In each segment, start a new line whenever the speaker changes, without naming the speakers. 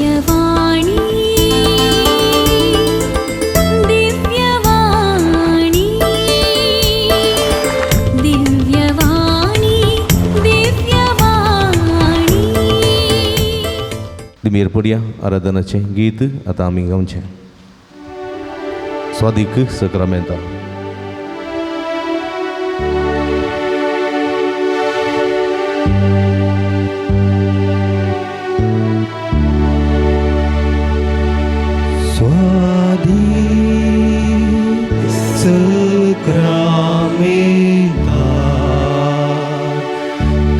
दिव्यवाणी दिव्यवाणी दिव्यवाणी दिव्यवाणी।
दिमेर पडया आराधनाचें गीत आतां आमी गावचें। स्वादीक सक्रामेंता।
स्वादीक सक्रामेंता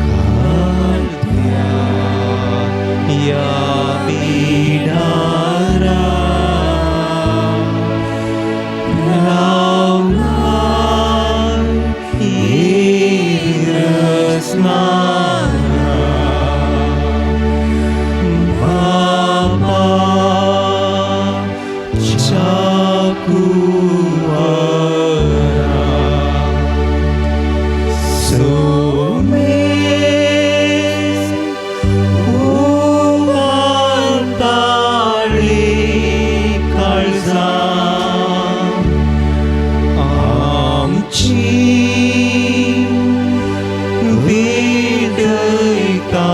काडत्या ह्या बिडारा रावलाय रसनारा बापा चाकुवरा सोमे उमांताळी काळजां आमची विडयता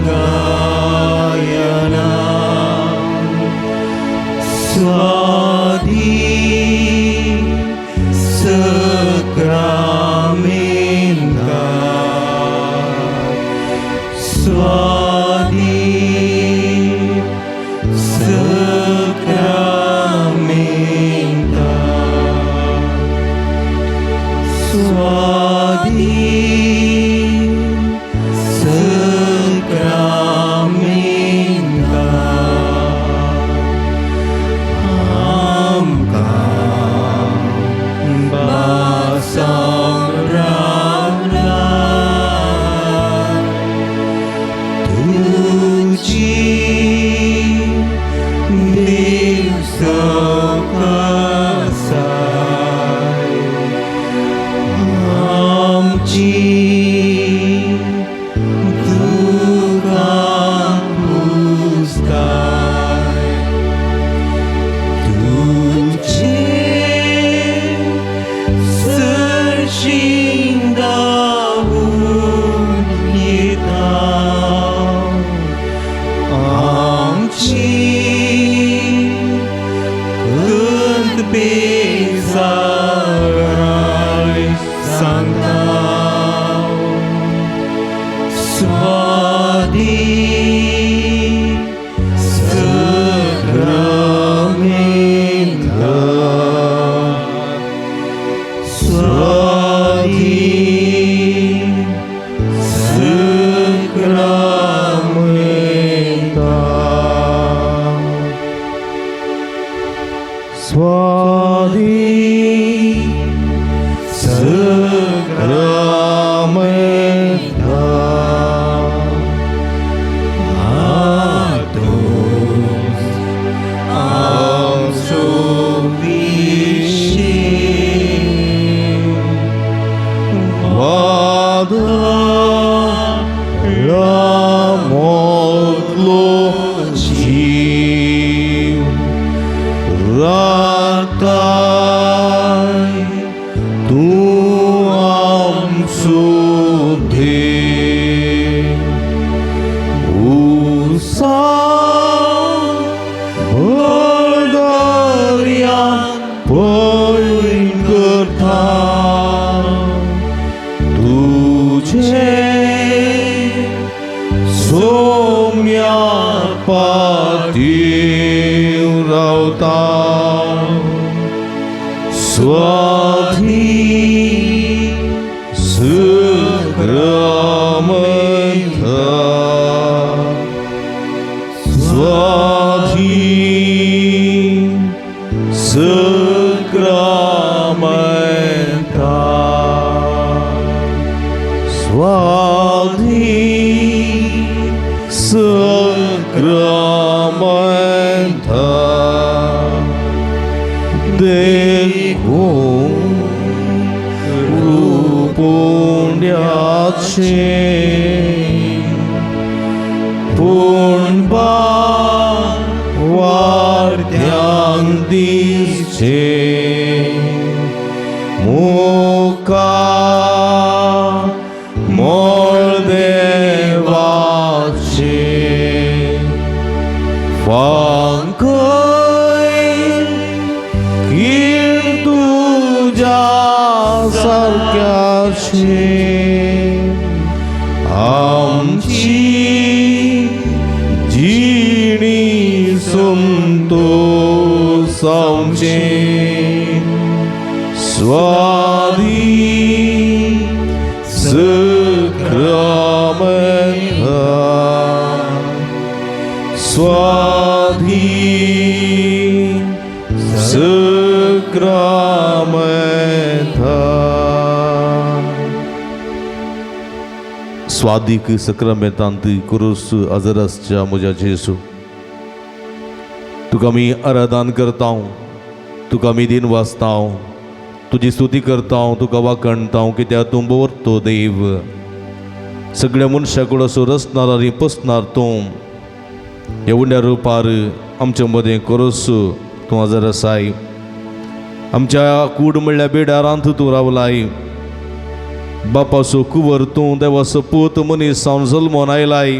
गायना स्वादीक सक्रामेंता स्वादीक सक्रामेंता स्वादीक सक्रामेंता आमकां बासाम रावला तुजी देव सवकासाय आमची दुकां पुसताय तुजे सरशीं धांवून येता आमची खंत बेजाराय सांगता स्वादीक सक्रामेंता स्वादीक सक्रामेंता
स्वादीक सक्रामेंता
आदोस आमचो विशेक
वादळामोतलो जीव राखताय तूं आमचो देव उसाव भर पयण करता तुझे सोम्या पातीव रावता स्वादीक सक्रामेंता स्वादीक सक्रामेंता स्वादीक सक्रामेंता देखून रुपुंड्याचे पूण बापाच्या फांकय कीण तुज्या सारक्याचे आमची जिणी संतोषांचे स्वाधी सक्रामेंता स्वाधी सक्रामेंता. स्वादीक सक्रामेंतांत कुरूस आजरासच्या म्हज्या जेजू, तुका आमी आराधन करता, तुका आमी दिन वाचता, तुजी स्तुती करता, तुका वाखणता, कित्याक तूं बरतो देव. सगळ्या मनशा कडेन असो रचणार आनी पोसणार तूं ह्या उंड्या रुपार आमच्या मदें करोस तूं आजर आसाय. आमच्या कूड म्हणल्यार बेडारांत तूं रावलाय. बापाचो कुंवर तूं, देवाचो पूत मनीस जावन जल्मोन आयलाय.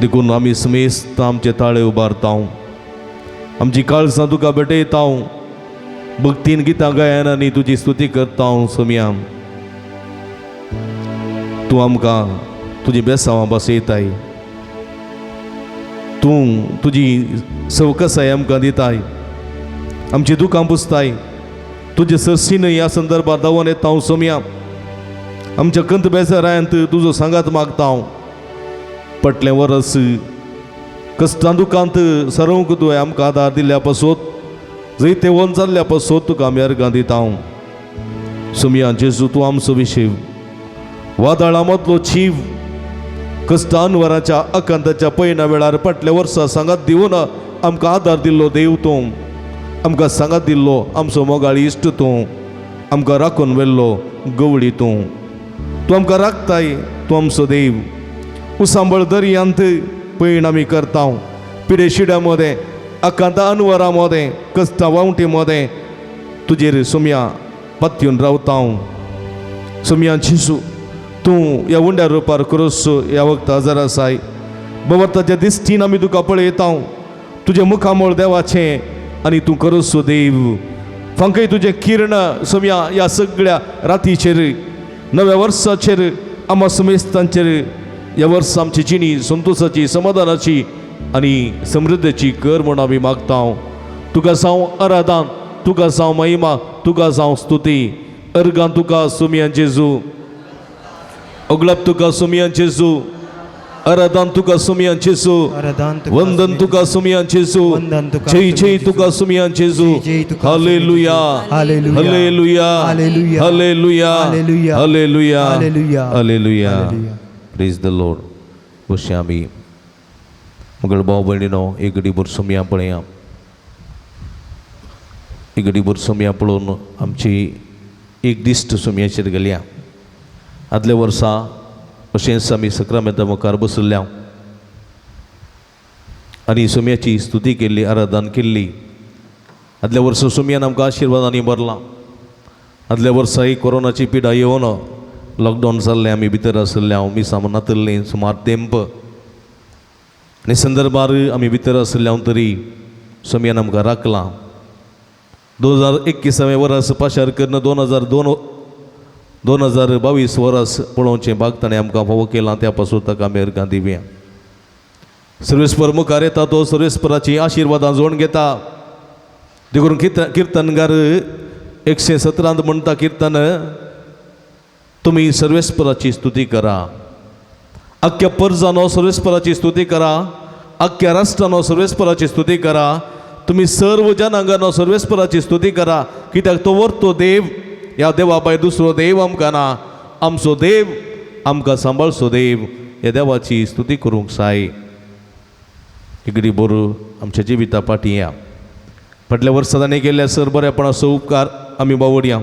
देखून आमी समेस्त आमचे ताळे उबारता, आमची काळजां तुका भेटयता, भक्तीन गितां गायन आनी तुजी स्तुती करता. सोमया, तूं आमकां तुजी बेसांवां बसयताय, तूं तुजी सवकसाय आमकां दिताय, आमची दुकां पुसताय. तुजे सरसीन ह्या संदर्भात धांवून येता हांव सोमया. आमच्या कंत बेजारांत तुजो सांगात मागता हांव. पटलें वरस कश्टां दुकांत सरोवंक तुवें आमकां आदार दिल्ल्या पासत, जैते वन जाल्ल्या पासत तुका आमी अर्गां दिता हांव. सोमया जेजू, तूं आमचो विशेव, वादळां मदलो चीव, कश्टां अनवराच्या आकांताच्या पयना वेळार फाटल्या वर्सा सांगात दिवन आमकां आदार दिल्लो देव तूं, आमकां सांगात दिल्लो आमचो मोगाळी इश्ट तूं, आमकां राखून व्हेल्लो गवळी तूं, तूं आमकां राखताय, तूं आमचो देव. उसांबळ दर्यांत पयण आमी करता, पिडे शिड्या मदें, आकांता अनवरा मदें, कश्टां वावटी मदें तुजेर सोमया पातयेवन रावता हांव. सोमया जेजू, तूं ह्या उंड्या रुपार क्रोस ह्या वखता हजर आसाय. बवताच्या दिश्टीन आमी तुका पळयता, तुजें मुखामळ देवाचें आनी तूं करोसो देव. फांकय तुजें किरण सोमया ह्या सगळ्या रातीचेर, नव्या वर्साचेर, आमा समेस्तांचेर. ह्या वर्सा आमची जिणी संतोशाची, समाधानाची आनी समृद्धीची कर म्हूण आमी मागता. तुका जावं आराधन, तुका जावं महिमा, तुका जावं स्तुती. अर्गां तुका सोमया जेजू, ओगलाप तुका सोमया जेजू, आराधन तुका सोमया जेजू,
आराधन तुका
वंदन तुका सोमया जेजू,
वंदन तुका
जय जय तुका सोमया जेजू.
जय जय तुका
hallelujah,
hallelujah,
hallelujah,
hallelujah,
hallelujah,
hallelujah,
hallelujah,
hallelujah,
hallelujah.
Hallelujah.
Praise the Lord. बसया आमी. मगळ भाव भयणीनो, एक घडीभर सोमया पळया. एक घडीभर सोमया पळोवन आमची एक दिश्ट सोमयाचेर गेल्या. आदल्या वर्सा अशेंच आमी सक्रामेंता मुखार बसल्या आनी सोमयाची स्तुती केल्ली, आराधन केल्ली. आदल्या वर्सा सोमयान आमकां आशिर्वादांनी भरलां. आदल्या वर्सा ही कोरोनाची पिडा येवन लॉकडावन जाल्लें, आमी भितर आशिल्ले, हांव मिसां नातल्लीं सुमार तेंप आनी संदर्भार आमी भितर आशिल्ले हांव, तरी सोमयान आमकां राखलां. 2021वें वर्स पाशार करून 2002 2022 वर्स पळोवचें भाग ताणें आमकां फावो केलां, त्या पासून ताका आमी अर्गां दिवया. सर्वेस्पर मुखार येता तो सर्वेस्पराची आशिर्वादां जोडून घेता. देखून किर्तनगार 117त म्हणटा किर्तन, तुमी सर्वेस्पराची स्तुती करा, अख्ख्या परजानो सर्वेस्पराची स्तुती करा, अख्ख्या राष्ट्रानो सर्वेस्पराची स्तुती करा, तुमी सर्व जनांगानो सर्वेस्पराची स्तुती करा, कित्याक तो वर्तो देव, ह्या देवा भायर दुसरो देव आमकां ना. आमचो देव आमकां सांबाळचो देव, ह्या देवाची स्तुती करूंक जाय. इगडी बरो आमच्या जिविता फाटीं या. फाटल्या वर्सा ताणें केल्ल्या सर बरेपणाचो उपकार आमी बावडया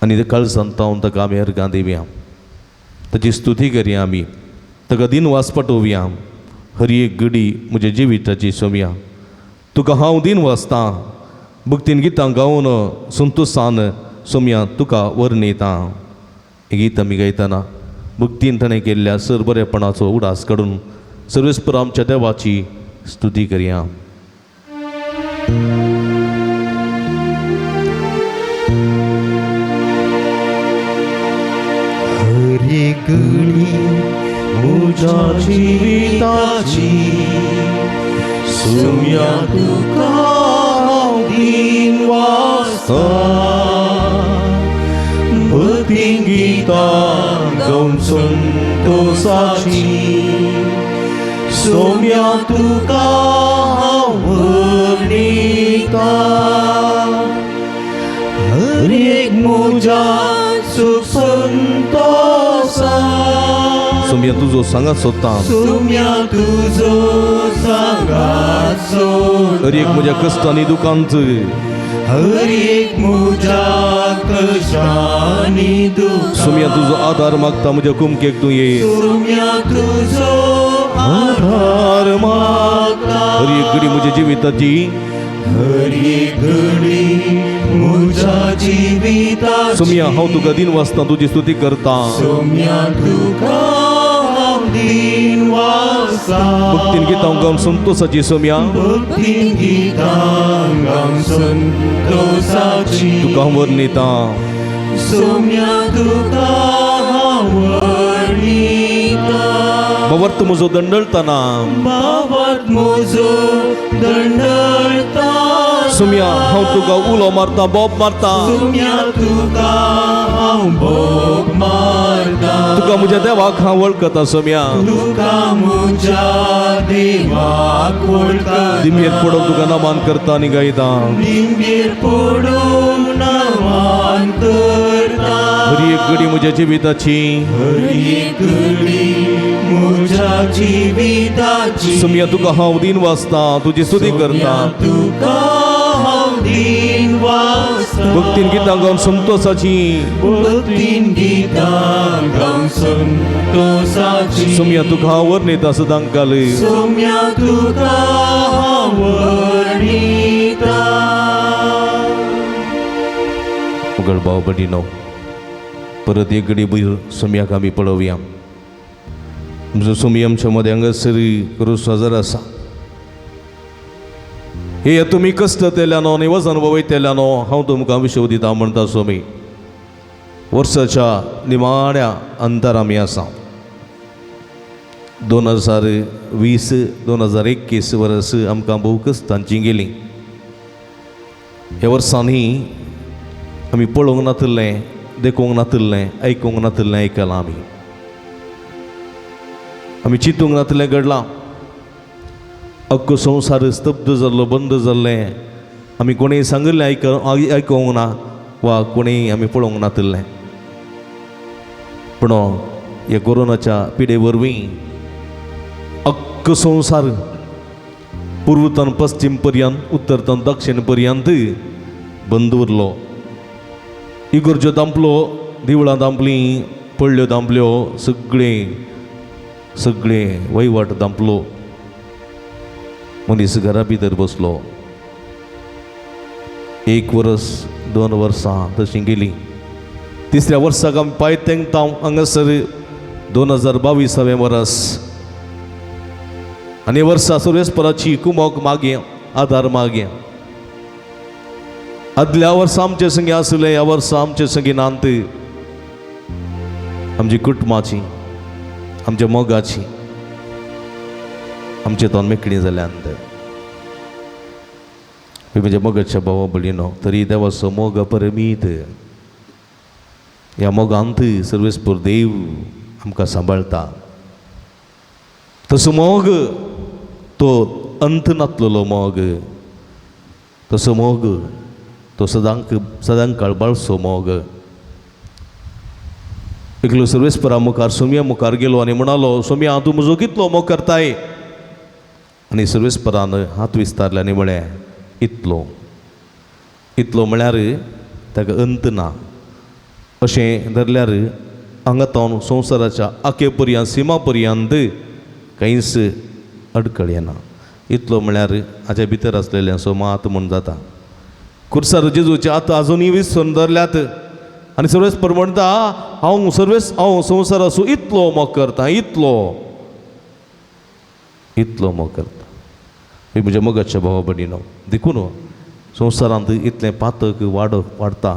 आनी काळजान तावन ताका आमी अर्गां दिवया, ताची स्तुती करया, आमी ताका दिनवास पाठोवया. हर एक घडी म्हज्या जिविताची सोमया तुका हांव दिन वाचतां, भक्तीन गितां गावन संतोशान सोमया तुका वर्णयतां. हें गीत आमी गायतना भक्तीन ताणें केल्ल्या सर बरेपणाचो उडास काडून सर्वेस्पर आमच्या देवाची स्तुती करया.
हरी घडी म्हज्या जिविताची सुम्या तुका हांव दीन वाचता भक्ती गितां गावन संतोसाची सोम्या तुका हांव वर्णिता हर एक म्हज्या सुख संतोसा
सोमया तुजो सांगात सोदता.
सुम्या तुजो सांगात सोड
हर एक म्हज्या कश्टांनी दुखांत
हर एक म्हज्या कश्टांनी दुखांत
सोमया तुजो आदार मागता म्हज्या कुमकेक तूं ये.
सुम्या तुजो
आधार
मागता
हर एक घडी म्हज्या जिविताची
हर एक घडी म्हज्या जिविताची
सोमया हांव तुका दिन वाचता तुजी स्तुती करता.
सोम्या तुका हांव दीन वाचता
भक्तीन गितां गावन संतोसाची सोमया
भक्तीन गितां गावन संतोसाची
तुका हांव वर्णिता.
सोम्या तुका हांव वर्णिता
भावार्थ म्हजो दंडळतना
भावार्थ म्हजो दंडळता
सोमया हांव तुका उलो मारता बोब मारता.
सोम्या तुका हांव बोब मारता
तुका म्हज्या देवाक हांव वळखता सोमया.
तुका म्हज्या देवाक वळखता
दिमयेर पडून तुका नमान करता आनी गायता.
दिमयेर पडून नमान करता
हर एक घडी म्हज्या जिविताची
हर एक घडी म्हज्या जिविताची
सोमया तुका हांव दिन वाचता तुजी स्तुती करता.
तुका हांव दीन वाचता
भक्तीन गितां गावन संतोसाची
भक्तीन गितां गावन संतोसाची
सोमया तुका हांव वर्णिता सदांकाल.
सोम्या तुका हांव वर्णिता.
उगड भाव भयणीनो परत एक घडी भयर सोमयाक आमी पळोवया. आमचो सोमी आमच्या मदें हांगासर क्रूस हजर आसा. हे तुमी कश्ट तेल्यानो आनी वजन वयतेल्यानो हांव तुमकां विशव दिता म्हणटा सोमी. वर्साच्या निमाण्या अंतर आमी आसा. 2020 2021 वर्स आमकां भोव कश्टांची गेलीं. ह्या वर्सांनी आमी पळोवंक नातिल्लें, देखूंक नातिल्लें, आयकूंक नातिल्लें आयकलां आमी. आमी चिंतूंक नातिल्लें घडलां. अख्खो संवसार स्तब्ध जाल्लो, बंद जाल्लें. आमी कोणें सांगिल्लें आयकूंक ना वा कोणें आमी पळोवंक नातिल्लें. पूण ह्या कोरोनाच्या पिडे वरवीं अख्खो संवसार पूर्वतान पश्चिम पर्यंत, उत्तरतान दक्षिण पर्यंत बंद उरलो. इगर्ज्यो दांपलो, देवळां दांपलीं, पडल्यो दांपल्यो, सगळें सगळें वहिवाट दांपलो. मनीस घरा भितर बसलो. 1 वर्स 2 वर्सां तशीं गेलीं. तिसऱ्या वर्साक आमी पांय तेंकता हांगासर 2022 वर्स. आनी वर्सा सर्वेस्पराची कुमोक मागया, आदार मागया. आदल्या वर्सा आमचे संगी आसले, ह्या वर्सा आमचे संगी नात. आमची कुटुंबाची, आमच्या मोगाची, आमचे तोंड मेकळी जाल्यान म्हज्या मोगाच्या भावा भयणीनो, तरी देवाचो मोग अपरमीत. ह्या मोगांत सर्वेस्पर देव आमकां सांबाळटा. तसो मोग तो अंत नातलेलो मोग, तसो मोग तो सदांक सदांकाळ बाळसो मोग. एकलो सर्वेस्परा मुखार सोमया मुखार गेलो आनी म्हणालो, सोमया तूं म्हजो कितलो मोग करताय? आनी सर्वेस्परान हात विस्तारले आनी म्हळें, इतलो. इतलो म्हळ्यार ताका अंत ना. अशें धरल्यार हांगा तावन संवसाराच्या आखे पर्यंत, सिमा पर्यंत कांयच अडकळ येना. इतलो म्हळ्यार हाच्या भितर आसलेलें सोमात म्हूण जाता. खुर्सार जेजूचे आतां आजुनूय विसरून धरल्यात आनी सर्वेस्पर म्हणटा, हांव सर्वेस हांव संवसाराचो इतलो मोग करता, इतलो. इतलो मोग करता. ही म्हज्या मोगाच्या भावा भयणीनो, देखून संवसारांत इतलें पातक वाडता,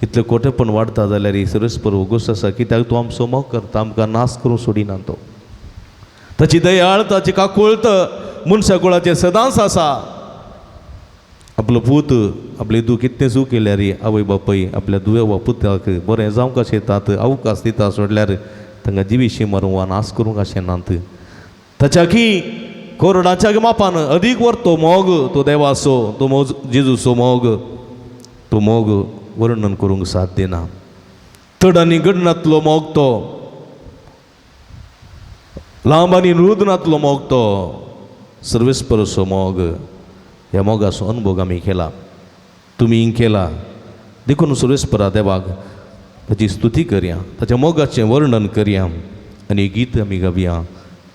इतलें कोटेपण वाडता जाल्यार सर्वेस्पर वोगोस आसा, कित्याक तो आमचो मोग करता, आमकां नाश करूंक सोडिना तो. ताची दयाळ, ताची काकुळत मनशा कुळाचेर सदांच आसा. आपलो पूत आपले दूख कितलें चूक केल्यार आवय बापूय आपल्या दुवे वा पुताक बरें जावंक अशें येतात, अवकाश दिता सोडल्यार तांकां जिवीशी मारूंक वा नाश करूंक अशें नात. ताच्या की कोरडाच्या मापान अदीक वर तो मोग, तो देवाचो, तो मोग जेजूचो मोग, तो मोग वर्णन करूंक साध्य ना. तड आनी गडनातलो मोग तो, लांब आनी रुदनातलो मोग तो, सर्वेस्परचो मोग. ह्या मोगाचो अनुभव आमी केला, तुमी केला. देखून सर्वेस्परा देवाक ताची स्तुती करया, ताच्या मोगाचें वर्णन करया आनी गीत आमी गावया.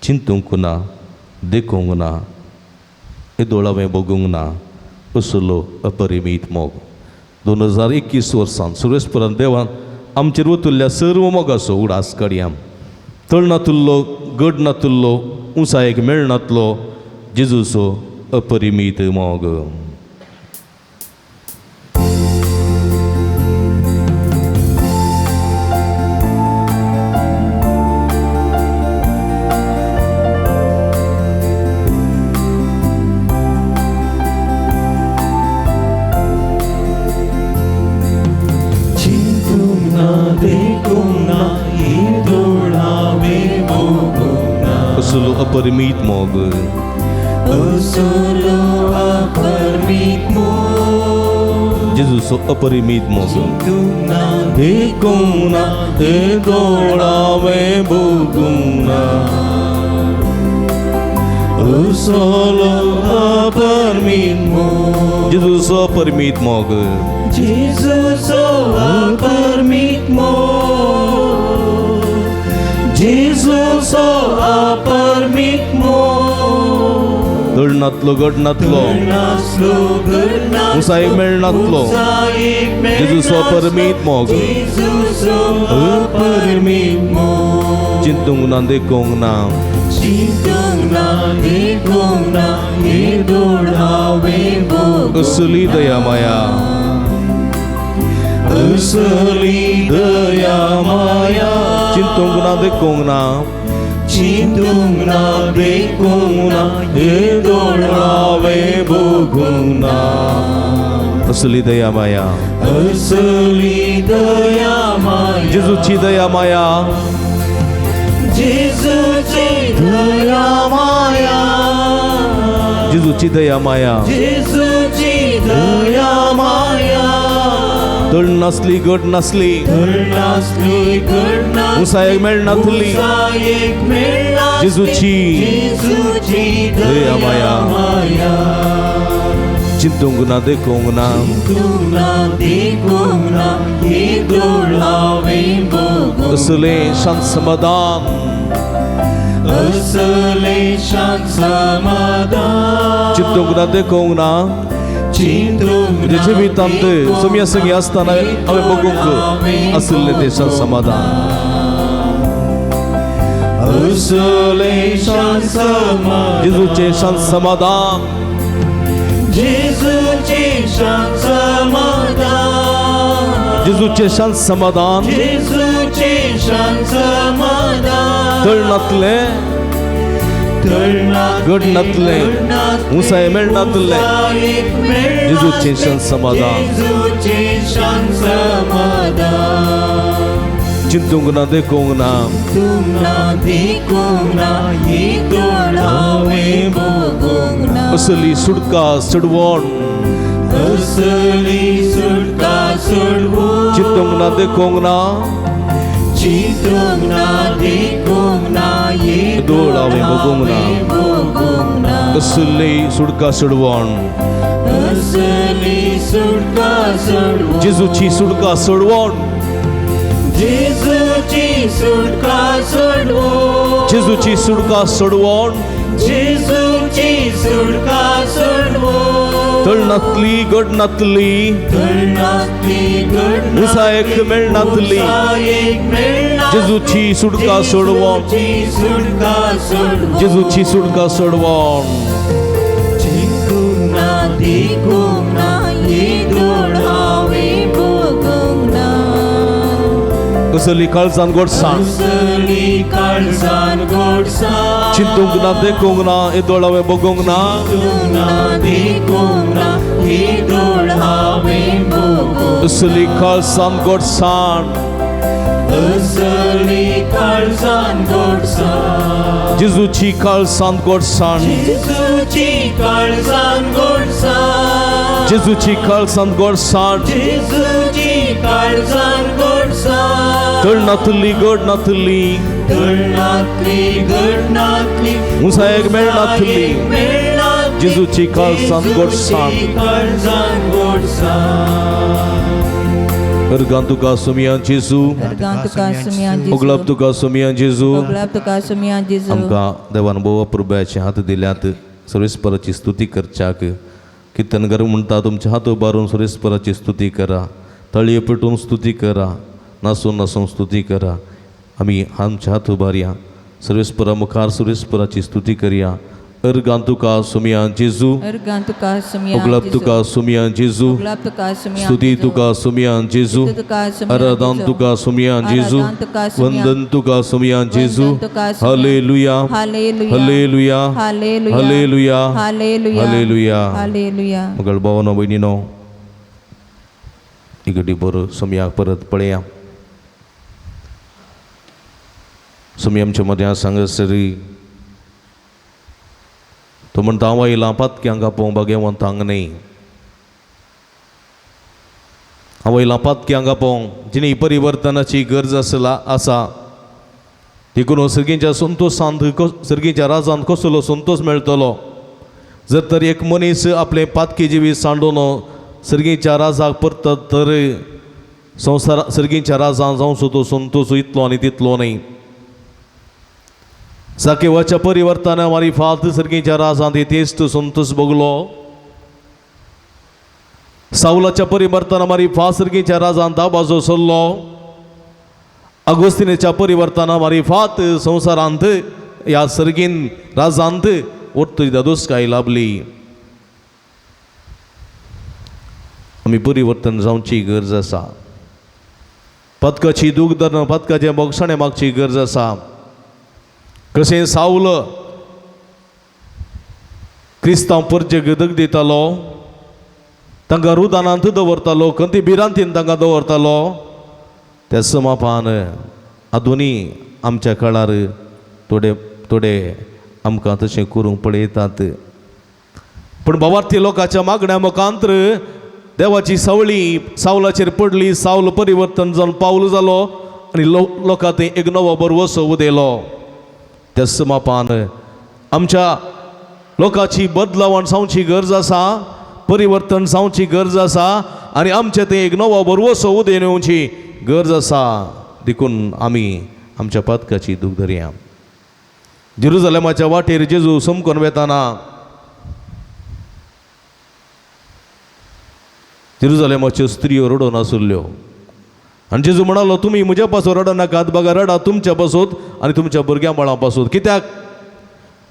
चिंतूंक ना, देखूंक ना, येदोळ हांवें भोगूंक ना असलो अपरिमीत मोग. 2021 वर्सान सर्वेस्परान देवान आमचेर वतुल्ल्या सर्व मोगाचो उडास काडया. तळ नातुल्लो, गड नातुल्लो, उंचायेक मेळनातलो जेजूचो अपरिमीत मोग.
चिंतूंक ना, देखूंक ना, येदोळ हांवें भोगूंक ना
असलो अपरिमीत मोग,
असलो अपरिमीत मोग.
जेजूचो अपरिमीत मोग.
चिंतूंक ना, देखूंक ना, येदोळ हांवें भोगूंक ना असलो अपरिमीत मोग.
जेजूचो अपरिमीत मोग,
जेजूचो अपरिमीत मोग, जेजूचो अपरिमीत मोग.
तळ नातलो, गड नातलो, उंचायेक मेळनातलो जेजूचो अपरिमीत मोग.
जेजूचो अपरिमीत मोग.
चिंतूंक ना, देखूंक ना,
चिंतूंक ना, देखूंक ना, येदोळ हांवें भोगूंक
असली दया माया,
असली दया माया.
चिंतूंक ना, देखूंक ना,
चिंतूंक ना, देखूंक ना, येदोळ हांवें भोगूंक ना
असली दया माया,
असली दया माया.
जेजूची दया माया,
जेजूची दया माया,
जेजूची दया माया.
जेजूची दया माया.
तळ नासली, गड नासली,
नासली, गड नासली,
उंचायेक मेळनातली
उंचायेक मेळनासली
जेजूची
जेजूची
दया माया.
माया.
चिंतूंक ना, देखूंक ना,
चिंतूंक ना, देखूंक ना, येदोळ हांवें भोगूंक
असलें शांत समाधान,
असलें शांत समाधान.
चिंतूंक ना, देखूंक ना,
चिंतूंक
म्हज्या
ना,
जिवितांत
देखूंक
सोम्या संगी आसतना हांवें भोगूंक आशिल्लें तें शांत समाधान.
असलें शांत समाधान.
जेजूचें शांत समाधान,
जेजूचें शांत समाधान,
जेजूचें शांत समाधान.
जेजूचें शांत समाधान.
तळ नातलें, गड नातलें, उंचाय मेळनातलें जेजूचें शांत समाधान.
जेजूचें शांत समाधान.
चिंतूंक ना, देखूंक ना,
चिंतूंक ना, देखूंक ना, येदोळ हांवें भोगूंक ना
असली सुटका सुडवण,
असली सुटका सोडवण.
चिंतूंक ना, देखूंक ना,
चिंतूंक ना, देखूंक ना,
येदोळ हांवें भोगूंक ना
भोगूंक ना
असली सुटका सोडवण,
असली सुटका सोडवण.
जेजूची सुटका सोडवण,
जेजूची सुटका सोडवण.
जेजूची सुटका सोडवण.
जेजूची सुटका सोडवण.
तळ नातली, गड नातली,
नासली, गड
उंचायेक मेळनातली
उंचायेक मेळनासली
जेजूची सुटका सोडवण.
जेजूची सुटका सोडवण.
जेजूची सुटका सोडवण.
चिंतूंक ना देखूंक ना येदोळ हांवें भोगूंक ना.
कसली काळजान गोडसाण.
असली काळजान गोडसाण.
चिंतूंक ना देखूंक ना येदोळ हांवें भोगूंक ना.
चिंतूंक ना देखूंक ना येदोळ हांवें भोगूंक.
असली काळजान गोडसाण.
असली काळजान गोडसाण.
जेजूची काळजान गोडसाण.
जेजूची काळजान गोडसाण.
जेजूची काळजान गोडसाण.
जेजूची काळजान गोडसाण.
तळ नातली गड नातली.
घडनातली घडनातली.
उंचायेक मेळनातली.
मेळनातली.
जेजूची काळजान गोडसाण.
जेजूची काळजान गोडसाण.
अर्गां तुका सोमया जेजू.
अर्गां तुका सुमया जेजू.
ओगलाब तुका सोमया जेजू.
ओगलाब तुका सुमया जेजू.
आमकां देवान भोव अपुरबायेचे हात दिल्यात सर्वेस्पराची स्तुती करच्याक. किर्तनकार म्हणटा तुमचे हात उबारून सर्वेस्पराची स्तुती करा, तळये पेटून स्तुती करा, नासून नासून स्तुती करा. आमी आमचे हात उबारया, सर्वेस्परा मुखार सर्वेस्पराची स्तुती करया. अर्गां तुका सोमया जेजू.
अर्गां तुका सुमया
ओगलाब
जेजू.
तुका सोमया जेजू.
ओगलाब तुका सुमया
स्तुती
जेजू.
तुका सोमया जेजू.
स्तुती तुका सुमया
आराधन
जेजू.
तुका सोमया जेजू.
आराधन तुका सुमया.
वंदन तुका सोमया जेजू.
वंदन तुका Somaiya.
Hallelujah.
Hallelujah.
Hallelujah.
Hallelujah.
Hallelujah.
Hallelujah.
Hallelujah.
Hallelujah.
मगळ भावानो भयणीनो, इगडी बरो सोमयाक परत पळया. सोमी आमच्या मद्या सांगसरी तो म्हणटा हांव आयलां पातक्यांक आपोवंक भाग्यवंतांक न्हय. हांव आयलां पातक्यांक आपोवंक जिणी परिवर्तनाची गरज आसला आसा. देखून सर्गींच्या संतोशांत सर्गींच्या राजांत कसलो संतोश मेळटलो जर तर एक मनीस आपलें पातकी जिवीत सांडून सर्गींच्या राजाक परतत तर संवसार सर्गींच्या राजान जावचो तो संतोश इतलो आनी तितलो न्हय. साकेवाच्या परिवर्तना मारिफात सर्गींच्या राजांत तेच संतोश भोगलो. सावलाच्या परिवर्तना मारिफात सर्गींच्या राजांत दाबाजो सरलो. अगोस्तिनेच्या परिवर्तना मारिफात संवसारांत ह्या सर्गीन राजांत ओर्तरी दादोसकाय लाभली. आमी परिवर्तन जावची गरज आसा. पदकाची दूख धरून पदकाचें बोगसाणें मागची गरज आसा. कशें सावल क्रिस्तांव परजेक दग दितालो, तांकां रुदानांत दवरतालो, खंती भिरांतीन तांकां दवरतालो. त्या समापान आदुनी आमच्या काळार थोडे थोडे आमकां तशें करूंक पळयतात. पूण भावार्थी लोकांच्या मागण्या मुखांतर देवाची सावळी सावलाचेर पडली. सावल परिवर्तन जावन पावल जालो आनी लोकां थंय एक नवो बरवसो उदयलो. त्या समापान आमच्या लोकांची बदलावण जावची गरज आसा, परिवर्तन जावची गरज आसा आनी आमचे थंय एक नवो बरवसो उदय येवची गरज आसा. देखून आमी आमच्या पातकाची दूख धरया. जेरुजलेमाच्या वाटेर जेजू समकोन वेताना जेरुजलेमाच्यो स्त्रियो रडोन आसुल्ल्यो आनी जेजू म्हणालो तुमी म्हज्या पासून रडनाकात, बघा रडा तुमच्या पासून आनी तुमच्या भुरग्यां बाळां पासून. कित्याक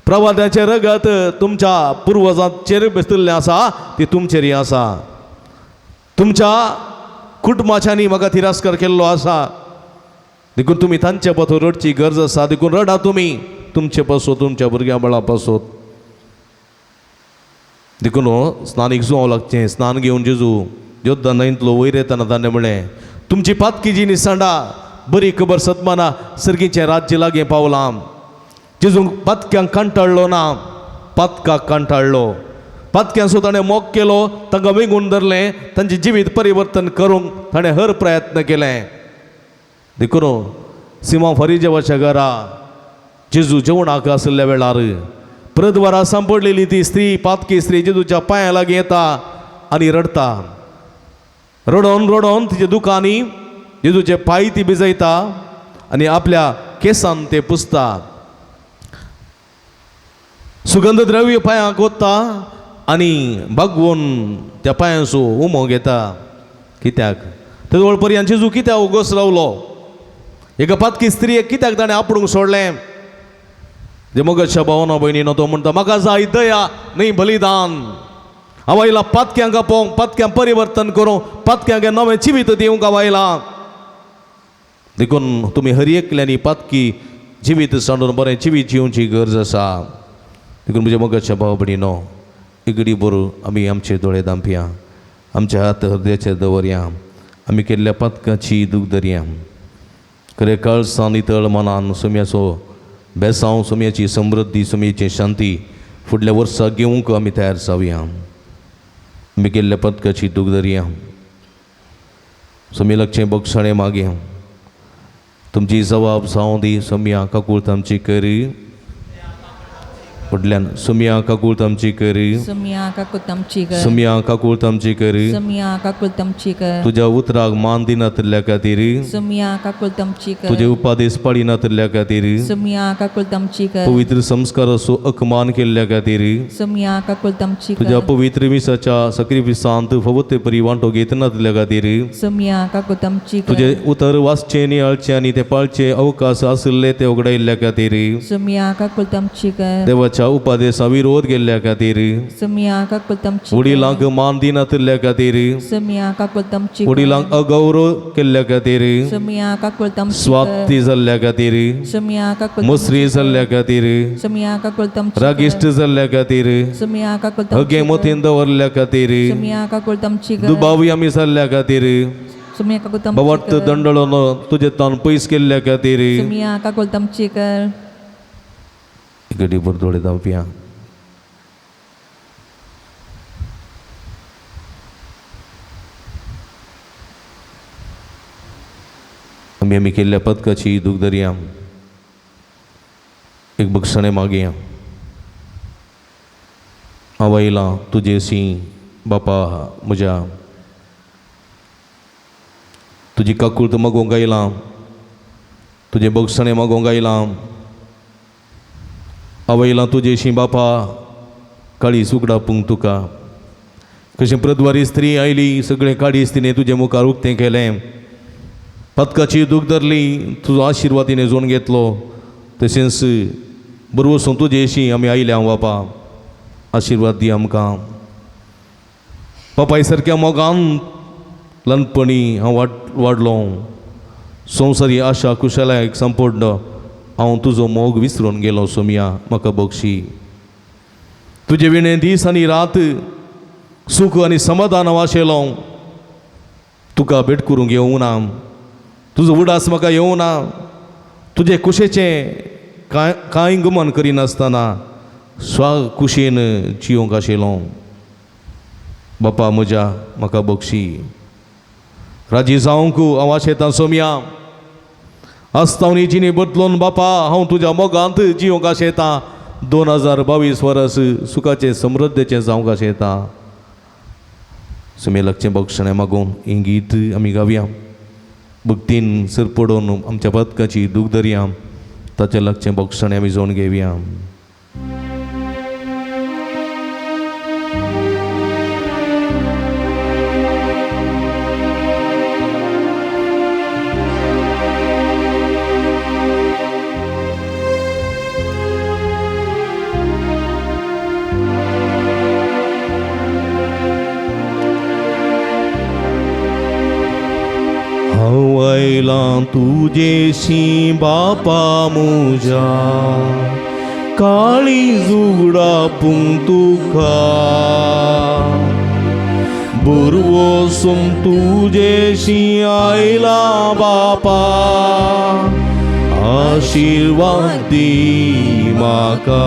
प्रवाद्याचें रगत तुमच्या पुर्वजांचेर बेसतिल्लें आसा ती तुमचेर आसा. तुमच्या कुटुंबाच्यांनी म्हाका तिरस्कार केल्लो आसा. देखून तुमी तांच्या पासून रडची गरज आसा. देखून रडा तुमी तुमचे पासून तुमच्या भुरग्यां बाळां पासून. देखून स्नानीक जुवांव लागचें. स्नान घेवन जेजू योद्धा न्हंयतलो वयर येताना ताणें म्हणलें तुमची पातकी जी निसंडा बरी खबर सतमाना सर्गीचें राज्य लागीं पावलां. जेजूंक पातक्यांक कंटाळ्ळो ना, पातकाक कंटाळ्ळो. पातक्यांचो ताणें मोग केलो, तांकां वेंगून धरलें, तांचें जिवीत परिवर्तन करूंक ताणें हर प्रयत्न केलें. देखून सिमा फरिजेवाच्या घरा जेजू जेवणाक आशिल्ल्या वेळार प्रदवारा सांपडलेली ती स्त्री पातकी स्त्री जेजूच्या पांया लागीं येता आनी रडटा. रडोन रडोन तिच्या दुकांनी जेजूचे पांय ती भिजयता आनी आपल्या केसान ते पुसता. सुगंध द्रव्य पांयांक ओत्ता आनी बागवून त्या पांयांचो उमो घेता. कित्याक तेजवळ पर्यंत जेजू कित्याक उगोस रावलो? एका पातकी स्त्रियेक कित्याक ताणें आपडूंक सोडलें? जे मोगाच्या भावना भयणीनो, तो म्हणटा म्हाका जाय दया न्ही बलिदान. हांव आयला पातक्यांक आपोवंक, पातक्यांक परिवर्तन करूंक, पातक्यांक नवें जिवीत दिवंक हांव आयला. देखून तुमी हर एकल्यांनी पातकी जिवीत सांडून बरें जिवीत जिवची गरज आसा. देखून म्हज्या मोगाच्या भाव भयणीनो, इगडी बरो आमी आमचे दोळे दांपया, आमचे हात हृदयाचेर दवरया, आमी केल्ल्या पातकाची दूख धरया. खरें काळसान नितळ मनान सोम्याचो बेसांव, सोम्याची समृद्धी, सोम्याची शांती फुडल्या वर्साक घेवंक आमी तयार जावया. आमी केल्ल्या पदकाची दूख धरया, सोमी लागचें बक्षाणें मागया. तुमची जबाब जावं दी सोम्या काकूळत आमची करी. फुडल्यान सोम्या काकूळत आमची करी,
सुमिया काकूत आमची कर,
सोम्या काकूळत आमची करी.
सुमिया काकूत आमची कर.
तुज्या उतराक मान दिनातिल्ल्या खातीर,
सुमिया काकूत आमची कर.
तुजे उपादेश पाळिनातिल्ल्या खातीर,
सुमिया काकूत आमची कर.
पवित्र संस्काराचो अपमान केल्ल्या खातीर,
सुमिया काकूत आमची
तुज्या
कर.
पवित्र मिसाच्या सक्रिफिसांत फावो ते परी वांटो घेतनातिल्ल्या खातीर,
सुमिया काकूत आमची कर.
तुजे उतर वाचचें नियाळचें आनी ते पाळचे अवकाश आशिल्ले ते उगडायल्ल्या खातीर,
सुमिया काकूत आमची कर.
देवाच्या उपादेसा विरोध केल्ल्या खातीर,
सुमिया काकूत आमची कर.
वडिलांक मान दिनातिल्ल्या खातीर,
सुमिया काकूत आमची कर.
वडिलांक अगौरव केल्ल्या खातीर,
सुमिया काकूत आमची कर.
स्वार्थी जाल्ल्या खातीर,
सुमिया काकूत
मसरी जाल्ल्या खातीर,
सुमिया काकूत आमची कर.
रागिश्ट जाल्ल्या खातीर,
सुमिया काकूत
हगे
आमची कर.
मतीन दवरल्या खातीर,
सुमिया काकूत आमची कर.
दुबावी आमी जाल्ल्या खातीर,
सुमिया काकूत आमची
बाबा
कर.
दंडळोन तुजे तान पयस केल्ल्या खातीर.
सुमिया काकूत आमची कर.
गडी भर दोळे धांवपया. आमी आमी केल्ल्या पदकाची दूख धरया, एक बक्षणें मागया. हांव आयलां तुजेशी बापा म्हज्या, तुजी काकूळत मागूंक आयलां, तुजें बक्षणें मागूंक आयलां. हांव आयलां तुजेशी बापा काळीज उगडापूंक तुका. कशें प्रद्वारी स्त्री आयली, सगळें काळीज तिणें तुजे मुखार उक्तें केलें, पदकाची दूख धरली, तुजो आशिर्वाद तिणें जोडून घेतलो. तशेंच बरवसून तुजेशी आमी आयल्या बापा, आशिर्वाद दी आमकां. बापाय सारक्या मोगान ल्हानपणी हांव वाडलो, संवसारी आशा कुशलायक संपूर्ण हांव तुजो मोग विसरून गेलो. सोमया म्हाका बक्षी, तुजे विणें दीस आनी रात सूख आनी समाधान हांव आशेलो. तुका भेट करूंक येवंक ना, तुजो उडास म्हाका येवंक ना, तुजे कुशेचें कांय कांय गुमान करिनासतना स्वा कुशीन जियोंक आशिल्लो. बापा म्हज्या म्हाका बक्षी, राजी जावंक हांव आशेतां सोमया. आस्तावनी जिणी बदलून बापा हांव तुज्या मोगांत जियोंक आशेतां. 2022 वर्स सुखाचें समृद्धेचें जावंक आशेतां. सुमे लागचें बक्षणें मागून हें गीत आमी गावया. भक्तीन सर पडोवन आमच्या पदकाची दूख धरया, ताचें लागचें बक्षणें आमी जोडून घेवया. तुजेशी बापा म्हज्या काळीज उगडापूंक तुका, बरवसून तुजेशी आयला बापा, आशिर्वाद दी म्हाका.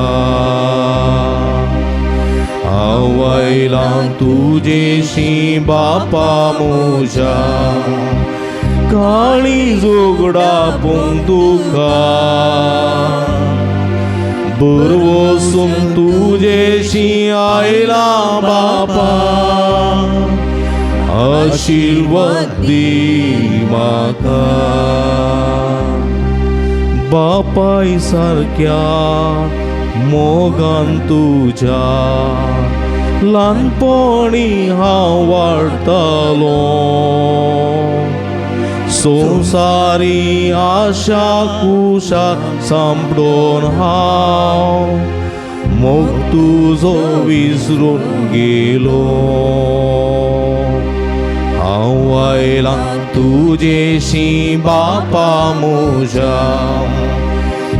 हांव आयलां तुजेशी बापा म्हज्या काळीज उगडापूंक तुका, बरवसून तुजेशी आयला बापा, आशिर्वाद दी म्हाका. बापाय सारक्या मोगान तुज्या ल्हानपणी हांव वाडटालो, संवसारी आशा कुशा सांपडून हांव मोग तुजो विसरून गेलो. हांव आयलां तुजेशी बापा म्हज्या,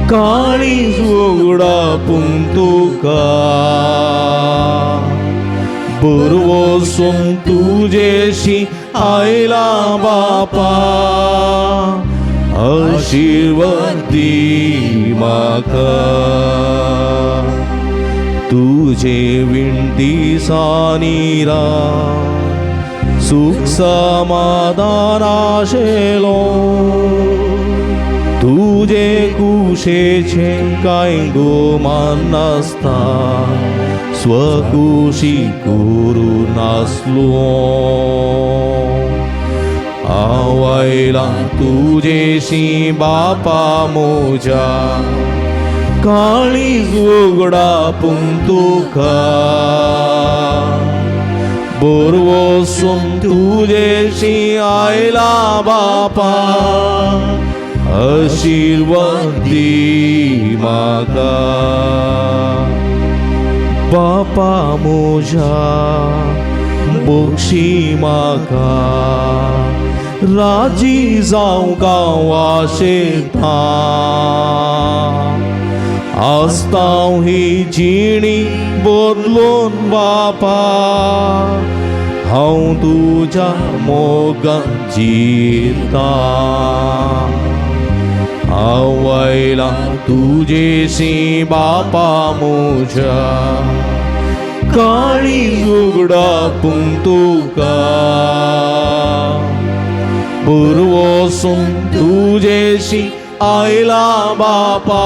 काळीज उगडापून तुका, बरवसून तुजेशी आयला बापा, आशीर्वाद दी म्हाका. तुजे विणती सानिरा सुख समाधान आशेलो, तुजे कुशेचे कांय गुमान नासता, स्वकुशी करूं नासलो. हांव आयलां तुजेशी बापा म्हज्या, काळीज उगडापून तुका, बरवसून तुजेशी आयला बापा, आशीर्वाद दी म्हाका. बापा म्हज्या बक्षी म्हाका, राजी जावंक हांव आशेतां, आसतांव ही जिणी बदलून बापा, हांव तुज्या मोगान जितां. हांव आयलां तुजेशी बापा म्हज्या, काळीज उगडापून तुका, पुरवसून तुजेशी आयला बापा,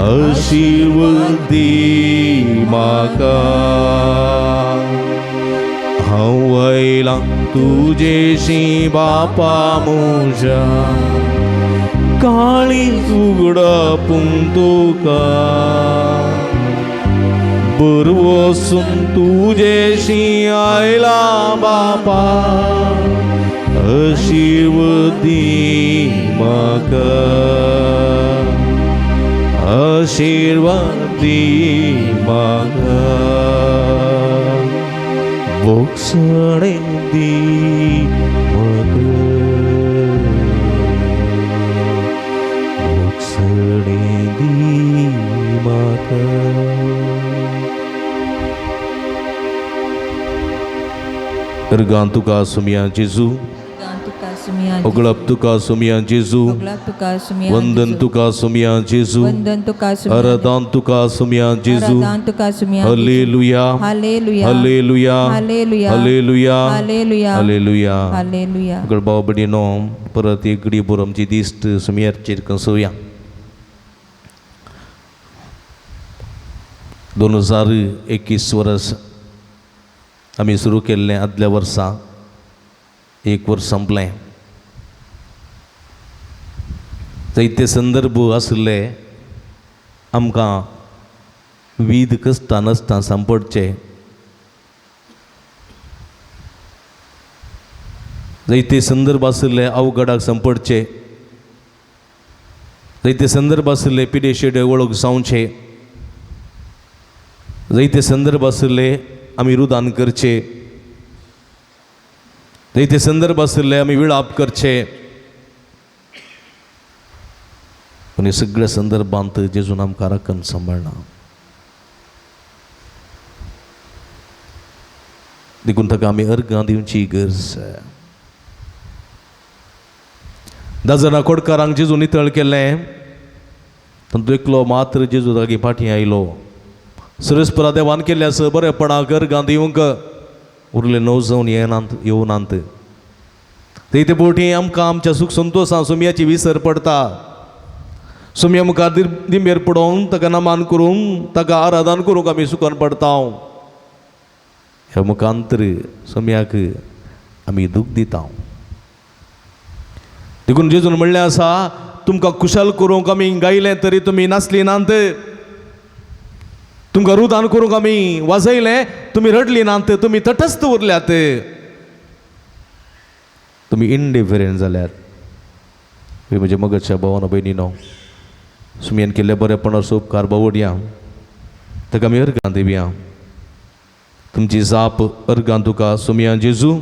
आशीर्वाद दी म्हाका. हांव आयलां तुजेशी बापा म्हज्या, काळीज उगडापून तुका, बरवसून तुजेशी आयला बापा, आशीर्वाद दी म्हाका, आशीर्वाद दी म्हाका, भोगसणे दी म्हाका, भोगसणे दी म्हाका. अर्गां तुका सुमया जेजू, ओगळप तुका सुमया जेजू, वंदन तुका सुमया जेजू, आराधन तुका सुमया जेजू. Hallelujah, hallelujah, hallelujah, hallelujah. ओगळ भाव भयणीनो, परत एक घडी भर आमची दिश्ट सुमयाचेर कंसोवया. 2021 वर्स आमी सुरू केल्लें. आदल्या वर्सा एक वर्स संपलें. जायते संदर्भ आशिल्ले आमकां वीद कसता नासता सांपडचे, जायते संदर्भ आशिल्ले अवघडाक सांपडचे, जायते संदर्भ आशिल्ले पिडे शेडे वळख जावचे, जायते संदर्भ आशिल्ले आमी रुदान करचे, जायते संदर्भ आशिल्ले आमी विळाप करचे. पूण हे सगळ्या संदर्भांत जेजून आमकां राखण सांबाळना. देखून ताका आमी अर्गां दिवची गरज. 10 जाणां कोडकारांक जेजू नितळ केलें, तातूंत एकलो मात्र जेजू लागीं फाटीं आयलो. सुरेशपुरा देवान केल्लें आसा बरेपणाक अर्गां दिवंक, उरले 9 जावन येनात येवनात. ते बोटी आमकां आमच्या सूख संतोशां सुमयाची विसर पडटा. सुमया मुखार दिंबेर पडोवन ताका नमान करूंक, ताका आराधन करूंक आमी सुकोन पडटा. ह्या मुखांतर सुमयाक आमी दूख दिता. देखून जेजून म्हणलें आसा, तुमकां खुशाल करूंक आमी गायलें तरी तुमी नाचली नात, तुमकां रुदान करूंक आमी वाजयलें तुमी रडली नात, तुमी तटस्थ उरल्यात, तुमी इनडिफरंट जाल्यात. म्हज्या मगच्या भावान भयणीनो, सुमयान केल्ल्या बरेपणाचो उपकार बावडया, ताका आमी अर्गां दिवया. तुमची जाप अर्गां तुका सुमयान जेजू,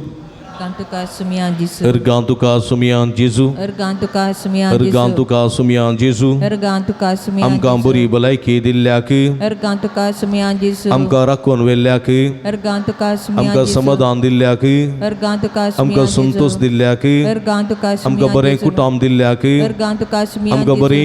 अर्गां तुका सुमयान जेजू,
अर्गां तुका सुमयान जेजू,
अर्गां तुका सुमयान
अर्गां
जेजू,
तुका सुमयान जेजू.
अर्गां तुका सुमयान
आमकां
जेजू,
बरी भलायकी दिल्ल्याक,
अर्गां तुका सुमयान जेजू,
आमकां राखून व्हेल्ल्याक,
अर्गां तुका सुमयान
आमकां
जेजू,
समाधान दिल्ल्याक,
अर्गां तुका
आमकां
सुमयान
संतोश
जेजू,
दिल्ल्याक,
अर्गां तुका
आमकां
सुमयान
बरें
जेजू,
कुटुंब दिल्ल्याक,
अर्गां तुका सुमयान
आमकां
जेजू,
बरी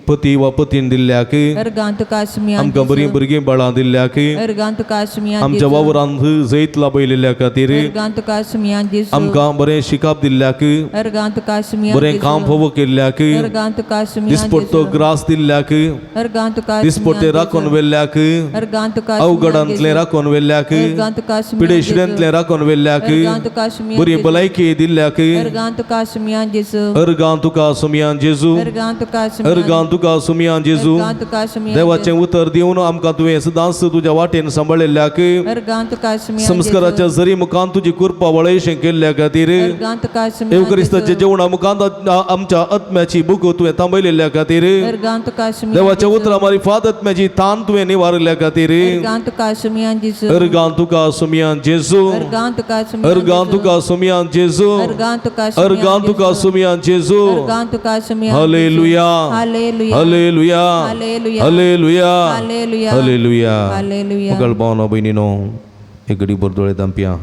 पती वा पतीन दिल्ल्याक,
अर्गां तुका सुमयान
आमकां बरीं
जेजू,
भुरगीं बाळां दिल्ल्याक,
अर्गां तुका सुमयान
आमच्या
जेजू,
वावरांत जैत लाभयिल्ल्या खातीर,
अर्गां तुका सुमयान जेजू,
आमकां बरें शिकाप दिल्ल्याक,
अर्गां तुका सुमयान
बरें काम
जेजू,
फावो केल्ल्याक,
अर्गां तुका सुमयान
दिसपट्टो
जेजू,
ग्रास दिल्ल्याक,
अर्गां तुका
दिसपट्टे
सुमयान
राखून
जेजू,
व्हेल्ल्याक,
अर्गां तुका सुमयान
अवघडांतलें
जेजू,
राखून व्हेल्ल्याक,
अर्गां तुका सुमयान जेजू,
पिडेशिड्यांतलें राखून व्हेल्ल्याक,
अर्गां तुका सुमयान
बरी
जेजू,
भलायकी दिल्ल्याक,
अर्गां तुका सुमयान जेजू,
अर्गां तुका सुमयान जेजू,
अर्गां तुका सुमयान,
अर्गां तुका सुमयान जेजू.
अर्गां तुका सुमयान
देवाचें उतर दिवन आमकां तुवें सदांच तुज्या वाटेन सांबाळिल्ल्याक,
अर्गां तुका सुमयान
संस्काराच्या जरी मुखान तुजी कृपा वळयशें केल्ल्या खातीर,
अर्गां तुका सुमयान
येवक्रिस्ताच्या जेवणा मुखान आमच्या आत्म्याची भूक तुवें थांबयलेल्या खातीर,
अर्गां तुका सुमयान
देवाच्या उतरा मारिफात आत्म्याची तान तुवें निवारिल्ल्या खातीर,
अर्गां तुका सुमयान जेजू,
अर्गां तुका सुमयान जेजू,
अर्गां तुका सुमयान
अर्गां तुका सुमयान जेजू,
अर्गां तुका
अर्गां तुका सुमयान जेजू.
अर्गां तुका सुमयान.
Hallelujah,
hallelujah,
hallelujah,
hallelujah,
hallelujah,
hallelujah,
hallelujah.
Hallelujah.
मगळ भावना भयणीनो, एक घडी भर दोळे धांपया.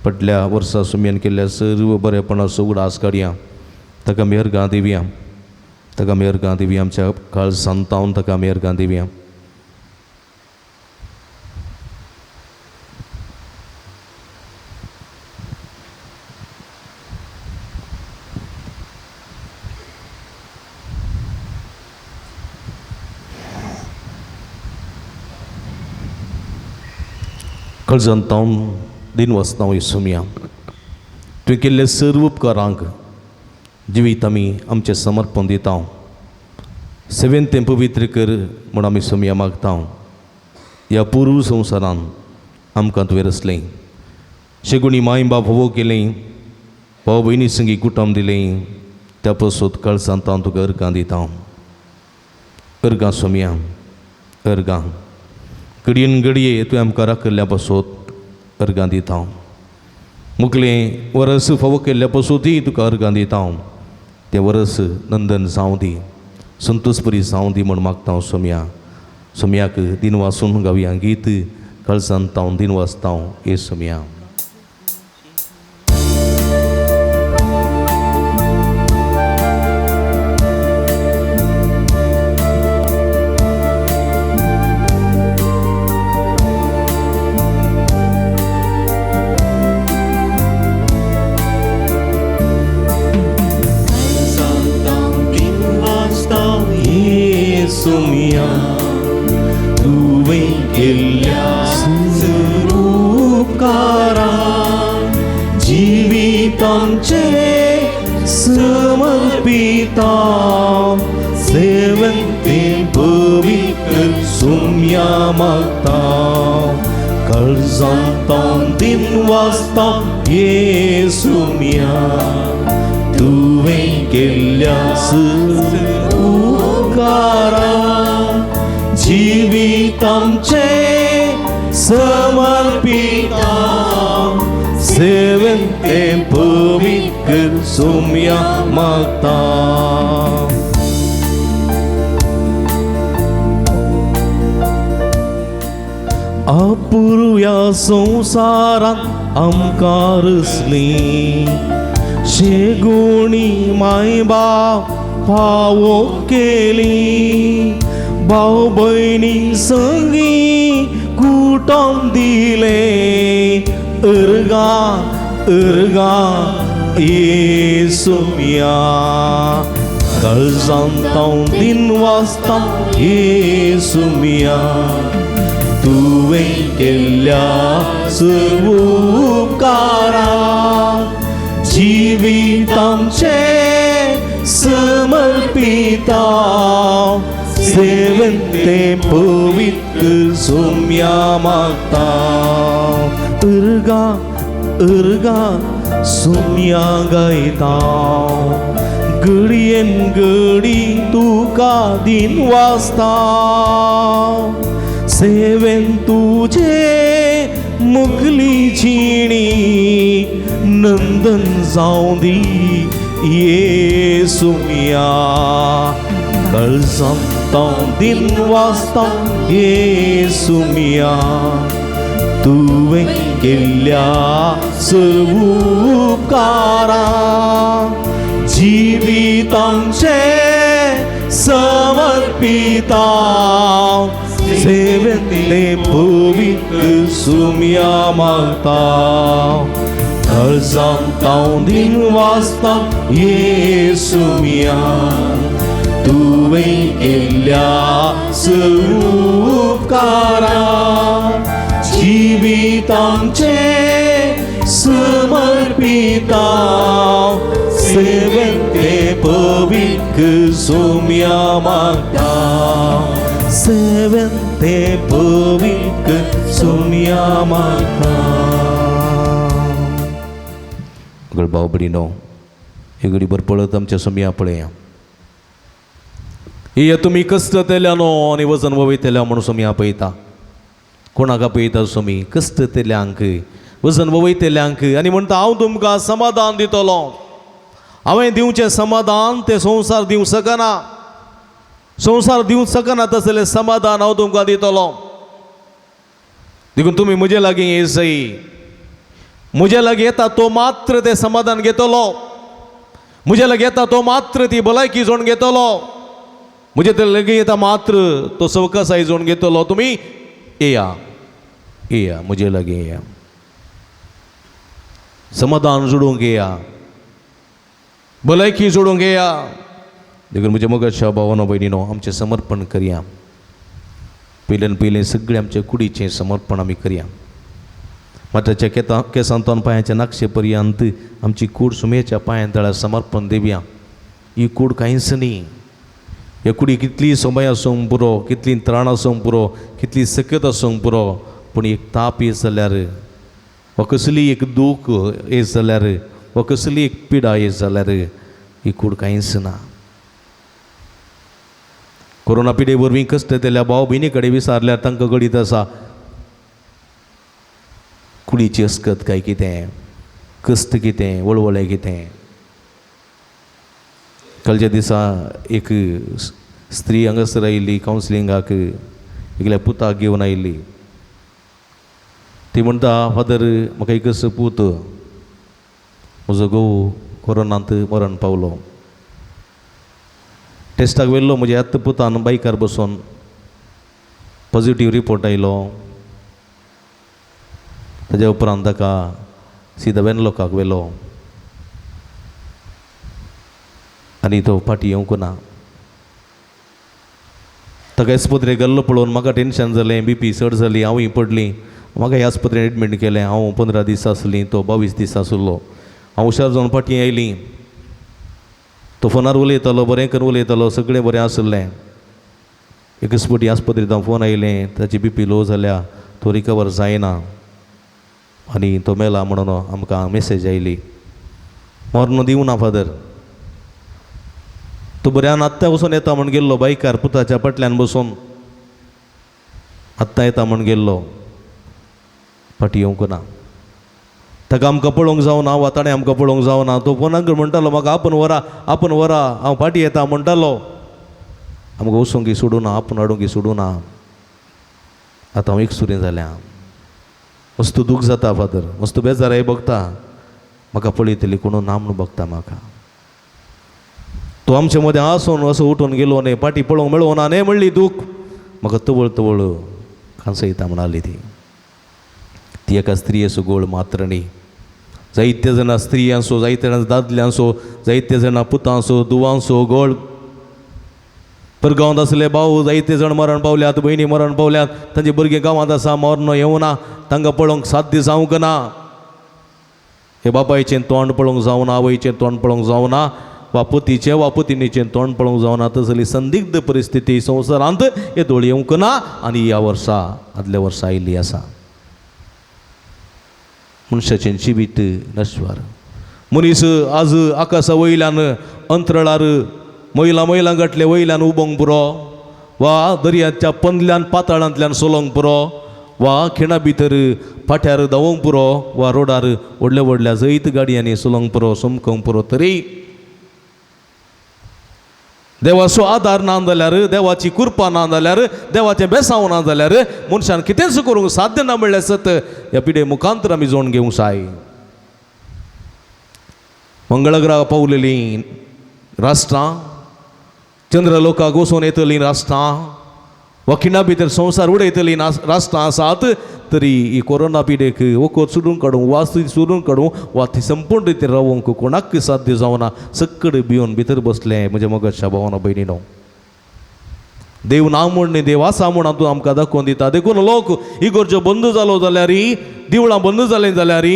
पडल्या वर्सा सुमयान केल्ल्या सर्व बरेपणाचो उगडास काडया. ताका आमी अर्गां दिवया, ताका आमी अर्गां दिवया, आमच्या काळजान तावन ताका आमी अर्गां दिवया. काळजान तावन दिन वाचता सुमया, तुवें केल्ले सर्व उपकारांक जिवीत आमी आमचें समर्पण दिता. सेवेन तें पवित्र कर म्हूण आमी सुमया मागता. ह्या पूर्व संवसारान आमकां तुवें रचलें, शेगुणी माय बाप होवो केलें, भाव भयणी संगी कुटुंब दिलें, त्या पसत काळजान हांव तुका अर्गां दिता. अर्गां सुमया, अर्गां घडयेन घडये तुवें आमकां राखिल्ल्या पासत अर्गां दिता. मुखलें वरस फावो केल्ल्या पासतूय तुका अर्गां दिता. तें वरस नंदन जावं दी, संतोषपुरी जावं दी म्हूण मागता हांव सोम्या. सोम्याक दिन वासून गावया गीत काळजान तावन दिन वाचता हांव हे सोम्या.
सुमया, तुवें केल्ल्या उपकारा जिवितांचे समर्पिता, सेवंते पवित्र सुमया मागता. काळजान तावन दिन वाचता हे सुमया, तुवें केल्ल्या उपकारा जिवितांचे समर्पिता, सेवंते पवित्र सुमया मागता. अपुर्या संवसारांत आमकां रचलीं, शेगुणी माय बाप फावो केली, भाव भयणी संगी कुटुंब दिलें, अर्गां अर्गां हे सुमया. काळजान तावन दिन वाचता हे सुमया, तुवें केल्ल्या सर्व उपकारा जिवितांचे समर्पिता, सेवंते पवित्र सुमया मागता. अर्गां अर्गां सुमया गायता, घडयेन घडी तुका दिन वाजता सेवेन तुजे मुगली जिणी नंदन जावं दी येसुमिया काळजांत हांव दिन वाजता येसुमिया तुवें केल्ल्या सर्व उपकारा जिवितांचें समर्पिता सेवेंतले पवित्र सुम्या मागता काळजांत हांव दिन वाजता येसुमिया तुवें केल्ल्या सर्व उपकारा जिवितांचें समर्पिता सेवेंतले पवित्र सुम्या मागता सेवेंतले पवित्र सुम्या मागता.
भाव भयणीनो, ही घडी भर पळत आमच्या सुमया पळया. ये तुमी कश्ट तेल्यानो आनी वजन वयतल्या म्हणून सुमया पळयता. कोणाक पळयता सुमी? कश्ट तेल्यांक, वजन वयतल्यांक. आनी म्हणटा हांव तुमकां समाधान दितलो. हांवें दिवचें समाधान तें संवसार दिवंक शकना. संवसार दिवंक शकना तसलें समाधान हांव तुमकां दितलो. देखून तुमी म्हजे लागीं येसय, म्हजे लागीं येता तो मात्र तें समाधान घेतलो. म्हजे लागीं येता तो मात्र ती भलायकी जोडून घेतलो. म्हजे ते लागीं येता मात्र तो सवकासाय जोडून घेतलो. तुमी येया, येया म्हजे लागीं येया, समाधान जोडूंक येया, भलायकी जोडूंक येया. देखून म्हज्या मोगाच्या भावानो भयणीनो, आमचें समर्पण करया. पयल्यान पयलें सगळें आमच्या कुडीचें समर्पण आमी करया. मात्याच्या केसांतल्यान पांयाच्या नाक्षे पर्यंत आमची कूड सुमेच्या पांयां तळा समर्पण दिवया. ही कूड कांयच न्ही. ह्या कुडी कितली समय आसूंक पुरो, कितली त्राण आसूंक पुरो, कितली सकत आसूंक पुरो, पूण एक ताप येत जाल्यार वा कसली एक दूख येत जाल्यार वा कसली एक पिडा येत जाल्यार ही कूड कांयच ना. कोरोना पिडे वरवीं कश्ट येतल्या भाव भयणी कडेन विचारल्यार तांकां गणीत आसा कुडीची अस्कत काय कितें, कश्ट कितें, वळवळे कितें. कालच्या दिसा एक स्त्री हांगासर आयिल्ली कावन्सिलिंगाक, एकल्या पुताक घेवन आयिल्ली. ती म्हणटा, फादर म्हाका एकच पूत, म्हजो घोव कोरोनांत मरण पावलो. टेस्टाक व्हेल्लो म्हज्या आत्त पुतान बायकार बसून, पॉझिटीव रिपोर्ट आयलो. ताज्या उपरांत ताका सिदा वेनलोकाक व्हेलो आनी तो फाटीं येवंक ना. ताका आस्पत्रेक गेल्लो पळोवन म्हाका टेंशन जालें, बी पी चड जाली, हांवूय पडली. म्हाका ह्या आस्पत्रेन एडमीट केलें. हांव 15 दीस आसलीं, तो 22 दीस आसलो. हांव हुशार जावन फाटीं आयलीं. तो फोनार उलयतालो, बरें करून उलयतालो, सगळें बरें आसलें. एकच फावटी आस्पत्रेंत फोन आयलें, ताची बी पी लो जाल्या, तो रिकवर जायना आनी तो मेला म्हणून आमकां मेसेज आयली. मर्ण दिवना फादर, तो बऱ्यान आत्तां वचून येता म्हण गेल्लो बायकार पुताच्या फाटल्यान बसून आत्तां येता म्हण गेल्लो, फाटीं येवंक ना. ताका आमकां पळोवंक जावना वा ताणें आमकां पळोवंक जावना. तो फोनाक म्हणटालो म्हाका आपूण व्हरा, आपूण व्हरा, हांव फाटीं येता म्हणटालो. आमकां वचूंक सोडूना, आपूण हाडूंक सोडूना. आतां हांव एकसुरें जाल्यां, मस्त दूख जाता फादर, मस्त बेजाराय भोगता. म्हाका पळयतली कोणू ना म्हणून भोगता म्हाका. तो आमचे मदें आसून असो उठून गेलो न्ही, फाटीं पळोवंक मेळोना न्ही म्हणली दूख म्हाका तवळ तवळ कांसयता म्हणाली ती. ती एका स्त्रियेचो गोळ मात्र न्ही, जायते जाणां स्त्रियांचो, जायते जाणां दादल्यांचो, जायते जाणां पुतांचो, दुवांचो गोळ. परगांवांत आसले भाव जायते जाण मरण पावल्यात, भयणी मरण पावल्यात, तांचे भुरगे गांवांत आसा, मरण येवना, तांकां पळोवंक साध्य जावंक ना. हे बापायचें तोंड पळोवंक जावना, आवयचें तोंड पळोवंक जावना, वा पुतीचें वा पुतिणीचें तोंड पळोवंक जावना. तसली संदिग्ध परिस्थिती संवसारांत येदोळ येवंक ना आनी ह्या वर्सा आदल्या वर्सा आयिल्ली आसा. मनशाचें जिवीत नश्वर, मनीस आज आकाशा वयल्यान अंतराळार मैलां मैलां गांठले वयल्यान उबोंक पुरो वा दर्याच्या पंदल्यान पाताळांतल्यान सोलोंक पुरो वा खिणा भितर फाट्यार धांवोंक पुरो वा रोडार व्हडल्या व्हडल्या जैत गाडयांनी सोलोंक पुरो समकोंक पुरो, तरी देवाचो आदार ना जाल्यार, देवाची कृपा ना जाल्यार, देवाचें बेसांव ना जाल्यार मनशान कितेंच करूंक साध्य ना म्हणल्यार सत ह्या पिडे मुखांतर आमी जोण घेवंक जाय. मंगळग्रहा पावलेलीं राष्ट्रां, चंद्रलोकाक वचून येतलीं राष्ट्रां वा खिणा भितर संवसार उडयतलीं राष्ट्रां आसात, तरी ही कोरोना पिडेक वखद सोडून काडूंक, वास सोडून काडूंक वा ती संपूर्ण रितीन रावोंक कोणाक साध्य जावना. सक्कड भिवन भितर बसलें म्हज्या मगतच्या भावान भयणीनो. देव ना म्हूण न्ही, देव आसा म्हूण हातूंत आमकां दाखोवन दिता. देखून लोक इगोर्जो बंद जालो जाल्यार, देवळां बंद जालीं जाल्यार,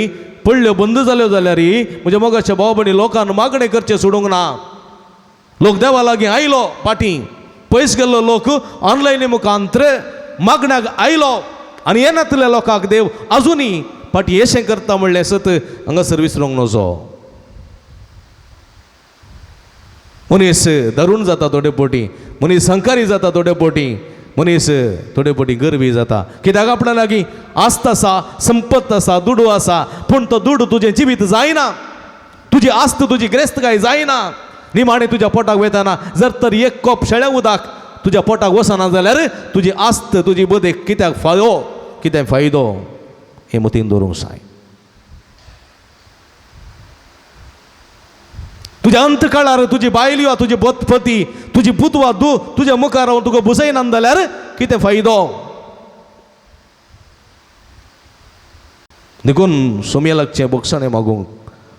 पडल्यो बंद जाल्यो जाल्यार म्हज्या मोगाच्या भाव भयणी लोकांक मागणें करचें सोडूंक ना. लोक देवा लागीं आयलो, फाटीं पयस गेल्लो लोक ऑनलायनी मुखांतर मागण्याक आयलो आनी येनातल्या लोकांक देव अजुनूय फाटीं येशें करता म्हणलें सत हांगासर विसरूंक नजो. मनीस धरून जाता थोडे पोटी, मनीस संकारी जाता थोडे पोटी, मनीस थोडे पोटी गर्वी जाता. कित्याक आपणा लागीं आस्त आसा, संपत्त आसा, दुडू आसा, पूण तो दुडू तुजें जिवीत जायना, तुजी आस्त तुजी ग्रेस्तकाय जायना. निमाणें तुज्या पोटाक वयतना जर तर एक कप शेळ्या उदक तुज्या पोटाक वचना जाल्यार तुजी आस्त तुजी बदेक कित्याक फायो, कितें फायदो हें मतीन दवरूंक जाय. तुज्या अंत काळार तुजी बायल वा तुजी पती तुजी पूत वा दू तुज्या मुखार रावन तुका बुजयना जाल्यार कितें फायदो. देखून सोम्या लागचें बक्षाणें मागूंक,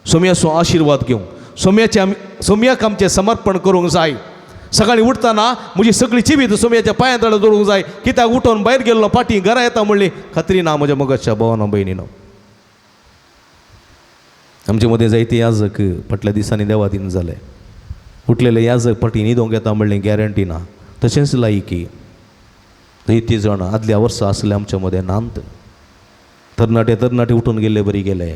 सोम्याचो आशिर्वाद घेवंक, सोम्याचें आमी सोम्याक आमचें समर्पण करूंक जाय. सकाळीं उठतना म्हजी सगळी जिवीत सोम्याच्या पांयां तळा दवरूंक जाय. कित्याक उठोवन भायर गेल्लो फाटीं घरा येता म्हणली खात्री ना म्हज्या मगतच्या भावान भयणीनो. आमचे मदें जायते याजक फाटल्या दिसांनी देवादीन जाले. उठलेले याजक फाटीं न्हिदोंक येता म्हणली गॅरंटी ना. तशेंच लायकी जायती जाणां आदल्या वर्सा आसले आमच्या मदें नांत. तरणाटे तरणाटे उठून गेल्ले बरी गेले.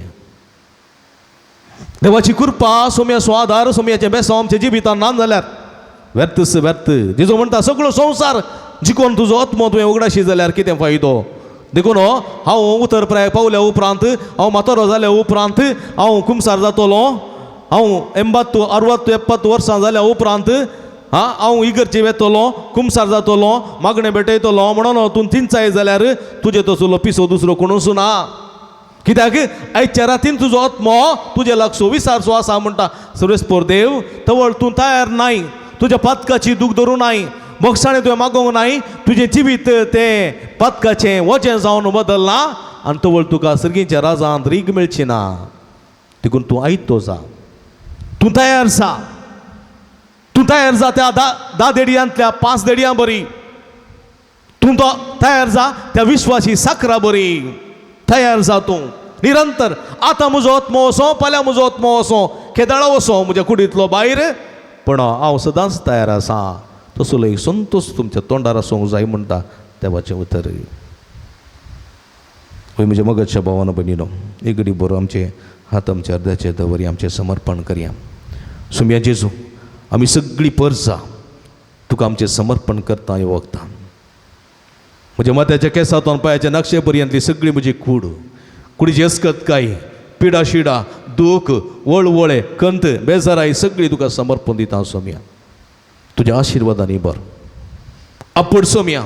देवाची कृपा, सोम्याचो आदार, सोम्याचें बेसांव आमच्या जिवितान ना जाल्यार व्यर्थच व्यर्थ. जेजू म्हणटा सगळो संवसार जिकोन तुजो आत्मो तुवें उगडाशी जाल्यार कितें फायदो. देखून हांव उतर प्राय पावल्या उपरांत, हांव म्हातारो जाल्या उपरांत, हांव कुमसार जातलो, हांव 80 60 70 वर्सां जाल्या उपरांत हां हांव इगर्जे वेतलो, कुमसार जातलो, मागणें भेटयतलो म्हणून तूं थिंचाय जाल्यार तुजे तसलो पिसो दुसरो कोणूच ना. कित्याक आयच्या रातीन तुजो आत्मो तुजे लागसो विसारसो आसा म्हणटा सर्वेस्पोर देव. तवळ तूं तयार नाय, तुज्या पातकाची दूख धरूं नाय, मोगसाणें तुवें मागोवंक नाय, तुजें जिवीत तें पातकाचें वजें जावन बदललां आनी तवळ तुका सर्गीच्या राजांत रीग मेळची ना. देखून तूं आयतो जा, तूं तयार जा, तूं तयार जा त्या 10 देडयांतल्या 5 देडयां बरी, तूं तो तयार जा त्या विश्वासी साकरा बरी तयार जा तूं निरंतर. आतां म्हजो आत्मो वसो, फाल्यां म्हजो आत्मो वसो, केदाळा वसो म्हज्या कुडींतलो भायर, पूण हांव सदांच तयार आसा. तसलो एक संतोश तुमच्या तोंडार आसूंक जाय म्हणटा देवाचें उतर. हय म्हज्या मगतच्या भावान भयणीनो, एक घडी बरो आमचे हात आमच्या अर्द्याचे दवरी आमचें समर्पण करया. सुम्या जेजू, आमी सगळीं परजा तुका आमचें समर्पण करता ह्या वखदान. म्हज्या माथ्याच्या केंसांतल्यान पांयाच्या नक्षे पर्यंतली सगळी म्हजी कूड, कुडीची अस्कतकाय, पिडा शिडा, दूख, वळवळे, कंत, बेजाराय सगळी तुका समर्पण दिता सोम्या. तुज्या आशिर्वादांनी बर आपड सोम्या.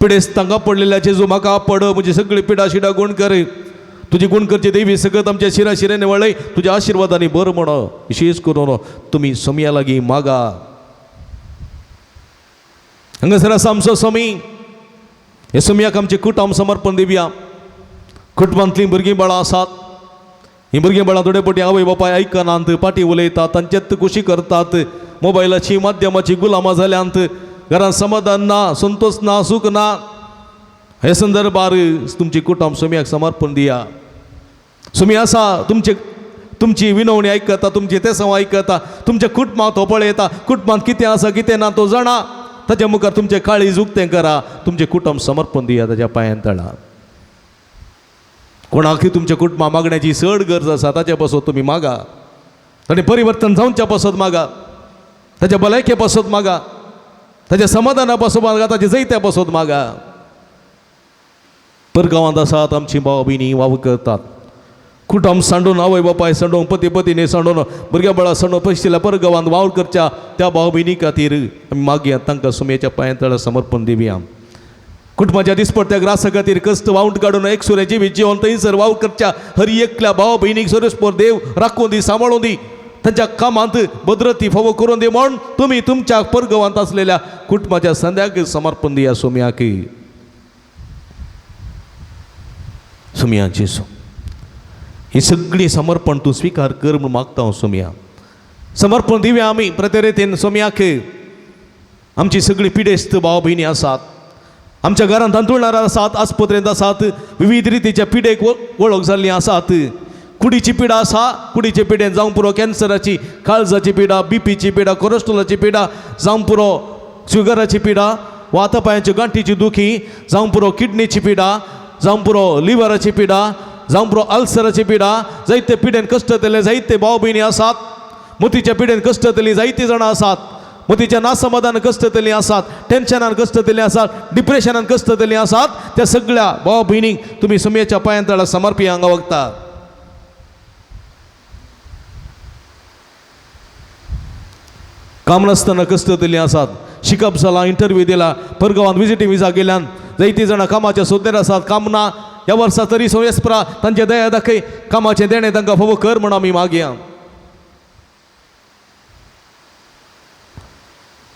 पिडेस्तांक आपडलेल्या जेजू म्हाका आपड, म्हजी सगळी पिडा शिडा गुण कर. तुजी गुण करची देवी सगळं आमच्या शिरा शिऱ्याने वळय तुज्या आशिर्वादांनी बर म्हण. विशेष करून तुमी सोम्या लागीं मागा. हांगासर आसा आमचो सोमी. हे सोमयाक आमचें कुटुंब समर्पण दिवया. कुटुंबांतलीं भुरगीं बाळां आसात, हीं भुरगीं बाळां थोडे फावटी आवय बापाय आयकनात, पाटी उलयतात, तांचेच खुशी करतात, मोबायलाची माध्यमाची गुलामां जाल्यांत, घरांत समाधान ना, संतोश ना, सूख ना. हे संदर्भार तुमची कुटुंब सोमयाक समर्पण दिया. सोमी आसा तुमचे तुमची विनवणी आयकता, तुमची तेसांव आयकता, तुमच्या कुटुंबांत तो पळयता, कुटुंबांत कितें आसा कितें ना तो जाणा. ताच्या मुखार तुमचें काळीज उक्तें करा, तुमचें कुटुंब समर्पण दिया ताच्या पांयां तळा. कोणाकय तुमच्या कुटुंबा मागण्याची चड गरज आसा ताचे पासून तुमी मागा. ताणें परिवर्तन जावच्या पासत मागा, ताच्या भलायके पासत मागा, ताच्या समाधाना पासत मागा, ताच्या जैत्या पासत मागा. परगांवांत आसात आमची भाव भयणी वावर करतात, कुटुंब सांडून, आवय बापाय सांडून, पती पतीने सांडून, भुरग्या बाळा सांडून पयशिल्ल्या परगांवांत वावर करच्या त्या भाव भयणी खातीर आमी मागया, तांकां सुमयेच्या पांया तळा समर्पण दिवया. कुटुंबाच्या दिसपडत्या ग्रासा खातीर कश्ट वावट काडून एकसुरें जिवीत जिवन थंयसर वावर करच्या हर एकल्या भाव भयणीक सरस्पोर देव राखून दी, सांबाळून दी, तांच्या कामांत भद्रती फावो करून दी म्हूण तुमी तुमच्या परगांवांत आसलेल्या कुटुंबाच्या संद्याक समर्पण दिया सोमयाक. सोमया जेजू, ही सगळी समर्पण तूं स्विकार कर म्हूण मागता हांव सोमया. समर्पण दिवया आमी प्रत्यरेतीन सोमयाक. आमची सगळी पिडेस्त भाव भयणी आसात, आमच्या घरांत हांतुळणार आसात, आस्पत्रेंत आसात, विविध रितीच्या पिडेक वळख जाल्ली आसात. कुडीची पिडा आसा, कुडीचे पिडेन जावं पुरो कॅन्सराची, काळजाची पिडा, बीपीची पिडा, कोलेस्ट्रॉलाची पिडा, जावं पुरो शुगराची पिडा, वातापायांची गांठीची दुखी, जावं पुरो किडनीची पिडा, जावं पुरो लिवराची पिडा, जावं पुरो अल्सराची पिडा, जायते पिडेन कश्ट जाल्ले जायते भाव भयणी आसात. मोतीच्या पिडेन कश्ट जाल्ली जायतीं जाणां आसात, मोतीच्या नासमाधान कश्ट जाल्लीं आसात, टेन्शनान कश्ट जाल्लीं आसात, डिप्रेशनान कश्ट जाल्लीं आसात. त्या सगळ्या भाव भयणींक तुमी सुमयेच्या पांयां तळा समर्पी हांगा वगता. काम नासतना कश्ट जाल्लीं आसात, शिकप जालां, इंटरव्यू दिला, परगांवांत विजिटींग विजा गेल्यान जायतीं जाणां कामाच्या सोदनेर आसात, काम ना. ह्या वर्सा तरी सोयस्परा तांचे दया दाखय, कामाचें देणें तांकां फावो कर म्हूण आमी मागया.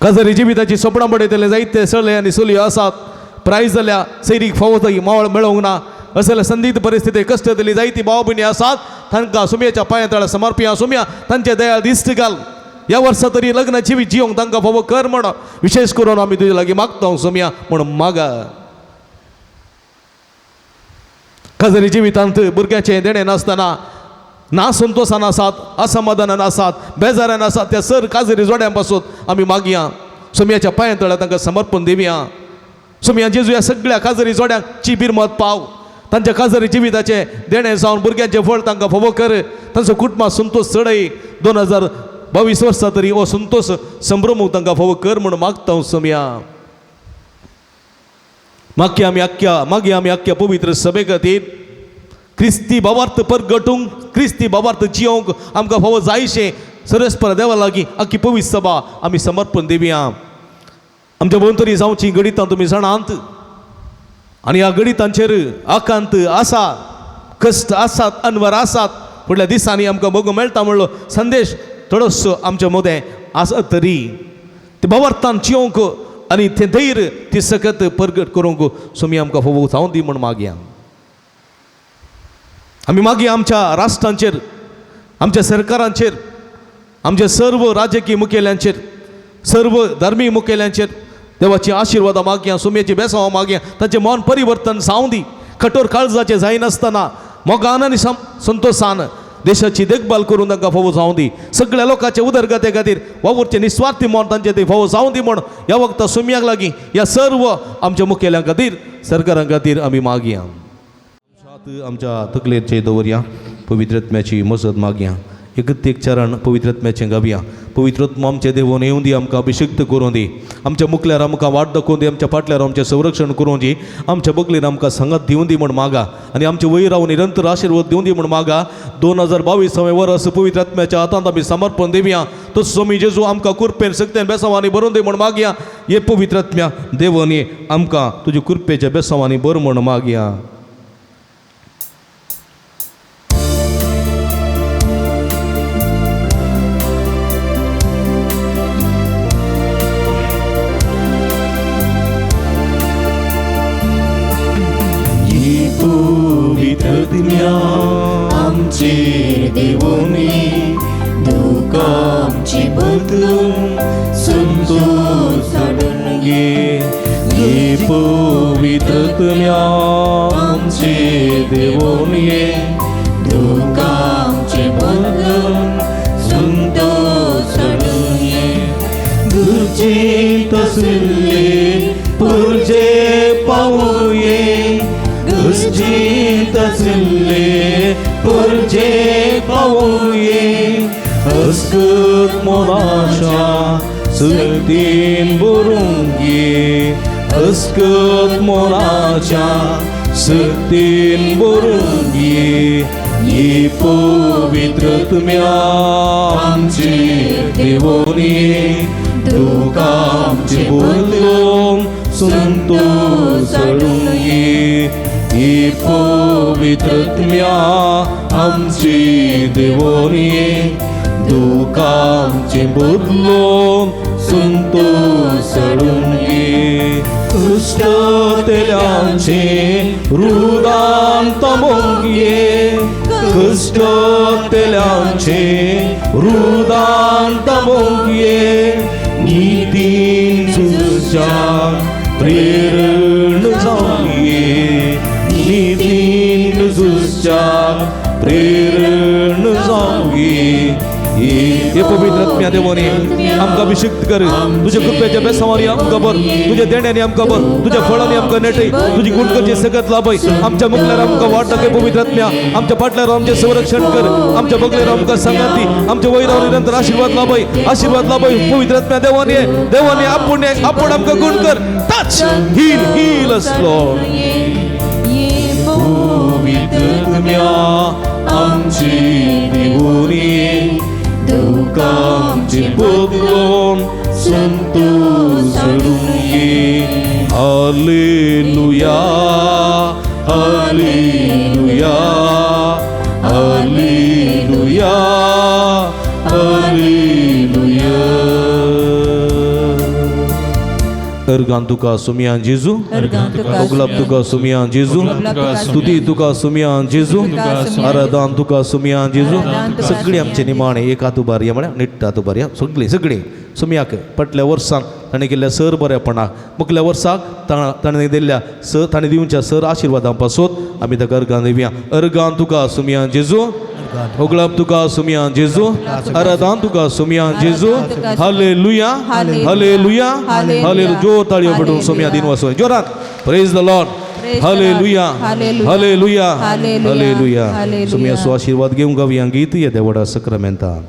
काजारी जिविताची सोपणां बडयतले जायते सळे आनी चलयो आसात, प्रायज जाल्या सैरीक फावो जागी मावळ मेळोवंक ना, असल्या संदिग्ध परिस्थिती कश्ट जाल्ली जायती भाव भयणी आसात. तांकां सुमयेच्या पांया तळा समर्पया सुमया, तांचे दया दिश्ट घाल. ह्या वर्सा तरी लग्न जिवीत जिवंक तांकां फावो कर म्हण विशेश करून आमी तुजे लागीं मागता सुमया म्हण मागा. काजारी जिवितांत भुरग्याचें देणें नासतना ना संतोशान आसात, असमाधानान आसात, बेजारान आसात, त्या सर काजरी जोड्यां पासून आमी मागया, सोमयाच्या पांया तळा तांकां समर्पण दिवया. सोमया जेजू ह्या सगळ्या काजरी जोड्यांची बिरमत पाव, तांच्या काजरी जिविताचें देणें जावन भुरग्यांचें फळ तांकां फावो कर, तांचो कुटुंबा संतोश चडय. 2022 वर्सां तरी हो संतोश संभ्रमूक तांकां फावो कर म्हूण मागता हांव सोमया. मागया आमी आख्ख्या, मागया आमी आख्ख्या पवित्र सभे खातीर क्रिस्ती भावार्थ परगटूंक, क्रिस्ती भावार्थ जियोंक आमकां फावो जायशें सरस्पर देवा लागीं आख्खी पवित्र सभा आमी समर्पण दिवया. आमच्या भोंवतणी जावचीं गणितां तुमी जाणात आनी ह्या गणितांचेर आकांत आसा, कश्ट आसात, अनवर आसात. फुडल्या दिसांनी आमकां बगूंक मेळटा म्हणलो संदेश थोडोसो आमच्या मदें आसत तरी ते भावार्थान जियोंक आनी तें धैर्य ती सकत परगट करूंक सोमी आमकां फावो जावं दी म्हूण मागया. आमी मागीर आमच्या राष्ट्रांचेर, आमच्या सरकारांचेर, आमच्या सर्व राजकीय मुखेल्यांचेर, सर्व धार्मीक मुखेल्यांचेर देवाची आशिर्वादां मागया, सुमयेची बेसांवां मागया, तांचें मन परिवर्तन जावं दी. कठोर काळजाचें जायनासतना मोगान आनी संतोशान देशाची देखभाल करून तांकां फावो जावं दी. सगळ्या लोकांचे उदरगते खातीर वावुरचें निस्वार्थी मन तांचे ते फावो जावं दी म्हूण ह्या वखता सुमयाक लागीं ह्या सर्व आमच्या मुखेल्यां खातीर, सरकारां खातीर आमी मागया. आमच्या तकलेर दवरया, पवित्रत्म्याची मजत मागया, एकत चरण पवित्रत्म्याचें गावया. पवित्रत्म आमचें देवून येवं दी, आमकां अभिषिक्त करूं दी, आमच्या मुखल्यार आमकां वाट दाखोवन दी, आमच्या फाटल्यार आमचें संरक्षण करूं दी, आमच्या बगलेर आमकां सांगात दिवं दी म्हूण मागा आनी आमचे वयर रावन निरंतर आशिर्वाद दिवं दी म्हूण मागा. 2022 वर्स पवित्रत्म्याच्या हातांत आमी समर्पण दिवया. तो स्वामी जेजू आमकां कृपेन सक्तेन बेसांवांनी भरून दी म्हूण मागया. हे पवित्रत्म्या देवून ये आमकां तुज्या कृपेच्या बेसांवांनी भर म्हूण मागया.
आमचेर देवोनी दुखांची बदलून संतोष हाडून घे. हे पवित्रत्म्या आमचेर देवोनी दुखांची बदलून संतोष हाडून घे. गुरचे तसले पुरजे पावये, गुरचे तसले पुरजे पावये,
अस्कत मोनाच्या सक्तीन बरोवंक ये, अस्कत मोनाच्या सक्तीन बरोवंक ये. ये पवित्र तुम्या आमचे देवोनी तुका आमचे बदलून संतोष हाडूंक ये. ये पवित्र तुम्या आमचे देवोनी तुका आमचे बदलून संतोष हाडूंक ये. कश्टतेल्यांचे रुदान तमोंक ये, कश्टतेल्यांचे रुदान तमोंक ये. नितीन झुजच्या प्रेरण जावंक ये, नितीन झुजच्या प्रेरण जावंक ये. हे पवित्र आत्म्या देवाने आमकां अभिषिक्त कर, तुझ्या कृपेच्या बेसावानी आमकां बर, तुझ्या देण्याने आमकां बर, तुझ्या फळांनी आमकां नेटय, तुझी गुणकरची सकत लाभय. आमच्या मुखल्यार आमकां वाट दाखय पवित्र आत्म्या, आमच्या फाटल्यार आमचें संरक्षण कर, आमच्या बगल्यार आमकां सांगाती, आमच्या वयरावर निरंतर आशीर्वाद लाभय, आशीर्वाद लाभय. पवित्र आत्म्या देवाने, देवाने आपूण आपूण आमकां गुण कर. Touch, heal, heal us Lord. पवित्र आत्म्या आमचे देवोनी तुका आमचे बदलून संतोष हाडूंक ये. Hallelujah, hallelujah, hallelujah, hallelujah. Organ तुका सुमियान जेजू, ओगलाब तुका सुमियान जेजू, स्तुती तुका सुमियान जेजू, आराधन तुका सुमियान जेजू. सगळी आमचे निमाणे एक हात उबारया म्हळ्यार निट्ट हात उबारया सगळी सगळी सुमयाक फाटल्या वर्साक ताणें केल्ल्या सर बरेपणाक, मुखल्या वर्साक ताणें दिल्ल्या सर ताणें दिवच्या सर आशिर्वादां पासून आमी ताका अर्गान दिवया. अर्गान तुका सुमियान जेजू, ओगलाब तुका सुमियान जेजू, आराधन तुका सुमियान जेजू. Hallelujah, hallelujah, hallelujah. जोर ताळयो पडून सुमिया दिन वसो जोरात. Praise the Lord. Hallelujah, hallelujah, hallelujah. सुमिया सो आशीर्वाद घेवंक गावया गीत ये देवडा सक्रामेंतान.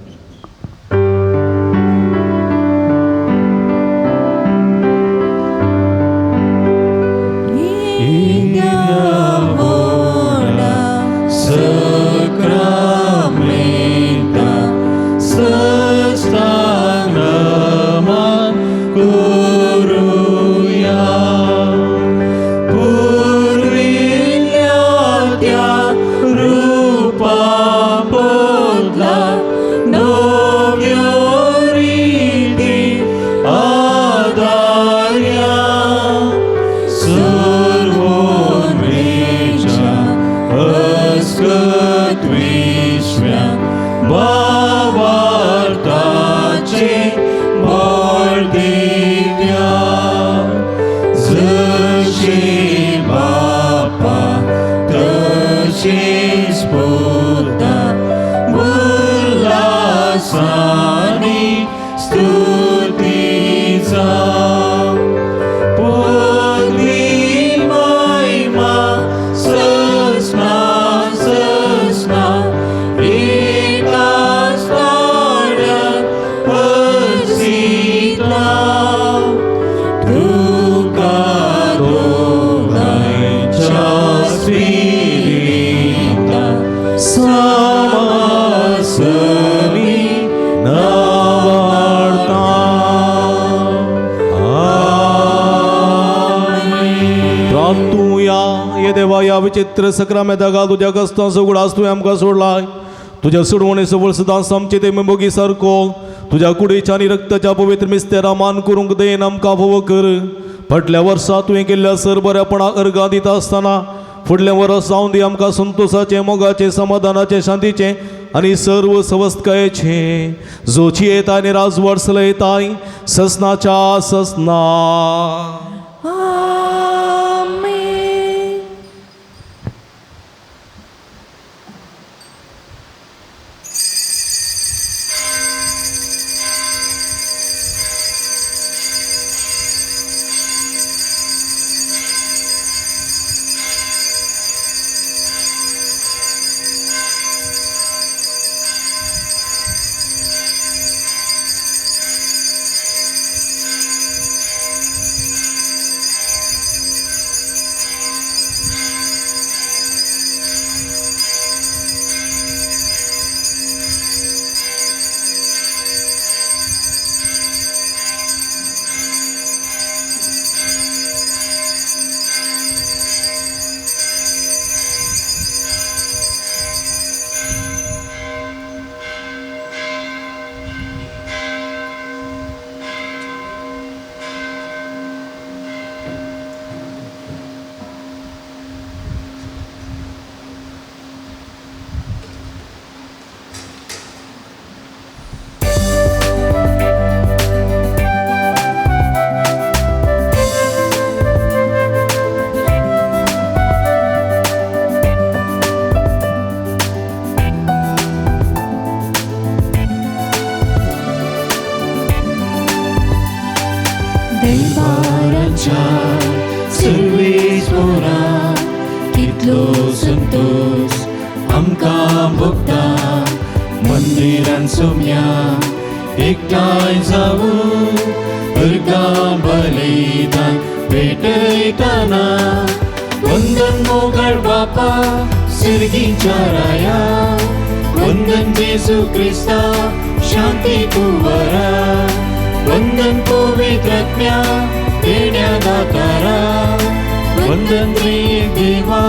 विचित्र सक्रामेंता घाल तुज्या कस्तां सगळो तुवें आमकां सोडलाय. तुज्या सोडवणे सवळ सदां आमचे ते मोगी सारको तुज्या कुडीच्या आनी रक्ताच्या पवित्र मिस्तेरा मान करूंक देन आमकां भोव कर. फाटल्या वर्सा तुवें केल्ल्या सर बऱ्यापणाक अर्गां दिता आसतना फुडलें वर्स जावन दी आमकां संतोसाचें, मोगाचें, समाधानाचें, शांतीचें आनी सर्व सवस्तकायेचें. जोची येता आनी राजवट चलयताय ससनाच्या ससना.
दिसपोरा कितलो संतोष आमकां भोगता मंदिरान सोम्या एकठांय जावूं अर्गां बलिदान भेटयतना वंदन मोगाळ बापा सिर्गीच्या राया वंदन जेजू क्रिस्ता शांती कुंवरा वंदन पवित्रात्म्या देण्या दातारा वंदन त्रिएक देवा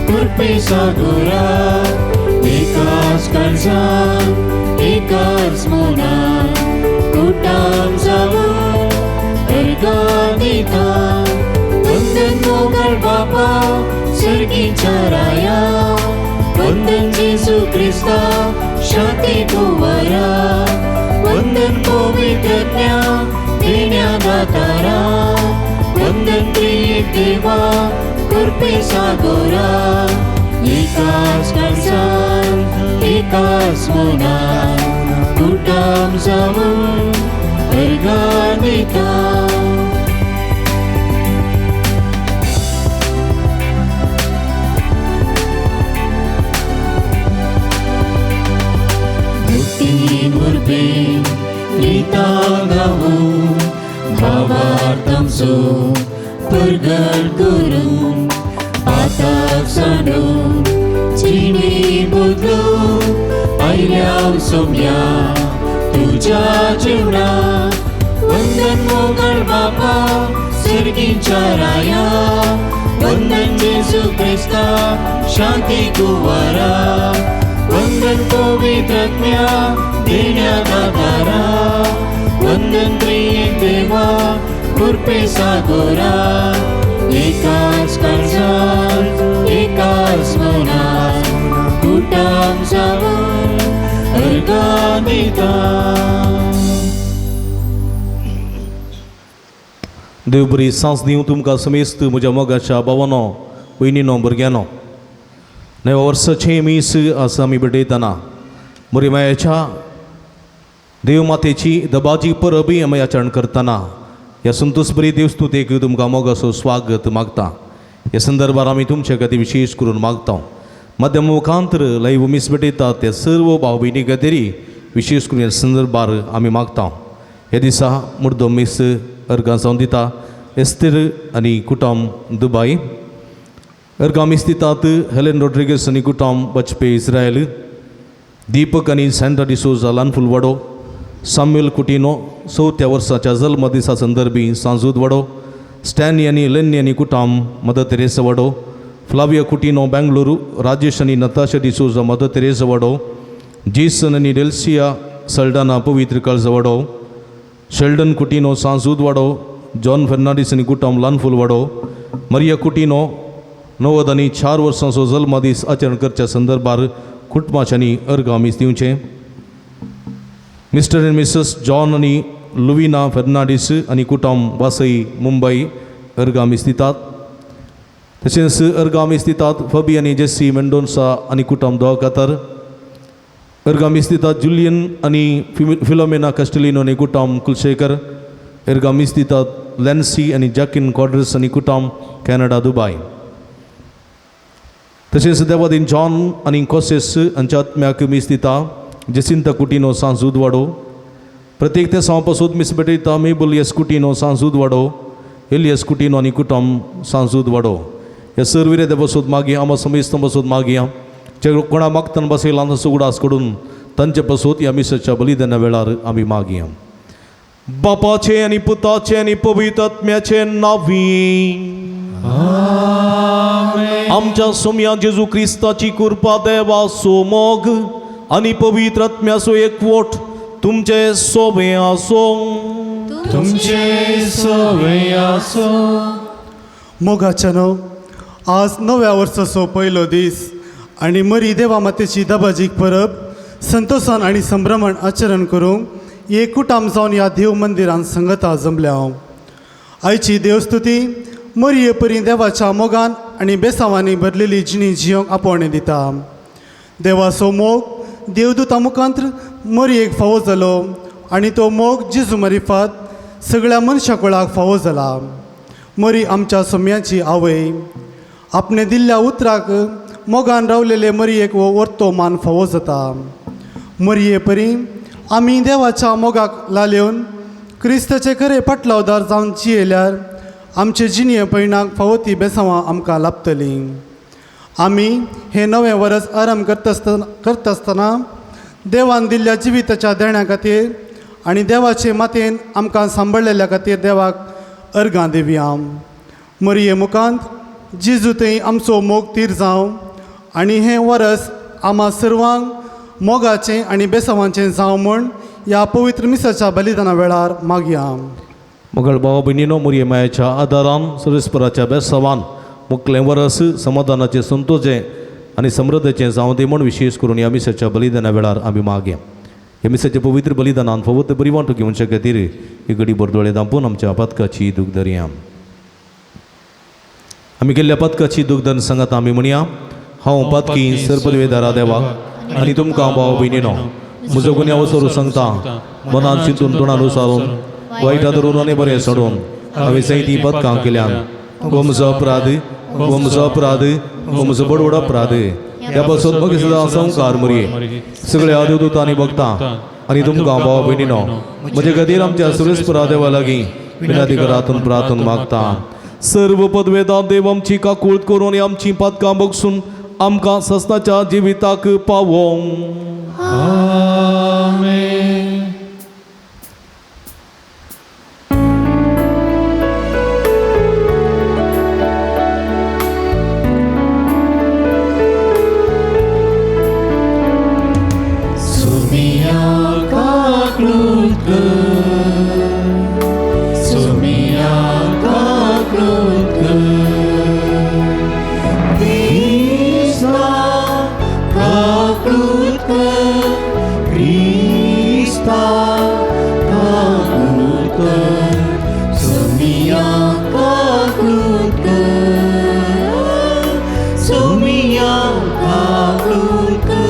कृपे सागोरा एकाच काळजान एकाच मनान कुटाम जावूं अर्गां दिता वंदन मोगाळ बापा सर्गीच्या राया वंदन जेजू क्रिस्ता शांती कुंवरा वंदन पवित्रात्म्या देण्या दातारा वंदन त्रिएक देवा कृपे सागोरा एकाच काळजान एकाच मनान कुटाम जावूं अर्गां दिता. भक्तीन उर्बेन गीतां गावूं भावार्थ आमचो परगट करून पाताक सांडून जिणी बदलून आयल्या सोम्या तुज्या जिवना वंदन मोगाळ बापा सर्गीच्या राया वंदन जेजू क्रिस्ता शांती कुंवरा वंदन पवित्रात्म्या देण्या दातारा वंदन त्रिएक देवा कृपे सागोरा एकाच काळजान एकाच मनान कुटाम जावूं अर्गां दिता.
देव बरी सांस दिवं तुमकां समेस्त म्हज्या मोगाच्या भावानो भयणीनो भुरग्यांनो. नव्या वर्साचें मीस आसा आमी भेटयतना बरी मायाच्या देव मातेची दबाजी परबी आमी आचरण करतना ह्या संतोष बरी देवस्तुतेक तुमकां मोगाचो स्वागत मागता. ह्या संदर्भार आमी तुमचे खातीर विशेश करून मागता. मध्यम मुखांतर लायव मीस भेटयतात त्या सर्व भाव भयणी खातीर विशेश करून ह्या संदर्भार आमी मागता. ह्या दिसा मुर्दो मीस अर्गां जावन दिता एस्तर आनी कुटुंब दुबाय. अर्गां मीस दितात हेलेन रॉड्रिगस आनी कुटुंब बचपे इस्रायल. दीपक आनी सँड्रा डिसोजा लानफुल वाडो. साम्युएल कुटिनो चवथ्या वर्साच्या जल्मदिसा संदर्भी सांजूद वाडो. स्टॅनी आनी लेन्नी आनी कुटुंब मदर तेरेसा वाडो. फ्लाविया कुटिनो बेंगलुरू. राजेश आनी नताशा डिसोजा मदर तेरेसा वाडो. जेसन आनी डेल्सिया सल्डाना पवित्र काळजा वाडो. शेल्डन कुटिनो सांजूद वाडो. जॉन फेर्नांडीस आनी कुटुंब लानफूल वाडो. मरिया कुटिनो 94 वर्सांचो जल्मदीस आचरण करच्या संदर्भार कुटुंबाच्यांनी अर्गां मीस दिवचें. मिस्टर एंड मिसेस जॉन आनी लुविना फेर्नांडीस आनी कुटुंब वासई मुंबय अर्गां मीस दितात. तशेंच अर्गां मीस दितात फबी आनी जेसी मेंडोन्सा आनी कुटुंब दोहा कातार. अर्गां मीस दितात जुलियन आनी फिलोमेना कस्टलिनो आनी कुटुंब कुलशेखर. अर्गां मीस दितात लॅन्सी आनी जॅकिन क्वाड्रस आनी कुटुंब कॅनडा दुबाय. तशेंच देवादीन जॉन आनी कोसेस हांच्या आत्म्याक मीस दिता जेसिंता कुटिनो सांजूद वाडो. प्रत्येक ते सांव मीस भेटयता मेबल एस कुटिनो सांजूद वाडो. एलियस कुटिनो आनी कुटुंब सांजूद वाडो. ह्या सर्विरे देवसोद मागया आमा समेस्त बसोद मागया जे कोणा मागताना बसयला तसो उडास करून तांचे पासत ह्या मिसाच्या बलिदाना वेळार आमी मागया. बापाचे आनी पुताचे आनी पवित्र आत्म्याचे नांवी आमच्या सोम्या जेजू क्रिस्ताची कृपा देवाचो मोग आनी पवित्र आत्म्याचो एकवट तुमचे सोबे आसो.
तुमचे सोबे आसो.
मोगाच्यानो आज नव्या वर्साचो पयलो दीस आनी मरी देवा मातेची दबाजीक परब संतोषान आनी संभ्रमान आचरण करूंक एकूटाम जावन ह्या देव मंदिरान संगता जमल्या हांव. आयची देवस्तुती मरये परी देवाच्या मोगान आनी बेसांवांनी भरलेली जिणी जियोंक आपोवणें दिता. देवाचो मोग देवदूता मुखांत्र मरयेक फावो जालो आनी तो मोग जेजू मारिफात सगळ्या मनशा कुळाक फावो जाला. मरी आमच्या सोम्याची आवय. आपणे दिल्ल्या उतराक मोगान रावलेले मरयेक हो वर्तो मान फावो जाता. मरये परी आमी देवाच्या मोगाक लालेवन क्रिस्ताचे खरे पाटलावदार जावन जियेल्यार आमचे जिणये पयणाक फावो ती बेसांवां आमकां लाभतलीं. आमी हें नवें वरस आराम करतासतना देवान दिल्ल्या जिविताच्या देण्या खातीर आनी देवाचे मातेन आमकां सांबाळलेल्या खातीर देवाक अर्गां दिवया. मरये मुखांत जेजू थंय आमचो मोग तीर जावं आनी हें वरस आमा सर्वांक मोगाचें आनी बेसांवाचें जावं म्हूण ह्या पवित्र मिसाच्या बलिदाना वेळार मागया.
मगळ भाव भयणीनो, मोरये मायाच्या आदारान सर्वेस्पराच्या बेसावान मुकलें वरस समाधानाचें, संतोषें आनी समृद्धेचें जावं दी म्हूण विशेश करून ह्या मिसाच्या बलिदाना वेळार आमी मागया. ह्या मिसाच्या पवित्र बलिदानान फावो ते बरी वांटो घेवचे खातीर ही घडी भर दोळे धांपून आमच्या पातकाची दूख धरया. आमी केल्ल्या पातकाची दूख धरून सांगात आमी म्हणया, हांव पातकी सरपदवेदारा देवा आनी तुमकां भाव भयणीनो म्हजो गुन्यांव सोरू सांगता. मनान चिंतून तोंडान उसारून वायटा धरून आनी बरें सोडून हांवें जायतीं पदकां केल्यान. हो म्हजो अपराध, हो म्हजो अपराध, हो म्हजो बडवड अपराध. ह्या पासून म्हाका सदां संवकार मरये सगळ्या देवदूतांनी भोगता आनी तुमकां भाव भयणीनो म्हजे खातीर आमच्या सुरेस्परा देवा लागीं विनंती करातून प्रार्थून मागता. सर्व पदवेदा देव आमची काकूळत करून आमची पातकां बगसून आमकां सस्नाच्या जिविताक पावोवं.
आमेन. सुमिया काकळूत कर, सुमिया काकळूत कर, क्रिस्ता काकळूत कर, क्रिस्ता काकळूत कर, सुमिया काकळूत कर, सुमिया काकळूत कर.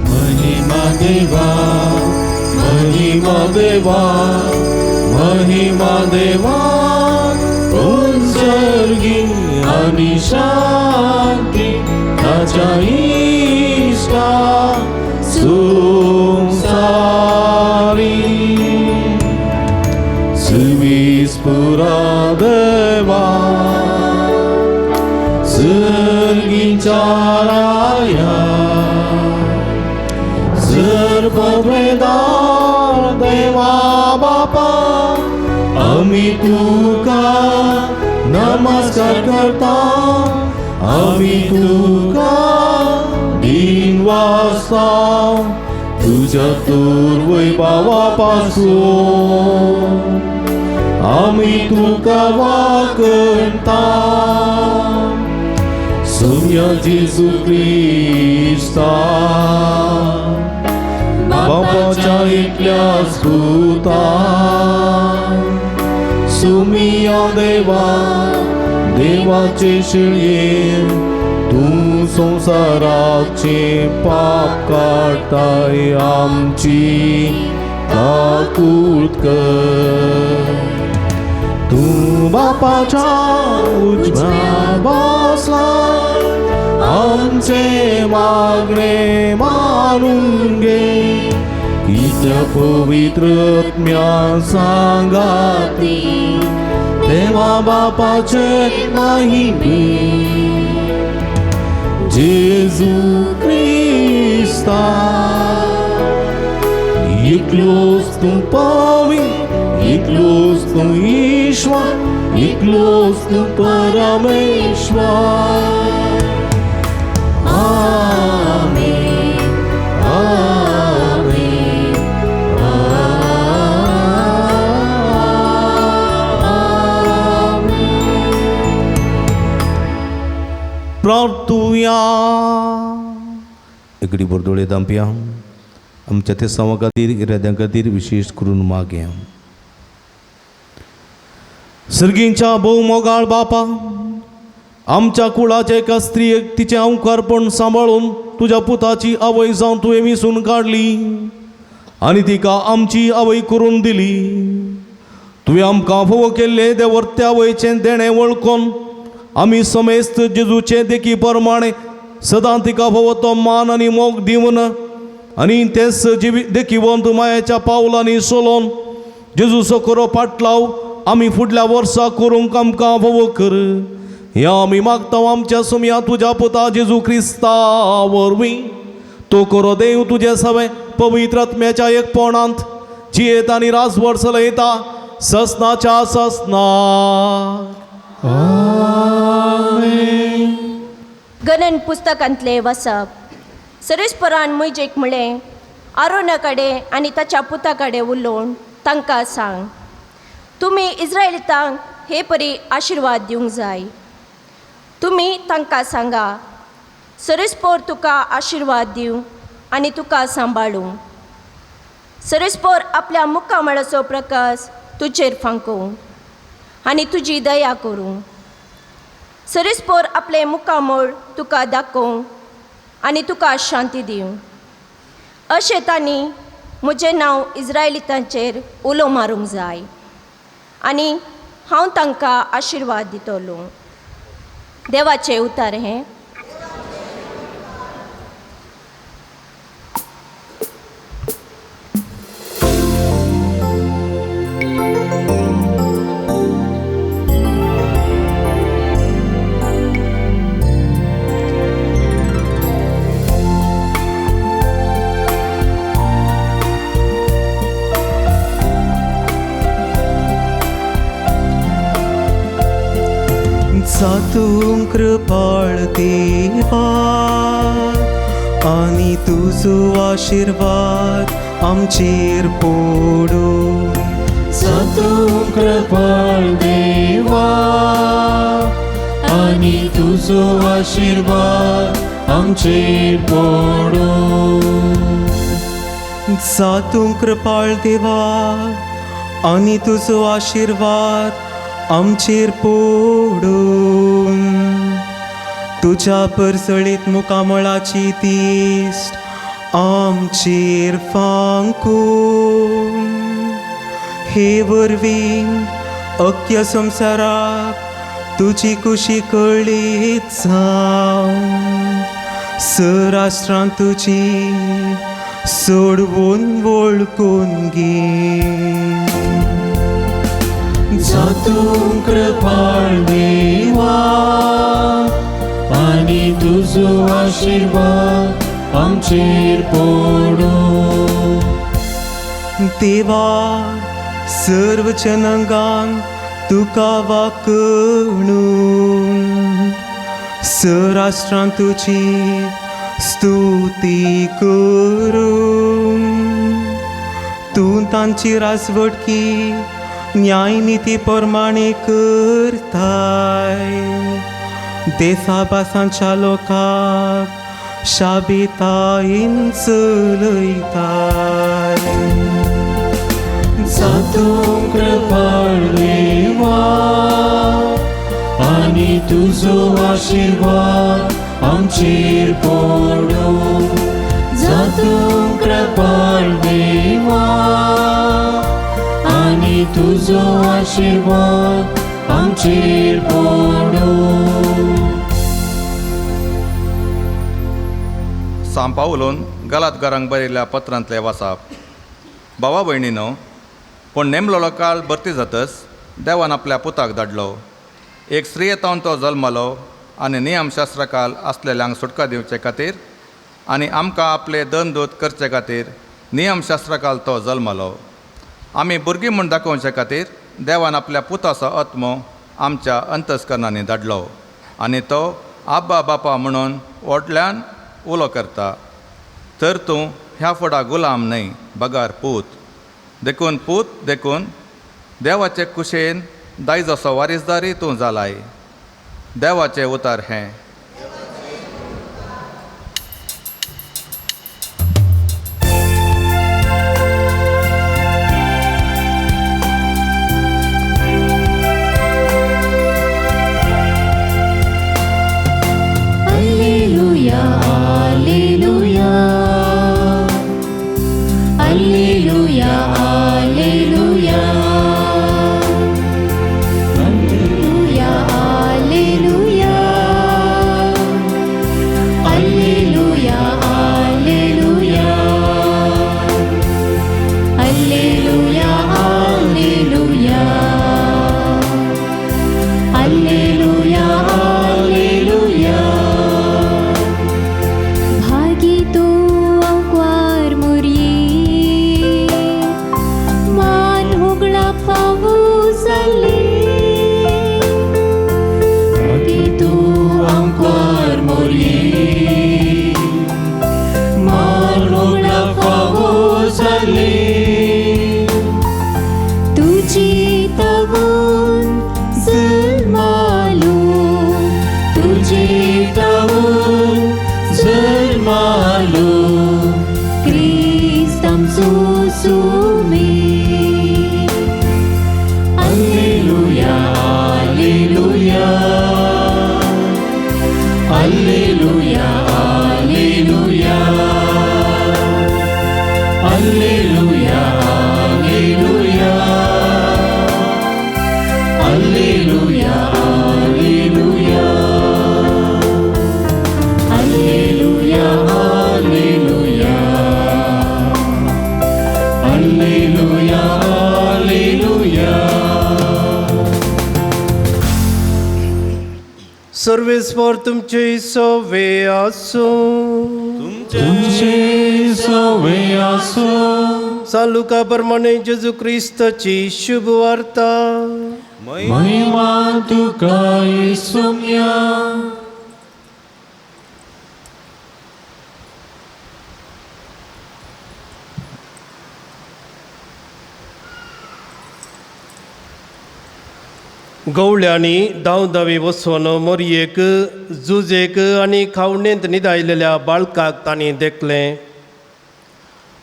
महिमा देवा, महिमा देवा, महिमा देवा, उंचर्गी आणि शांती ताच्या इश्टा संसारी. सुवीस पुरा देवा, सर्गीच्या राया, सर्ववेदा देवा बापा, आमी तुका नमस्कार करता, आमी तुका दिन वाजता तुझ्या दुर्वैभावा पासून आमी तुका वाकणता. सुम्या जेजू क्रिस्ता बापाच्या एकल्या पुता, सुमिया देवा देवाचे शिळये, तूं संवसाराचे पाप काडटाय आमची काकूट कर. तूं बापाच्या उजव्या बसला, आमचे मागणे मानून घे, कित्या पवित्र आत्म्या सांगाती देवा बापाचे महिमे जेजू क्रिस्ता. एकलोच तूं पावी, एकलोच तूं ईश्वर, एकलोच तूं परमेश्वर. आमेन, आमेन, आमेन.
प्रार्थुया. एकडे भर दोळे धांपया. आमच्या ते खातीर इराद्यां खातीर विशेश करून मागया. सर्गींच्या भोव मोगाळ बापा, आमच्या कुळाच्या एका स्त्रियेक तिचें अंकारपण सांबाळून तुज्या पुताची आवय जावन तुवें विसून काडली आनी तिका आमची आवय करून दिली. तुवें आमकां फावो केल्लें देवर्त्या आवयचें देणें वळखून आमी समेस्त जेजूचे देखी प्रमाणे सदां तिका फावो तो मान आनी मोग दिवन आनी तेच जिवी देखीवंत मायेच्या पावलांनी सोलोवन जेजूचो खरो पाटलाव आमी फुडल्या वर्सा करूंक आमकां फावो कर. ह्या आमी मागता आमच्या सुमया तुज्या पुता जेजू क्रिस्ता वरवीं. तो खरो देव तुजे सवें पवित्र आत्म्याच्या एकपणांत जियेत आनी राजवट चलयता ससनाच्या ससना.
गणन पुस्तकांतले वसप. सरेस्परान म्हजेक म्हळें, आरोना कडेन आनी ताच्या पुता कडेन उलोवन तांकां सांग, तुमी इस्रायलितांक हे परी आशिर्वाद दिवंक जाय. तुमी तांकां सांगा, सरेस्पोर तुका आशिर्वाद दिवं आनी तुका सांबाळूं. सरेस्पोर आपल्या मुखामळाचो प्रकाश तुजेर फांकोवं आनी तुजी दया करूं. सरेस्पोर आपलें मुखामळ तुका दाखोवं आनी तुका शांती दिवं. अशें तांणी म्हजें नांव इस्रायलितांचेर उलो मारूंक जाय आनी हांव तांकां आशिर्वाद दितलो. देवाचें उतार हें.
जातूं कृपाळ देवा आनी तुजो आशिर्वाद आमचेर पडूं.
जातूं कृपाळ देवा आनी तुजो आशिर्वाद आमचेर पडूं.
जातूं कृपाळ देवा आनी तुजो आशिर्वाद आमचेर पडूं. तुज्या परसळीत मुखामळाची दिश्ट आमचेर फांकूं. हे वरवीं अख्ख्या संवसाराक तुजी कुशी कळीत जावं. सराष्ट्रांत तुजी सोडवून वळखून घे.
जातूं कृपाळ देवा आनी तुजो आशिर्वाद आमचेर पडूं.
देवा सर्व जनंगान तुका वाकणूं. सराष्ट्रांत तुजी स्तुती करूं. तूं तांची राजवटकी न्यायनिती प्रमाणे करताय. देसा भासांच्या लोकांक शाबितायेन चलयताय.
जातूं कृपाळ देवा आनी तुजो आशिर्वाद आमचेर पडूं. जातूं कृपाळ देवा आनी तुजो आशिर्वाद आमचेर पडूं.
सांव पावलोन गलातगारांक बरयल्ल्या पत्रांतले वासाप. भावा भयणीनो, पूण नेमलोलो काळ भरती जातच देवान आपल्या पुताक धाडलो. एक स्त्रियेतावन तो जल्मलो आनी नियमशास्त्रकाल आसलेल्यांक सुटका दिवचे खातीर आनी आमकां आपले दनदूत करचे खातीर नियमशास्त्रकाल तो जल्मलो. आमी भुरगीं म्हूण दाखोवचे खातीर देवान आपल्या पुताचो आत्मो आमच्या अंतस्करणांनी धाडलो आनी तो आब्बा बापा म्हणून व्हडल्यान उलो करता. तर तूं ह्या फुडा गुलाम न्हय बगार पूत, देखून पूत देखून देवाचे कुशेन दायजसो वारिसदारी तूं जालाय. देवाचें उतार हें.
तुमी मान होगडा फावो जाले
तुजी तवून जल्मालो
तुजी तावून जल्मालो
क्रिस्त आमचो Sumi
Alleluia, Alleluia, Alleluia, Alleluia, Alleluia, Alleluia, Alleluia, Alleluia, Alleluia, Alleluia, Alleluia.
सर्वेस्पर तुमचे सवे आसूं
तुमचे सवे आसूं
सालुका प्रमाणे जेजू क्रिस्ताची शुभ वार्ता
महिमा तुका येसुम्या
गवळ्यांनी धांव धांवी वचून मोरयेक जुजेक आनी खावणेंत न्हिदायलेल्या बाळकाक तांणी देखलें.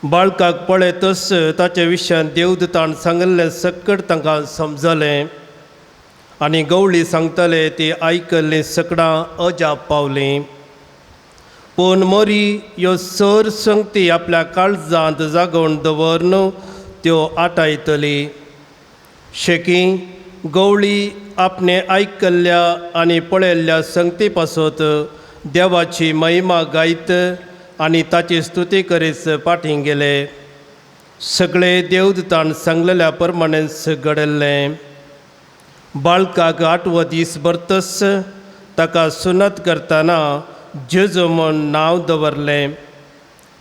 बाळकाक पळयतच ताचे विशयान देवदूतान सांगिल्लें सकट तांकां समजलें आनी गवळी सांगताले ती आयकल्लीं सकडां अजाप पावलीं. पूण मोरी ह्यो सर संगती आपल्या काळजांत जागोवन दवरून त्यो आटायतली. शेकी गवळी आपणे आयकल्ल्या आनी पळयल्ल्या संगती पासत देवाची महिमा गायत आनी ताची स्तुती करीत फाटीं गेले. सगळे देवदूतान सांगलेल्या प्रमाणेच घडल्लें. बाळकाक आठवो दीस भरतच ताका सुनत करतना जेजू म्हूण नांव दवरलें.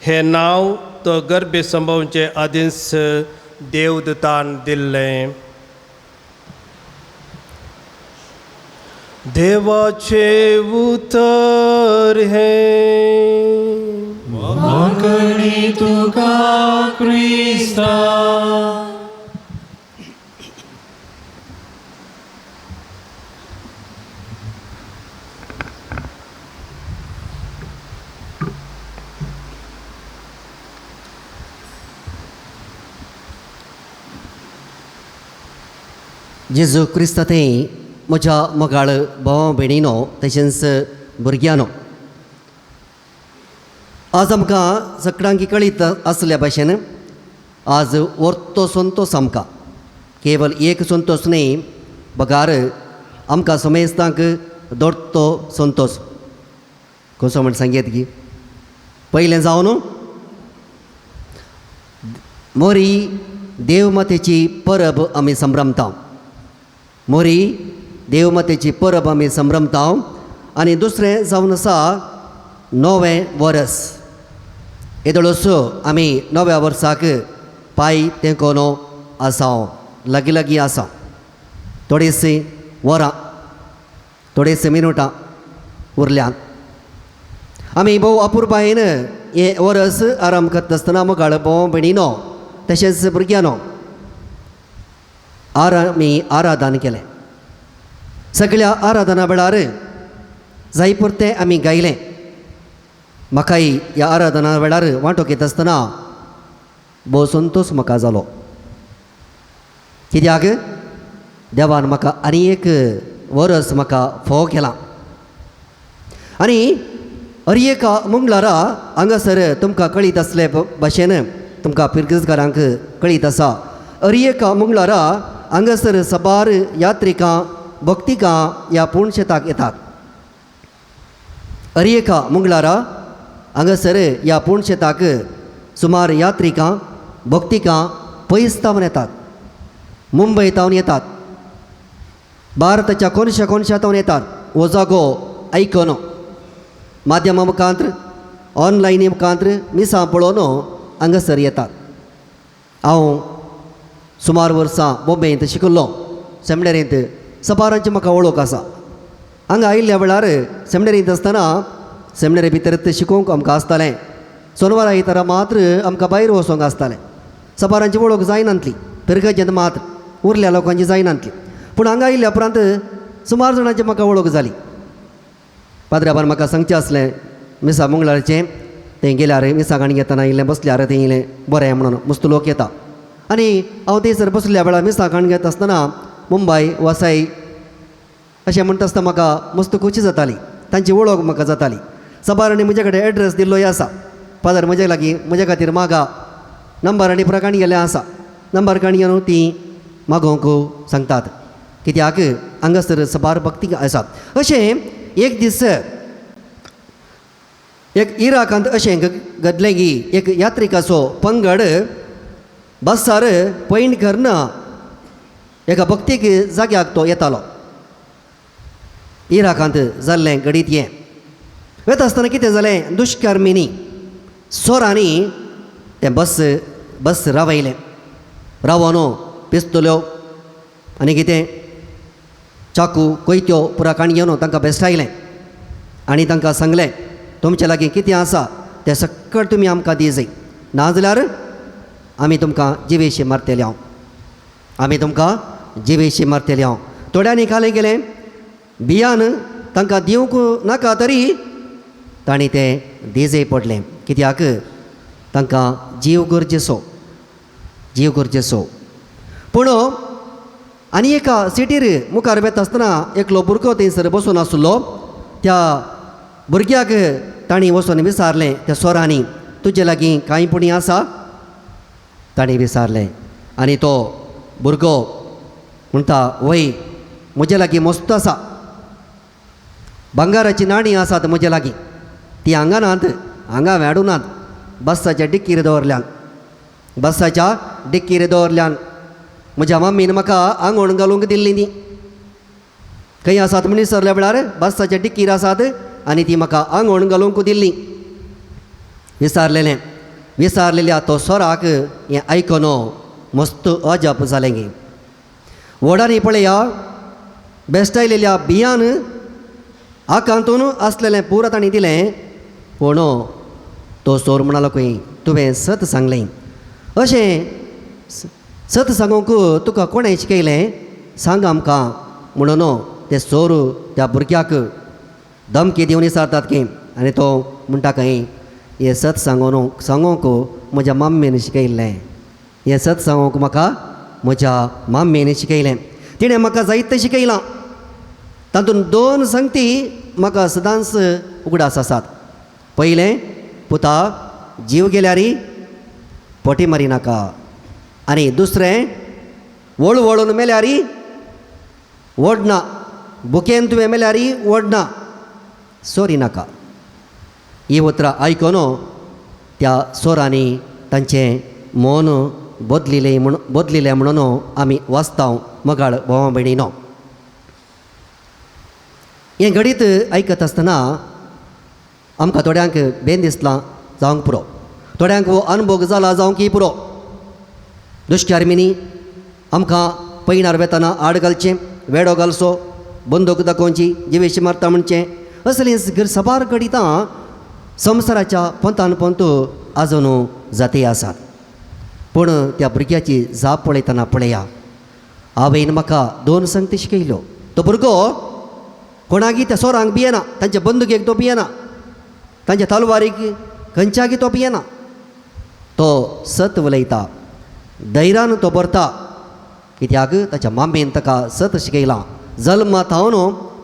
हें नांव तो गर्भे संभवचे आदींच देवदूतान दिल्लें. देवाचे उतर हें
वांकणी तुका क्रिस्ता
जेजू क्रिस्ता थंय म्हज्या मोगाळ भाव भयणीनो तशेंच भुरग्यांनो, आज आमकां सगळ्यांक कळीत आसल्या भाशेन आज वर्तो संतोस आमकां केवल एक संतोस न्हय बगार आमकां समेस्तांक दोडतो संतोस कसो म्हण सांगयत की पयलें जावन मोरी देवमातेची परब आमी संभ्रमता. मोरी देवमातेची परब आमी संभ्रमता आनी दुसरें जावन आसा नवें वरस. येदोळसो आमी नव्या वर्साक पांय तेंकोन आसा, लागीं लागीं आसा. थोडीशीं वरां थोडीशीं मिनुटां उरल्यात. आमी भोव अपुरबायेन हें वरस आराम करता आसतना मोगाळ भाव भयणीनो तशेंच भुरग्यांनो आमी आराधन केलें. सगळ्या आराधना वेळार जाय पुरतें आमी गायलें. म्हाकाय ह्या आराधना वेळार वांटो घेता आसतना भोव संतोश म्हाका जालो. कित्याक देवान म्हाका आनी एक वरस म्हाका फोव केलां. आनी हर एका मंगळारा हांगासर तुमकां कळीत आसले भाशेन तुमकां पिरगजगारांक कळीत आसा, हर एका मंगळारा हांगासर साबार यात्रिकां भक्तिकां ह्या पूर्णशेताक येतात. हर एका मंगळारा हांगासर ह्या पूर्णशेताक सुमार यात्रिकां भक्तिकां पयस तावन येतात, मुंबय तावन येतात, भारताच्या कोनशा कोनशा तावन येतात. हो जागो आयकून माध्यमा मुखांत्र ऑनलायनी मुखांत्र मिसां पळोवन हांगासर येतात. हांव सुमार वर्सां बॉम्बेंत शिकल्लो, सेमिनरींत सबारांची म्हाका वळख आसा. हांगा आयिल्ल्या वेळार सेमिनरींत आसतना सेमिनरी भितर शिकोवंक आमकां आसतालें. सोनवारा आयतारा मात्र आमकां भायर वचोंक आसतालें. सबारांची वळख जायनातली, पिरगजेंत मात्र उरल्या लोकांची जायनातली. पूण हांगा आयिल्ल्या उपरांत सुमार जाणांची म्हाका वळख जाली. पाद्र्याबान म्हाका सांगचें आसलें मिसा मंगळारचें तें गेल्यार मिसा काणी घेतना इल्लें बसल्यार तें इल्लें बरें म्हणून मस्त लोक येता. आनी हांव थंयसर बसल्या वेळार मिसा काणी घेता आसतना मुंबय वसाय अशें म्हणटा आसतना म्हाका मस्त खोशी जाताली, तांची वळख म्हाका जाताली. सबारांनी म्हजे कडेन एड्रेस दिल्लोय आसा. फादर म्हजे लागीं म्हज्या खातीर मागा नंबर आनी पुरा काणी गेल्ले आसा. नंबर काणी घेवन ती मागोवंक सांगतात कित्याक हांगासर सबार भक्ती आसात. अशें एक दीस एक इराकांत अशें घडलें की एक यात्रिकाचो पंगड बसार पैण करून एका भक्तीक जाग्याक तो येतालो. इराकांत जाल्लें घडीत हें वता आसतना कितें जालें, दुश्कर्मिनी चोरांनी तें बस बस रावयलें. रावोन पिस्तुल्यो आनी कितें चाकू कोयत्यो पुरा काणी घेवन तांकां बेस्टायलें आनी तांकां सांगलें तुमचे लागीं कितें आसा तें सगळें तुमी आमकां दी जाय, नाजाल्यार आमी तुमकां जिवेशी मारतले हांव, आमी तुमकां जिवेशी मारतले हांव. थोड्यांनी खालें गेलें बियान तांकां दिवंक नाका तरी तांणी तें दिजय पडलें कित्याक तांकां जीव गरजेचो, जीव गरजेचो. पूण आनी एका सिटीर मुखार वता आसतना एकलो भुरगो थंयसर बसून आसलो. त्या भुरग्याक तांणी वचून विचारलें त्या सोरांनी, तुजे लागीं कांय पुणी आसा? तांणी विचारलें आनी तो भुरगो म्हणटा, वय म्हजे लागीं मस्त आसा, भांगाराची नाणीं आसात म्हजे लागीं, ती हांगा नात, हांगा वेडूं नात, बसाच्या डिक्कीर दवरल्यान, बसाच्या डिक्कीर दवरल्यान. म्हज्या मम्मीन म्हाका आंगवण घालूंक दिल्ली ती खंय आसात म्हण विसरल्या वेळार बसाच्या डिक्कीर आसात आनी ती म्हाका आंगवण घालूंक दिल्ली. विसारलेलें विसारलेल्या तो सोराक हें आयकून मस्त अजाप जालें गे. व्हडांनी पळया बेस्टायलेल्या बियान आकांतून आसलेलें पुरा तांणी दिलें. पूण तो चोर म्हणालो खंय, तुवें सत सांगलें, अशें सत सांगूंक तुका कोणें शिकयलें सांग आमकां म्हणून ते चोर त्या भुरग्याक धमकी दिवन विचारतात की. आनी तो म्हणटा खंय, हें सत सांगून सांगूंक म्हज्या मम्मीन शिकयल्लें, हें सत सांगूंक म्हाका म्हज्या मम्मीन शिकयलें, तिणें म्हाका जायतें शिकयलां, तातूंत दोन संगती म्हाका सदांच उगडास आसात. पयलें, पुता जीव गेल्यारी पोटी मारी नाका, आनी दुसरें, वळवळून मेल्यारी ओडना, बुकेन तुवें मेल्यारी ओडना, सोरी नाका. ही उतरां आयकून त्या सोरांनी तांचें मन बदलिलें म्हण बदलिलें म्हणून आमी वाचतांव मगाळ भावा भयणीनो. हें घडीत आयकत आसतना आमकां थोड्यांक बेन दिसलां जावंक पुरो, थोड्यांक हो अनुभव जाला जावंक पुरो. दुश्कर्मिनी आमकां पैणार वेतना आड घालचें, वेडो घालचो, बंदूक दाखोवची, जिवेशी मारता म्हणचें, असलीं सबार घडितां संवसाराच्या पंथान पंथ आजून जाती आसात. पूण त्या भुरग्याची जाप पळयतना पळया, आवयन म्हाका दोन संगती शिकयल्यो. तो भुरगो कोणागी त्या सोरांक भियेना, तांच्या बंदुकेक तो भियेना, तांच्या तलवारीक खंयच्यागी तो भियेना, तो सत उलयता, धैर्यान तो भरता, कित्याक ताच्या माम्मीन ताका सत शिकयलां. जल्मा थावन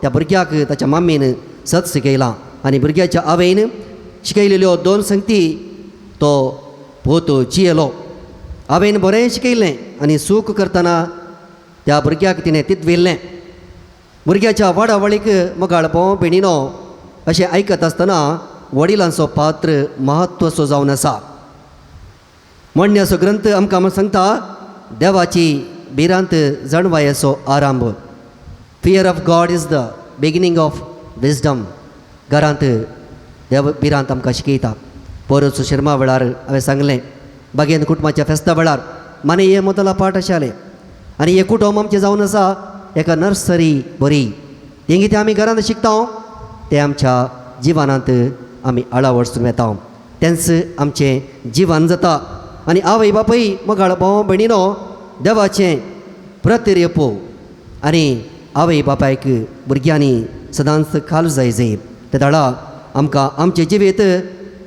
त्या भुरग्याक ताच्या माम्मीन सत शिकयलां आनी भुरग्याच्या आवयन शिकयलेल्यो दोन संगती तो पोत जियेलो. आवयन बरें शिकयलें आनी सूख करतना त्या भुरग्याक तिणें तितविल्लें. भुरग्याच्या वाडावळीक मगाळ भोव भयणीनो अशें आयकत आसतना वडिलांचो पात्र महत्वाचो जावन आसा. म्हणण्याचो ग्रंथ आमकां सांगता, देवाची भिरांत जाणवायेचो आरंभ. Fear of God is the beginning of wisdom. घरांत देव भिरांत आमकां शिकयता. पोरूचो शिरमा वेळार हांवें सांगलें, बागेन कुटुंबाच्या फेस्ता वेळार माने हे मोदला पाठ आशिल्लें आनी हें कुटुंब आमचें जावन आसा एका नर्सरी बरी. तें कितें आमी घरांत शिकता तें आमच्या जिवनांत आमी आळावडसून वेता, तेंच आमचें जिवन जाता. आनी आवय बापूय मोगाळ भाव भयणीनो देवाचें प्रतिरूप आनी आवय बापायक भुरग्यांनी सदांच खाल जाय जाय ते दाडा आमकां आमचें जिवीत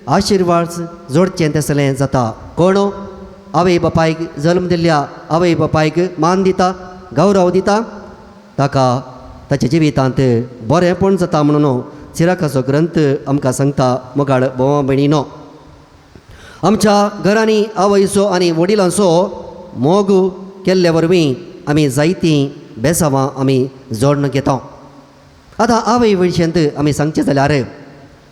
आशिर्वाद जोडचें तसलें जाता. कोण आवय बापायक जल्म दिल्ल्या आवय बापायक मान दिता, गौरव दिता, ताका ताच्या जिवितांत बरेंपण जाता म्हणून सिराकाचो ग्रंथ आमकां सांगता. मोगाळ भावा भयणीनो, आमच्या घरांनी आवयचो आनी वडिलांचो मोग केल्ले वरवीं आमी जायतीं बेसावां आमी जोडून घेता. आतां आवय विशयांत आमी सांगचें जाल्यार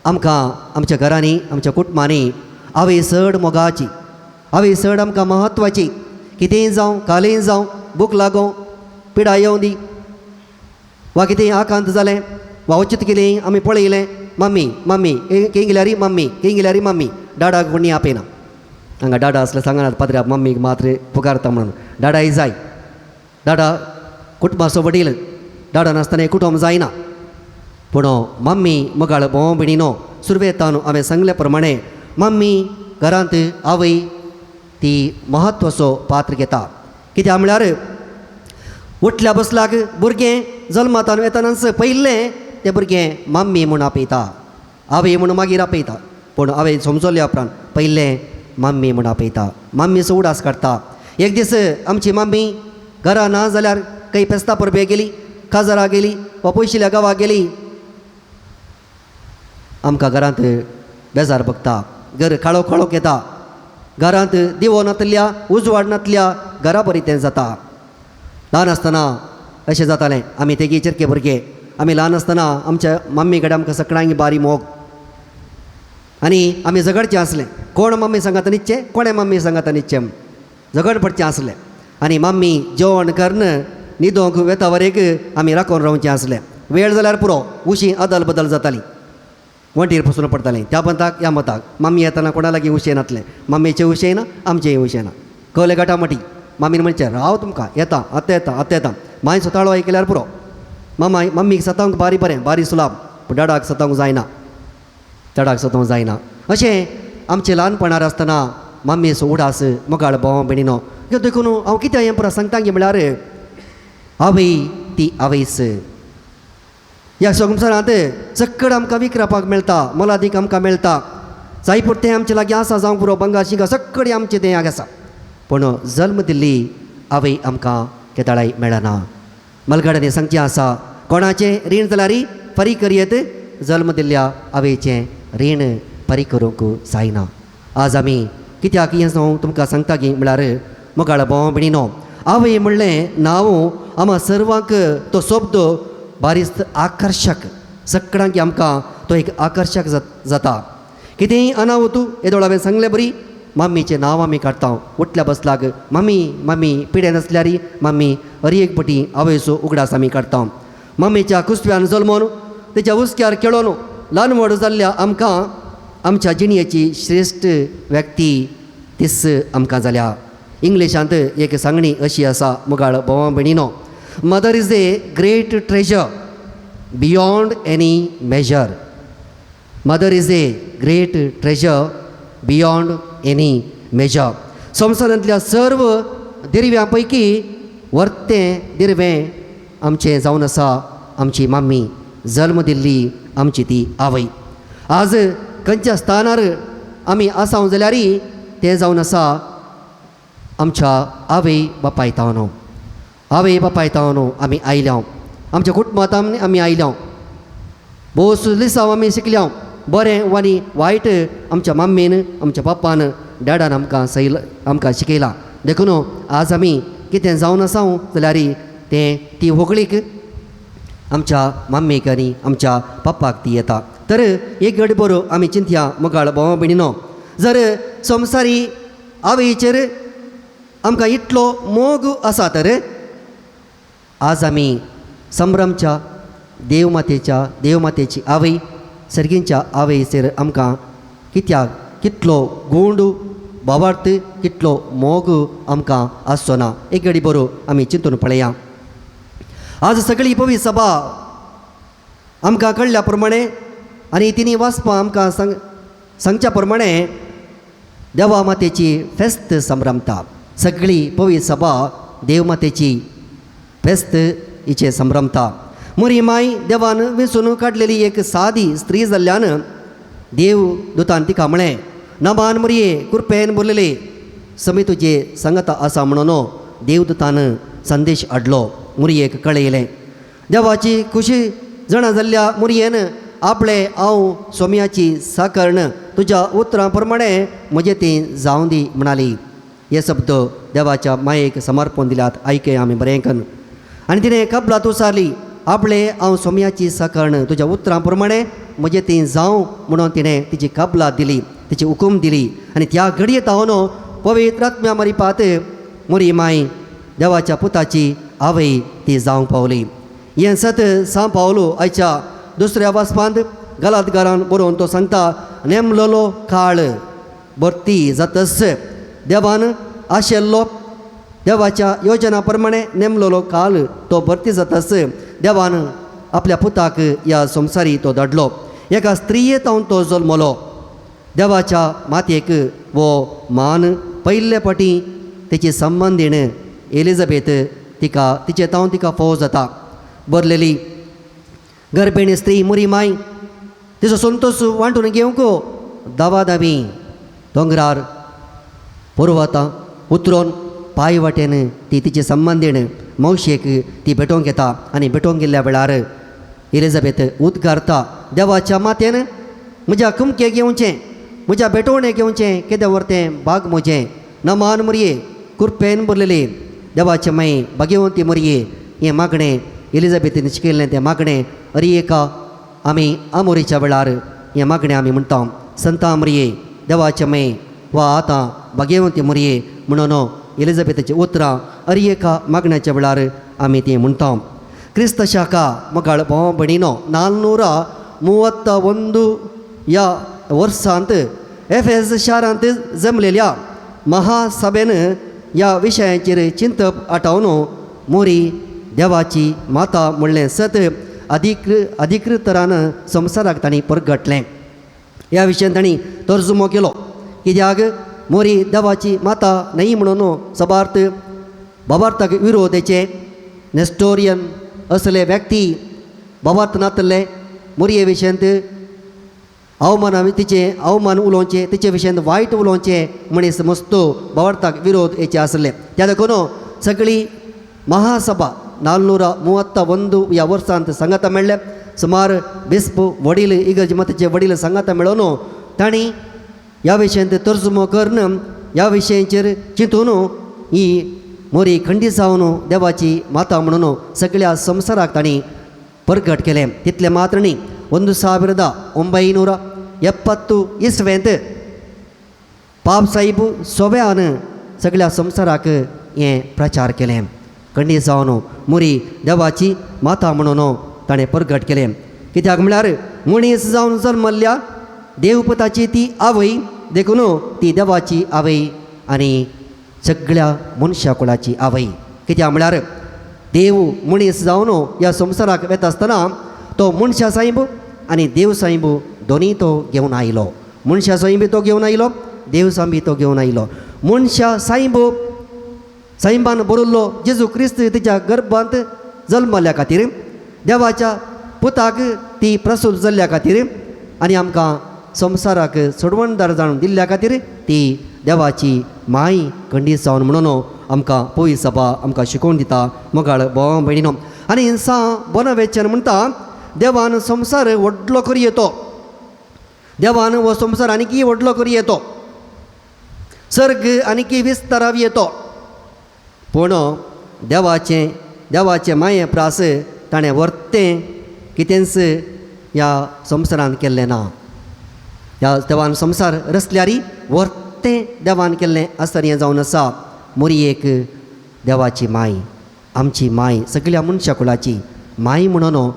आमकां आमच्या घरांनी आमच्या कुटुंबांनी आवय चड मोगाची, आवय चड आमकां म्हत्वाची. कितेंय जावं, कालय जावं, भूक लागों, पिडा येवं दी वा कितेंय आकांत जालें वा वचीत कितें आमी पळयलें, मम्मी मम्मी खंय गेल्यार मम्मी, खंय गेल्यार मम्मी, डाडाक कोणी आपयना. हांगा डाडा आसल्यार सांगनात पाद्र्या मम्मीक मात्र पुकारता म्हणून. डाडाय जाय, डाडा कुटुंबाचो वडील, डाडा नासतना कुटुंब जायना. पूण मम्मी मोगाळ भाव भयणीनो, सुरवेतान हांवें सांगल्या प्रमाणे मम्मी घरांत आवय ती म्हत्वाचो पात्र घेता. कित्याक म्हळ्यार उठल्या बसलाक भुरगें जल्मातान वेतनाच पयलें तें भुरगें मम्मी म्हूण आपयता, आवय म्हूण मागीर आपयता. पूण आवय समजल्या उपरांत पयलें मम्मी म्हूण आपयता, मम्मीचो उडास काडटा. एक दीस आमची मम्मी घरा ना जाल्यार खंय फेस्ता परबेक गेली, काजारा गेली वा पयशिल्ल्या गांवाक गेली, आमकां घरांत बेजार बगता, घर काळो काळोख येता, घरांत दिवो नातल्या उजवाड नातल्या घरा बरी तें जाता. ल्हान आसतना अशें जातालें, आमी तेगी चिरके भुरगे, आमी ल्हान आसतना आमच्या मम्मी कडेन आमकां सगळ्यांक बारी मोग आनी आमी झगडचें आसलें. कोण मम्मी सांगता निच्चें, कोणें मम्मी सांगता निच्चें, झगड पडचें आसलें. आनी मम्मी जेवण करून न्हिदोंक वेता वरेक आमी राखून रावचें आसलें. वेळ जाल्यार पुरो, उशी अदल बदल जाताली, वण्टीर पसून पडटालीं त्या पंथाक ह्या मताक. मम्मी येतना कोणा लागीं उशें नासलें, मम्मीचें उशें ना, आमचेंय उशें ना, कवले गाटामटी. मामीन म्हणचें राव तुमकां येता, आतां येता, आतां येता. मांय सोताळो आयकल्यार पुरो. मामा मम्मीक सतावंक बारी बरें, बारी सुलाब, पूण डाडाक सतावंक जायना, डाडाक सतावंक जायना. अशें आमचें ल्हानपणार आसतना मम्मीचो उडास मोगाळ भाव भयणीनो. देखून हांव कितें हें पुरो सांगता की म्हळ्यार आवय ती आवयच. ह्या संवसारांत सक्कड आमकां विकरापाक मेळटा, मोलादीक आमकां मेळटा, जाय पुरतें आमचे लागीं आसा जावंक पुरो, बंगार शिंगार सक्कड आमचें तें आसा. पूण जल्म दिल्ली आवय आमकां केदाळाय मेळना. मलगाड्यांनी सांगचें आसा, कोणाचें रीण जाल्यार फारीक करयेत, जल्म दिल्ल्या आवयचें रीण फारीक करूंक जायना. आज आमी कित्याक हें हांव तुमकां सांगता की म्हळ्यार मोगाळ भाव भयणीनो, आवय म्हणलें नांव आमा सर्वांक तो शब्द बारीस आकर्शक, सगळ्यांक आमकां तो एक आकर्शक जाता. कितेंय अनावतू येदोळ हांवें सांगलें बरी मम्मीचें नांव आमी काडटा, उठल्या बसलाक मम्मी मम्मी, पिड्यान आसल्यार मम्मी, हर एक पटी आवयचो उगडास आमी काडटा. मम्मीच्या कुसव्यान जल्मोन तेच्या हुस्क्यार खेळोन ल्हान व्हड जाल्ल्या आमकां आमच्या जिणेची श्रेश्ठ व्यक्ती तीच आमकां जाल्या. इंग्लिशांत एक सांगणी अशी आसा मोगाळ भावा भयणीनो, mother is a great treasure beyond any measure. Mother is a great treasure beyond any measure. संवसारांतल्या सर्व दिरव्यां पैकी वर्तें दिरवें आमचें जावन आसा आमची मम्मी, जल्म दिल्ली आमची ती आवय. आज खंयच्या स्थानार आमी आसाव जाल्यार तें जावन आसा आमच्या आवय बापाय तावन. आवय बापाय तावन आमी आयल्या, आमच्या कुटुंबांत आमी आयल्या, भोव लिसांव आमी शिकल्या, बरें आनी वायट आमच्या मम्मीन आमच्या पप्पान डॅडान आमकां सैल आमकां शिकयलां. देखून आज आमी कितें जावन आसा जाल्यार तें ती व्हगळीक आमच्या मम्मीक आनी आमच्या पप्पाक ती येता. तर एक गड बरो आमी चिंतया मोगाळ भावा भयणीनो, जर संवसारी आवयचेर आमकां इतलो मोग आसा तर आज आमी संभ्रमच्या देवमातेच्या देवमातेची आवय सर्गींच्या आवयचेर आमकां कित्याक कितलो गूंड भावार्थ कितलो मोग आमकां आसचो ना. एक घडी बरो आमी चिंतून पळया. आज सगळी पवी सभा आमकां कळ्ळ्या प्रमाणे आनी तिनी वाचपां आमकां सांगच्या प्रमाणे देवा मातेची फेस्त संभ्रमता. सगळी पवित्र सभा देवमातेची फेस्त हिचे संभ्रमता. मोरी माय देवान वेंचून काडलेली एक सादी स्त्री जाल्ल्यान देव दुतान तिका म्हळें, नमान मोरये कृपेन भरलेले समी तुजे सांगता आसा म्हणून देवदूतान संदेश हाडलो. मोरयेक कळयलें. देवाची खुशी जाणा जाल्ल्या मोरयेन आपले हांव सोम्याची साकरण तुज्या उतरां प्रमाणे म्हजें ती जावं दी म्हणाली. हे शब्द देवाच्या मायेक समर्पण दिल्यात. आयकया आमी बरें कन्न. आनी तिणें कबलात उसारली, आपले हांव सोम्याची साकरण तुज्या उतरां प्रमाणे म्हजें ती जावं म्हणून तिणें तिची कबलात दिली, तिची हुकूम दिली. आनी त्या घडयेत हांव पवित्र आत्म्या मरिपात मोरी माय देवाच्या पुताची आवय ती जावंक पावली. हें सत सां पावलो आयच्या दुसऱ्या वाचपांत गलातगारान बरोवन तो सांगता, नेमलोलो काळ भरती जातस देवान आशिल्लो देवाच्या योजना प्रमाणे नेमलोलो काळ तो भरती जातस देवान आपल्या पुताक ह्या संवसारी तो धाडलो. एका स्त्रियेत हांव तो जल्मलो. देवाच्या मातयेक वो मान पयले फावटी तेची संबंदीण एलिझाबेथ तिका तिचे तावन तिका फोव जाता. बरलेली गर्भिणी स्त्री मुरी माय तिचो संतोश वांटून घेवंक दावा दावी दोंगरार पर्वतां उतरोन पांय वाटेन ती तिचे संबंदीण मावशेक ती भेटोवंक येता. आनी भेटोवंक गेल्ल्या वेळार एलिझाबेथ उद्गारता, देवाच्या मातेन म्हज्या कुमकेक येवचें, म्हज्या भेटवणेक येवचें, केदें व्हर तें भाग म्हजें. नमान मुरये कृपेन भरलेली देवाचे माई भाग्यवंती मुरये. हें मागणें एलिझाबेथीन शिकयल्लें तें मागणें अरी एका आमी आमोरीच्या वेळार हें मागणें आमी म्हणटा, संता मुरये देवाचे माई वा आतां भाग्यवंती मुरये म्हणून एलिझाबेथाची उतरां अरी एका मागण्याच्या वेळार आमी ती म्हणटा. क्रिस्त शाखा मगाळ भाव भयणीनो 431 ह्या वर्सांत एफेस शारांत जमलेल्या महासभेन ह्या विशयांचेर चिंतप आटावन मोरी देवाची माता म्हणलें सत अधिकृतरान संवसाराक तांणी परगटलें. ह्या विशयान तांणी तर्जुमो केलो. कित्याक मोरी देवाची माता न्हय म्हणून सबार्थ बाबार्थाक विरोध येचे नेस्टोरियन असले व्यक्ती बाबार्थ नातले मोरये विशयांत अवमान तिचें अवमान उलोवचें, तिचे विशयांत वायट उलोवचें मनीस मस्तो बाबार्थाक विरोध येचे आसले. त्या देखून सगळी महासभा 431 ह्या वर्सांत सांगाता मेळ्ळे. सुमार बिस्प वडील इगर्ज मताचे वडील सांगाता मेळोवन तांणी ह्या विशयांत तर्जुमो करून ह्या विशयांचेर चिंतून ही मोरी खंडीत जावन देवाची माता म्हणून सगळ्या संवसाराक तांणी परगट केलें. तितलें मात्र न्ही, 1970 इस्वेंत पाप साहेब सोव्यान सगळ्या संवसाराक हें प्रचार केलें. खंडीत जावन मोरी देवाची माता म्हणून ताणें परगट केलें. कित्याक म्हळ्यार मनीस जावन जल्मल्ल्या देवपुताची ती आवय, देखून ती देवाची आवय आनी सगळ्या मनशा कुळाची आवय. कित्याक म्हळ्यार देव मनीस जावन ह्या संवसाराक वेता आसतना तो मनशा सायब आनी देव सायब दोनूय तो घेवन आयलो. मनशा सायब तो घेवन आयलो, देव सायब तो घेवन आयलो. मनशा सायब सायबान बरयल्लो जेजू क्रिस्त तिच्या गर्भांत जल्मल्या खातीर, देवाच्या पुताक ती प्रसूत जाल्ल्या खातीर आनी आमकां संवसाराक सोडवणदार जाणून दिल्ल्या खातीर ती देवाची माय खंडीत जावन म्हणून आमकां पवित्र सभा आमकां शिकोवन दिता. मोगाळ भाव भयणीनो, आनी सां बोनावेचन म्हणटा, देवान संवसार व्हडलो करी येतो, देवान हो संवसार आनीकय व्हडलो करी येतो, सर्ग आनीकय विस्तारावी येतो, पूण देवाचें देवाचें माये प्रास ताणें व्हरतें कितेंच ह्या संवसारान केल्लें ना. ह्या देवान संवसार रचल्यारी व्हरतें देवान केल्लें आसतना हें जावन आसा. मोरी एक देवाची माय, आमची माय, सगळ्या मनशा कुळाची माय म्हणून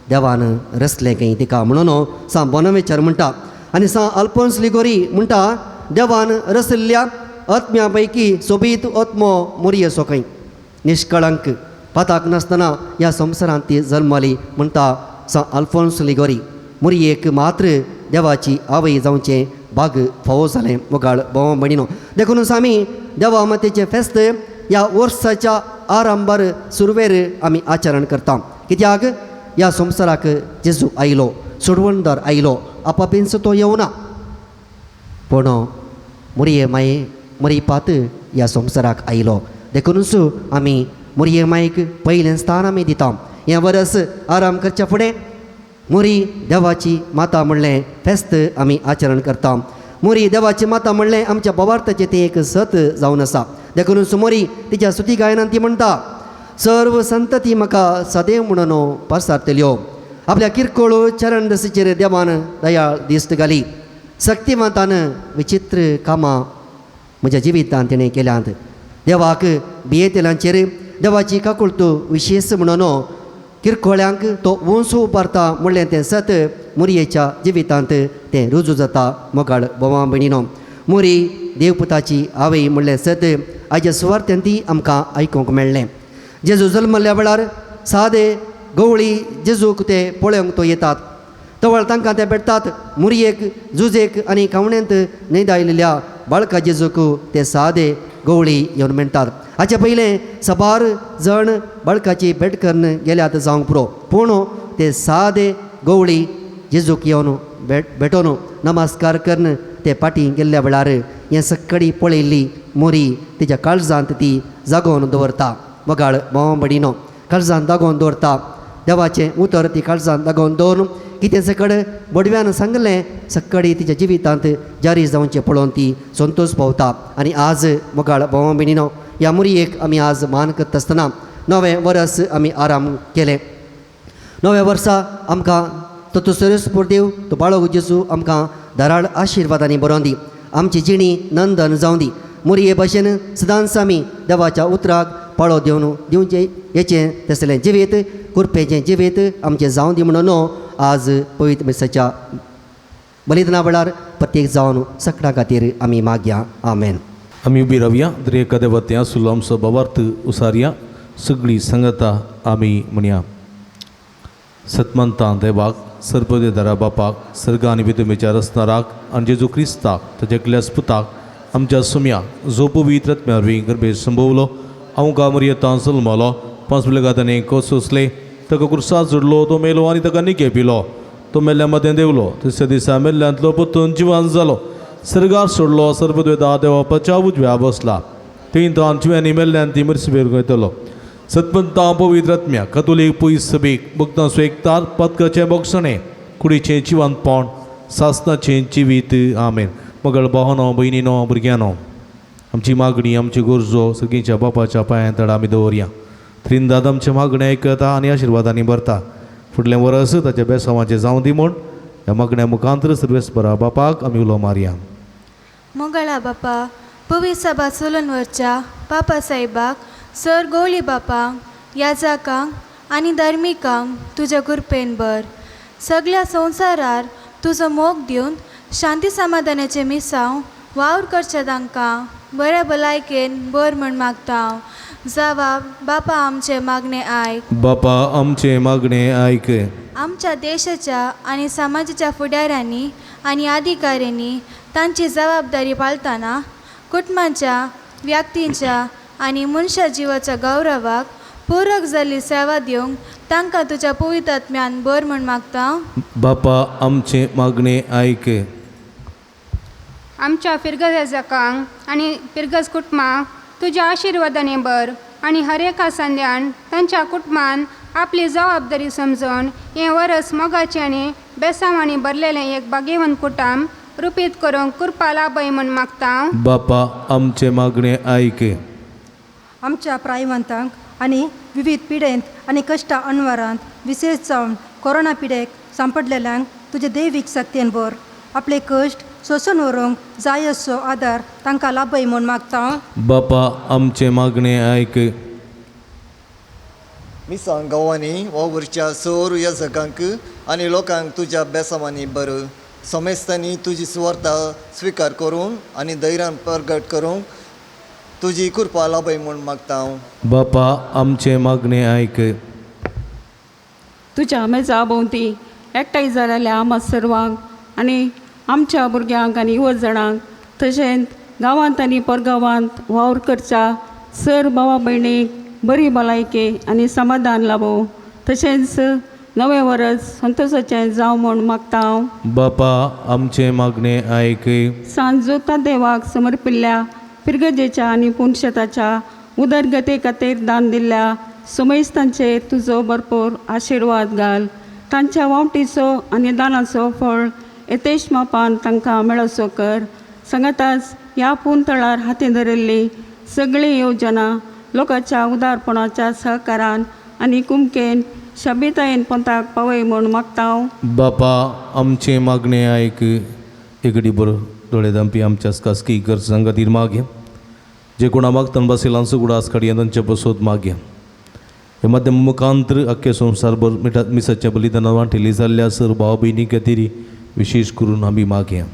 देवान रचलें खंय तिका म्हणून सां बोनावेचर म्हणटा. आनी सां अल्फोन्स लिगोरी म्हणटा, देवान रचल्ल्या आत्म्या पैकी सोबीत आत्मो मोरयेचो खंय, निष्कळंक पाताक नासतना ह्या संवसारांत ती जल्मली म्हणटा सां अल्फोन्स लिगोरी. मुरयेक मात्र देवाची आवय जावचें भाग फावो जालें मोगाळ भाव भयणीनो. देखूनच आमी देवा मातेचें फेस्त ह्या वर्साच्या आरंभार सुरवेर आमी आचरण करता. कित्याक ह्या संवसाराक जेजू आयलो, सोडवणदार आयलो, आपापींचो तो येवना, पूण मुरये माये मरीपात ह्या संवसाराक आयलो. देखूनच आमी मुरये मायेक पयलें स्थान आमी दिता. हें वरस आराम करच्या फुडें मुरी देवाची माता म्हणलें फेस्त आमी आचरण करता. मुरी देवाची माता म्हणलें आमच्या भावार्थाचें तें एक सत जावन आसा. देखूनच मोरी तिच्या सुती गायनान ती म्हणटा, सर्व संतती म्हाका सदैव म्हणून पासारतल्यो. आपल्या किरकोळ चरण दसीचेर देवान दयाळ दिश्ट घाली. शक्तिवंतान विचित्र कामां म्हज्या जिवितांत तिणें केल्यांत. देवाक भियेतल्यांचेर देवाची काकुळटो विशेश म्हणून किरकोळ्यांक तो वंस उबारता म्हणलें तें सत मुरयेच्या जिवितांत तें रुजू जाता. मोगाळ भावा भयणीनो, मुरी देवपुताची आवय म्हणलें सत आयच्या सुवार्थ्यान ती आमकां आयकूंक मेळ्ळें. जेजू जल्मल्ल्या वेळार सादे गवळी जेजूक ते पळोवंक तो येतात, तवळ तांकां ते भेटतात. मुरयेक जुजेक आनी खावण्यांत न्हंयदायलेल्या बाळका जेजूक ते सादे गवळी येवन मेळटात. हाचे पयलें साबार जण बाळकाची भेट करून गेल्यात जावंक पुरो, पूण ते सादे गवळी जेजूक येवन भेटोन नमस्कार करून ते फाटीं गेल्ल्या वेळार हें सक्कडी पळयल्ली मोरी तिच्या काळजांत ती जागोवन दवरता. मोगाळ भाव भयणीनो, काळजांत दागोवन दवरता देवाचें उतर ती काळजांत दागोवन दवरून कितें सकड बडव्यान सांगलें सक्कडी तिच्या जिवितांत जारी जावचें पळोवन ती संतोश पावता. आनी आज मोगाळ भाव भयणीनो, ह्या मुरयेक आमी आज मान करता आसतना नवें वरस आमी आराम केलें. नव्या वर्सा आमकां तो सरस्पूर देव तो बाळग जेजू आमकां धाराळ आशिर्वादांनी बरोवन दी. आमची जिणी नंदन जावं दी. मुरये भशेन सदांच आमी देवाच्या उतराक पाळो दिवन दिवचें हेचें तसलें जिवीत कुरपेचें जिवीत आमचें जावं दी म्हणून आज पवित्र मिसाच्या बलिदाना वेळार प्रत्येक जावन सगळ्यां खातीर आमी मागया. आमेन.
आमी उबी रावया दर एका देवते आसलो आमचो भावार्थ उसारया सगळी सांगता आमी म्हणया. सतमंतां देवाक सर्पदेदारा बापाक सर्गा आनी विदुमेच्या रसनाराक आनी जेजू क्रिस्ताक ताच्या एकल्याच पुताक आमच्या सुम्या जो पवित्र आत्म्या वरवीं गर्भे संभवलो अवका मरियेंत जल्मलो पांच मिलगातांनी कोसोसले ताका कुर्सा जोडलो तो मेलो आनी ताका निके पिलो तो मेल्ल्या मदें देवलो तिसऱ्या दिसा मेल्ल्यांतलो परतून जिवान जालो सर्गार सोडलो सर्वद्वेदा देवापाच्या उजव्या बसला थंय तो जिव्यांनी मेल्ल्यान ती मरसबेर येतलो. सतपंता पवित्र आत्म्या कतोलीक पयस सभेक भक्तांचो एकतार पदकाचें बोगसणें कुडीचें जिवानपण सासनाचें जिवीत. आमेन. मगळ भावनो भयणीनो भुरग्यांनो, आमची मागणी आमची गरजो सगळींच्या बापाच्या पांयां तडा आमी दवरया. त्रिंदाद आमचें मागणें आयकता आनी आशिर्वादांनी भरता. फुडलें वरस ताच्या बेसांवाचें जावं दी म्हूण ह्या मागण्या मुखांतर सर्वेस्परा बापाक आमी उलो मारया.
मोगाळा बापा, पवित्र सभा चलून वरच्या बापा साहेबाक, सर गवळी बापांक, याजाकांक आनी धार्मिकांक तुज्या कृपेन भर. सगळ्या संवसारार तुजो मोग दिवन शांती समाधानाचें मिसांव वावर करचें तांकां बऱ्या भलायकेन बर म्हण मागता हांव. जावा बापा आमचें मागणें आयक.
बापा आमचें मागणें आयक.
आमच्या देशाच्या आनी समाजाच्या फुडाऱ्यांनी आनी अधिकाऱ्यांनी तांची जबाबदारी पाळतना कुटुंबाच्या व्यक्तींच्या आनी मनशा जिवाच्या गौरवाक पूरक जाल्ली सेवा दिवंक तांकां तुज्या पवित्र आत्म्यान बर म्हण मागता.
बापा आमचें मागणें आयक.
आमच्या फिरगजाकांक आनी फिरगज कुटुंबाक तुज्या आशिर्वादांनी भर आनी हर एका संद्यान तांच्या कुटुंबान आपली जबाबदारी समजून हें वरस मोगाचें आनी बेसांवांनी भरलेलें एक भाग्यवंत कुटुंब रुपीत करूंक कृपा लाभय म्हूण मागता.
बापा आमचें मागणें आयक.
आमच्या प्रायवंतांक आनी विविध पिडेंत आनी कश्टा अणवारांत विशेश जावन कोरोना पिडेक सांपडलेल्यांक तुजे दैवीक शक्तेन भर. आपले कश्ट सोसून व्हरूंक जाय असो आदार तांकां लाभय म्हूण मागता.
बापा आमचें मागणें आयक.
मिसां गांवांनी वावुरच्या सर याजकांक आनी लोकांक तुज्या बेसांवांनी भर. समेस्तांनी तुजी सुवार्ता स्विकार करून आनी धैर्यान प्रगट करूंक तुजी कृपा लाभय म्हूण मागता हांव.
बापा आमचें मागणें आयक.
तुज्या मेजा भोंवती एकठांय जाल्ल्या आमा सर्वांक आनी आमच्या भुरग्यांक आनी युवजणांक तशेंच गांवांत आनी परगांवांत वावर करच्या सर भावा भयणीक बरी भलायकी आनी समाधान लाबो तशेंच नवें वरस संतोशाचें जावं म्हूण मागता हांव.
बापा आमचें मागणें आयक.
सांजोता देवाक समर्पिल्ल्या पिरगजेच्या आनी पुनशेताच्या उदरगते खातीर दान दिल्ल्या सुमेस्तांचेर तुजो भरपूर आशिर्वाद घाल. तांच्या वावटीचो आनी दानाचो फळ येतेश मापान तांकां मेळसो कर. सांगाताच ह्या पुंतळार हाती धरिल्ली सगळी योजना लोकांच्या उदारपणाच्या सहकारान आनी कुमकेन शबितायेन पंथाक पावय म्हूण मागता हांव.
बापा आमचें मागणें आयक. एकडे बरो दोळे दामपी आमच्या खासगी गरजां खातीर मागया. जे कोणा मागतान बासिलांचो गुडास काडया तांचे पसोत मागया. हे माध्यम मुखांतर अख्खे संवसारभर मिठा मिसाच्या बलिदानां वांटेली जाल्ल्या सर भाव भयणी खातीर विशेश करून आमी मागया.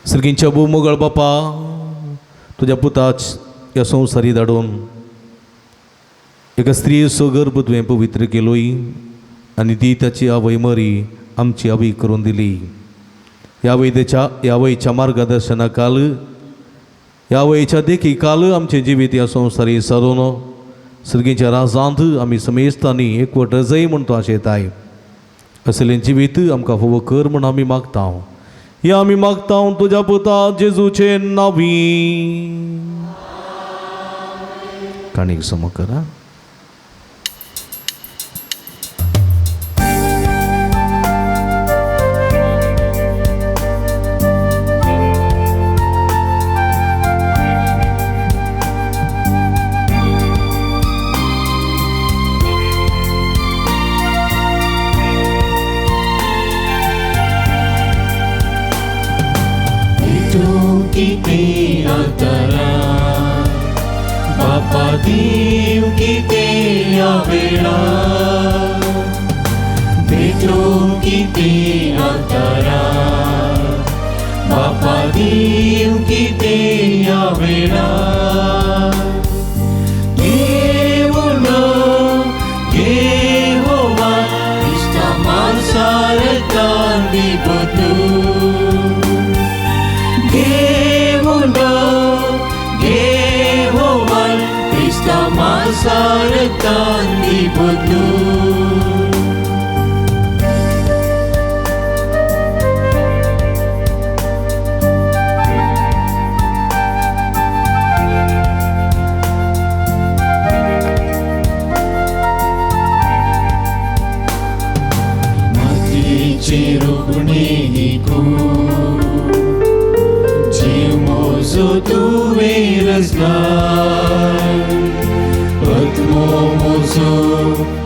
सर्गींच्या भोव मोगळ बापा तुज्या पुताच ह्या संवसारी धाडून एका स्त्रियेचो गर्भ तुवें पवित्र केलोय आनी ती ताची आवय मरी आमची आवय करून दिली. ह्या आवयच्या मार्गदर्शना काल ह्या आवयच्या देखी काल आमचें जिवीत ह्या संवसारी सारून सर्गीच्या राजांत आमी समेस्तांनी एकवट जाय म्हूण तूं आशेताय. असलें जिवीत आमकां फावो कर म्हूण आमी मागता. ह्या आमी मागता तुज्या पुता जेजूचे नांवी. काणीक समो करा.
बापा देव किते या वेळा भेटो किते आतारा बापा देव किते या वेळा घेऊन घेवा क्रिस्ता माणसार तांदी बदलू घेऊन मासार तांदी बदलू. मातयेचे रोखणे ही कूड जीव मोजो तुवें रचलाय आत्मो म्हजो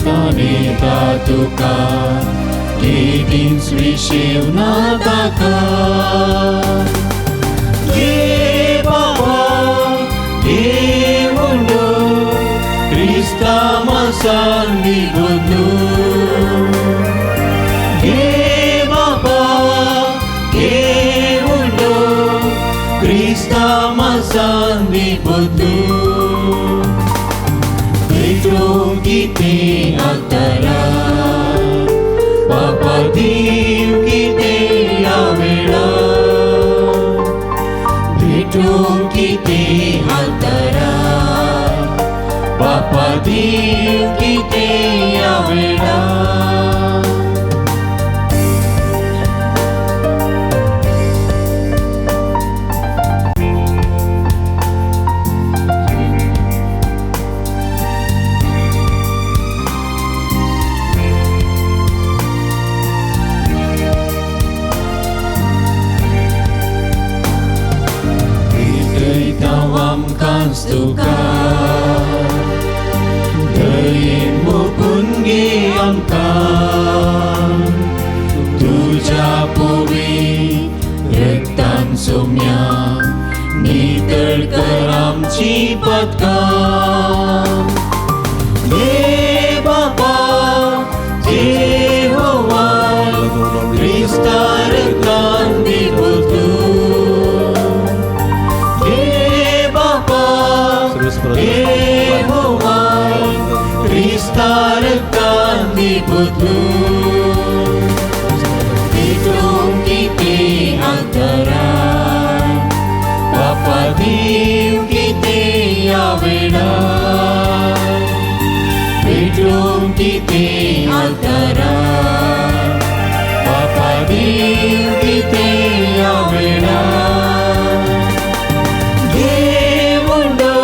ताणेता तुका केदींच विशेव ना ताका. घे बाबा घेऊन क्रिस्ता मासांनी बदलू. घे बाबा घेऊन क्रिस्ता मासांनी बदलू. किते आतारा बापा देव किते या वेळा भेटो किते आतारा बापा देव किते या वेळा. तुका दयेन मोखून घे आमकां तुज्या पवित्र रक्तान सोम्या नितळ कर आमची पदकां. घे बाबा जेहोवा क्रिस्ता रक्तान बदलू. Jehovah, Krista रक्तान बदलू. देव कितें ह्या वेळार पेटोवंक कितें आल्तारार बापा देव कितें ह्या वेळार घेवंडो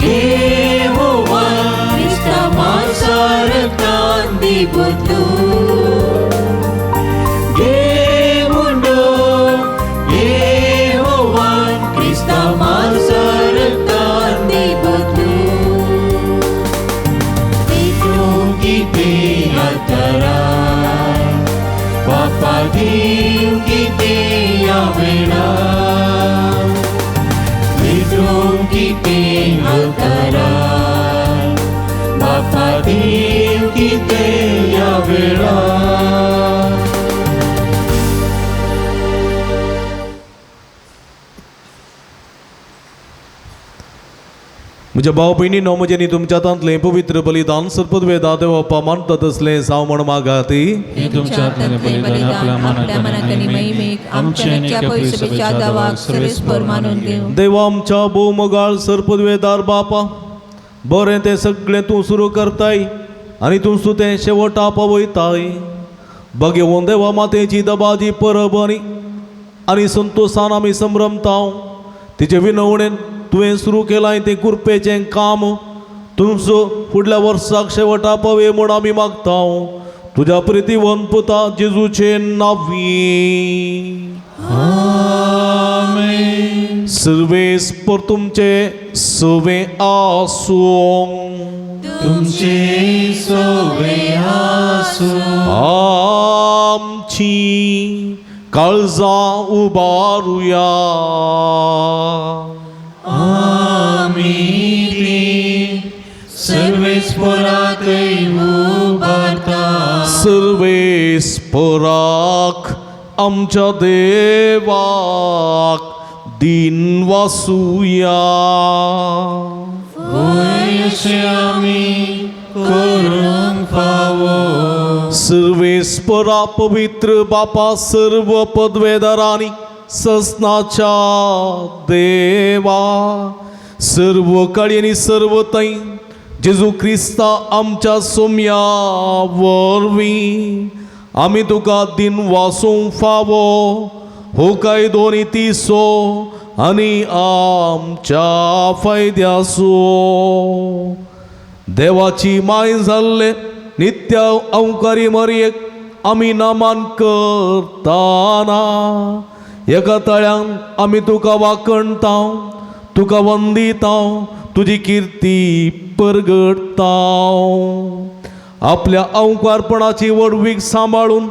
घेवोवा क्रिस्ता मांसारकान दी बदलू घेवंडो घेवोवा क्रिस्ता मांसारकान दी बदलू पेटोवंक कितें आल्तारार बापा देव कितें ह्या वेळार पेटोवंक कितें आल्तारार बापा देव कितें ह्या वेळार.
म्हज्या भाव भयणीनो म्हजें न्ही तुमच्या हातांतलें पवित्र बलिदान सर्पद्वेदा देवप्पा मानता तसलें जावं म्हण मागाती.
हे तुमच्या हातांतलें बलिदान आपल्या मनाक आनी महिमेक आमच्या आनी एका पवित्र दावाक सर्वेस्पर मानून घेवं.
देवा आमच्या भोवमोगाळ सर्पद्वेदार बापा, बरें तें सगळें तूं सुरू करताय आनी तूं तें शेवटा पावयताय. बगेवन देवा मातेची दबाजी परब आनी संतोशान आमी संभ्रमताव. तिचे विनवणेन तुवें सुरू केलां तें कुरपेचें काम तुमचो फुडल्या वर्साक शेवटा पावय म्हूण आमी मागता. तुज्या प्रितीवंत पुता जेजूचे नांवी सर्वेस्पर तुमचे सवे आसूं.
तुमचे सवे आसूं.
आमची काळजां उबारुया.
आमी ती सर्वेस्पराकय उबारता.
सर्वेस्पराक आमच्या देवाक दिन वासुया.
वय अशें आमी करूंक फावो.
सर्वेस्परा पवित्र बापा सर्व पदवेदारांनी ससनाच्या देवा सर्व काळी आनी सर्व थंय जेजू क्रिस्ता आमच्या सोम्या वरवीं आमी तुका दिन वासूंक फावो. हो कायदो आनी तिसो आनी आमच्या फायद्याचो. देवाची माय जाल्ले नित्य अंकारी मरयेक आमी नामान करताना एका तळ्यान आमी तुका वाकणता, तुका वंदिता, तुजी किर्ती परगडता. आपल्या अंकारपणाची व्हडवीक सांबाळून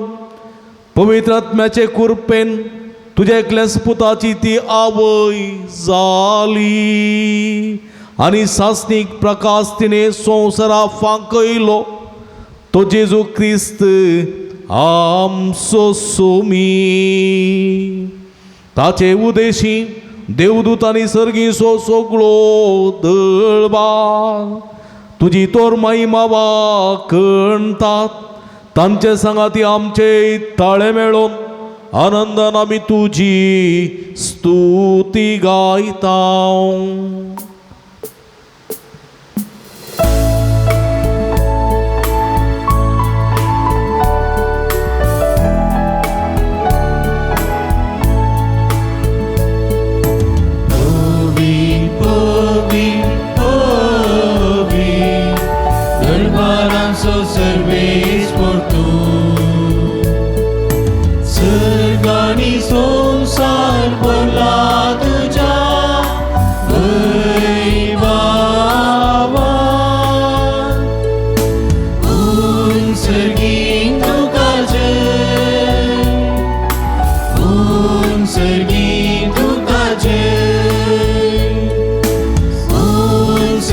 पवित्र आत्म्याचे कुरपेन तुज्या एकल्याच पुताची ती आवय जाली आनी सासणीक प्रकाश तिणें संवसारा फांकयलो. तो जेजू क्रिस्त आमचो सोमी. ताचे उदेशी देवदूतांनी सर्गीचो सगळो दळबार तुजी तोर महिमा वाखणतात. तांचे सांगाती आमचे ताळे मेळोवन आनंदान आमी तुजी स्तुती गायता.
सर्वेस्पर तूं सर्ग आनी संवसार भरला तुज्या वैभवान. उंच तुका जय, उंच तुका जय, उंच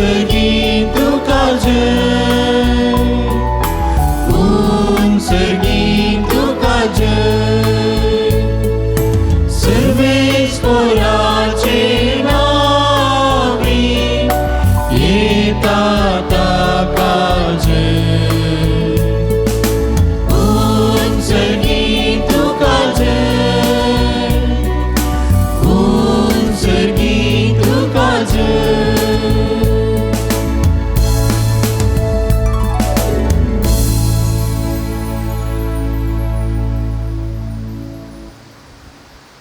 तुका जय, सर्गी तुका जय. सर्वेस्पराचे नावी येता ताका जय. उंच सर्गी तुका जय,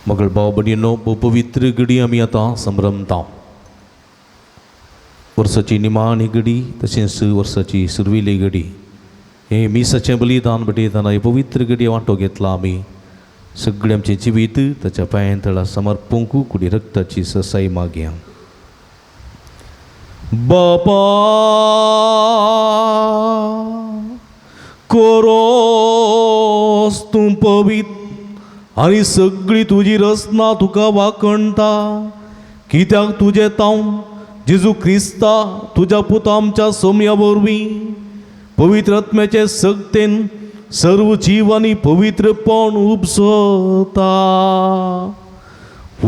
मगळ भाव भयणींनो, पवित्र घडी आमी आतां संभ्रमता. वर्साची निमाणी घडी तशेंच वर्साची सुरवेली घडी हे मिसाचें बलिदान भेटयतना हे पवित्र घडी वांटो घेतला आमी. सगळें आमचें जिवीत ताच्या पांयां तळा समर्पूंक कुडी रक्ताची ससाई मागया. बापा कोरोस तूं पवित्र आनी सगळी तुजी रचना तुका वाखणटा, कित्याक तुजें तांव जेजू क्रिस्ता तुज्या पुता आमच्या सोम्या वरवीं पवित्र आत्म्याचे सक्तेन सर्व जीव आनी पवित्रपण उपसता.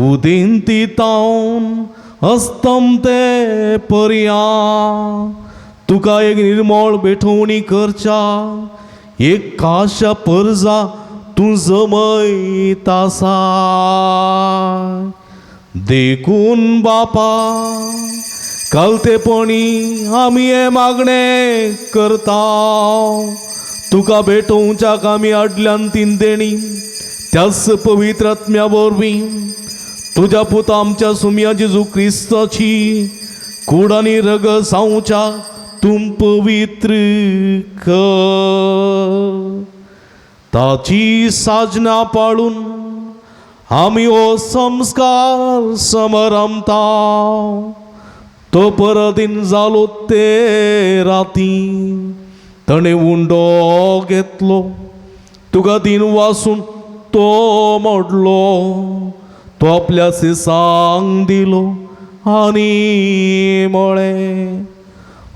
उदेंती तावन अस्तमते पर्या तुका एक निर्मळ भेटवणी करच्या एक काशा परजा तूं जमयत आसा. देखून बापा कालतेपणी आमी हें मागणें करता, तुका भेटोवच्याक आमी आडल्यान तीन देणी त्याच पवित्र आत्म्या वरवीं तुज्या पुता आमच्या सुम्या जेजू क्रिस्ताची कूड आनी रगत जावच्या तूं पवित्र कर. ताची साजना पाळून आमी हो संस्कार समरमता. तो परदीन जालो ते राती ताणें उंडो घेतलो, तुका दिन वासून तो मोडलो, तो आपल्या सिसांक दिलो आनी म्हळें,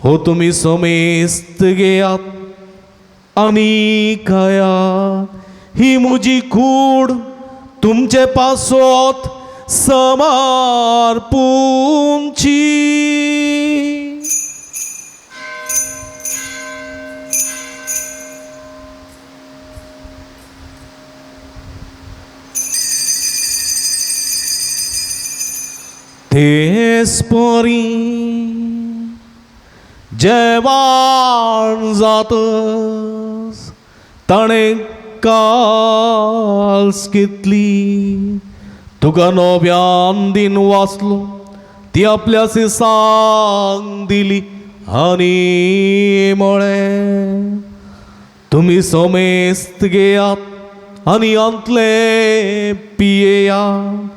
हो तुमी समेस्त घेयात आनी खायात, ही म्हजी कूड तुमचे पासत समर्पूंची. तेच परी जेवण जातच ताणें काल्स घेतली, तुका नव्यान दिन वाचलो, ती आपल्या सिसांक दिली आनी म्हळें, तुमी समेस्त घेयात आनी आंतले पियेयात,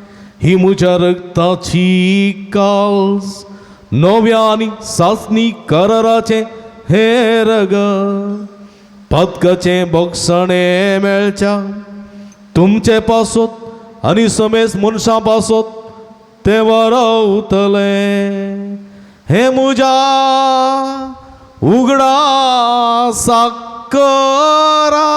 ही म्हज्या रक्ताची काल्स नव्या आनी सासणी कराराचें हें रगत पातकाचें बोगसणें मेळच्या तुमचे पासत आनी समेस्त मनशां पासत तें वरवतलें. हें म्हज्या उगडासाक करा.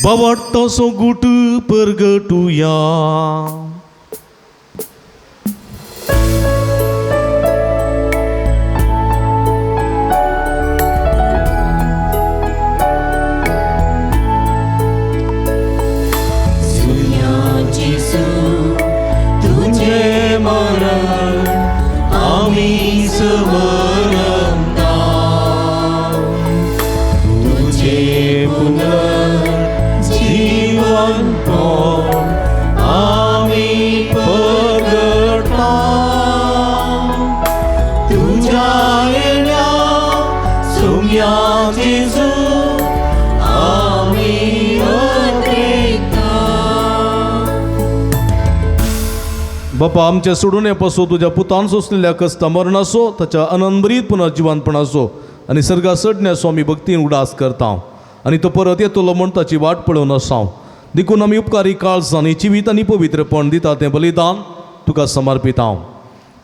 बावटो गुट परगटुया.
तुझे मरण आमी समरता, तुझे पुनर्जीवन आमी प्रगटा, तुझ्या येण्या सुम्या जेजू आमी अत्रेकता.
बापा आमच्या सोडून येपासो तुज्या पुतान सोंसलेल्या कश्टा मरणाचो ताच्या अनंतभरीत पुनर्जिवनपणाचो आनी सर्गा चडण्याचो आमी भक्तीन उडास करता आनी तो परत येतलो म्हूण ताची वाट पळोवन आसा. देखून आमी उपकारी काळजान आनी जिवीत आनी पवित्रपण दिता तें बलिदान तुका समर्पिता.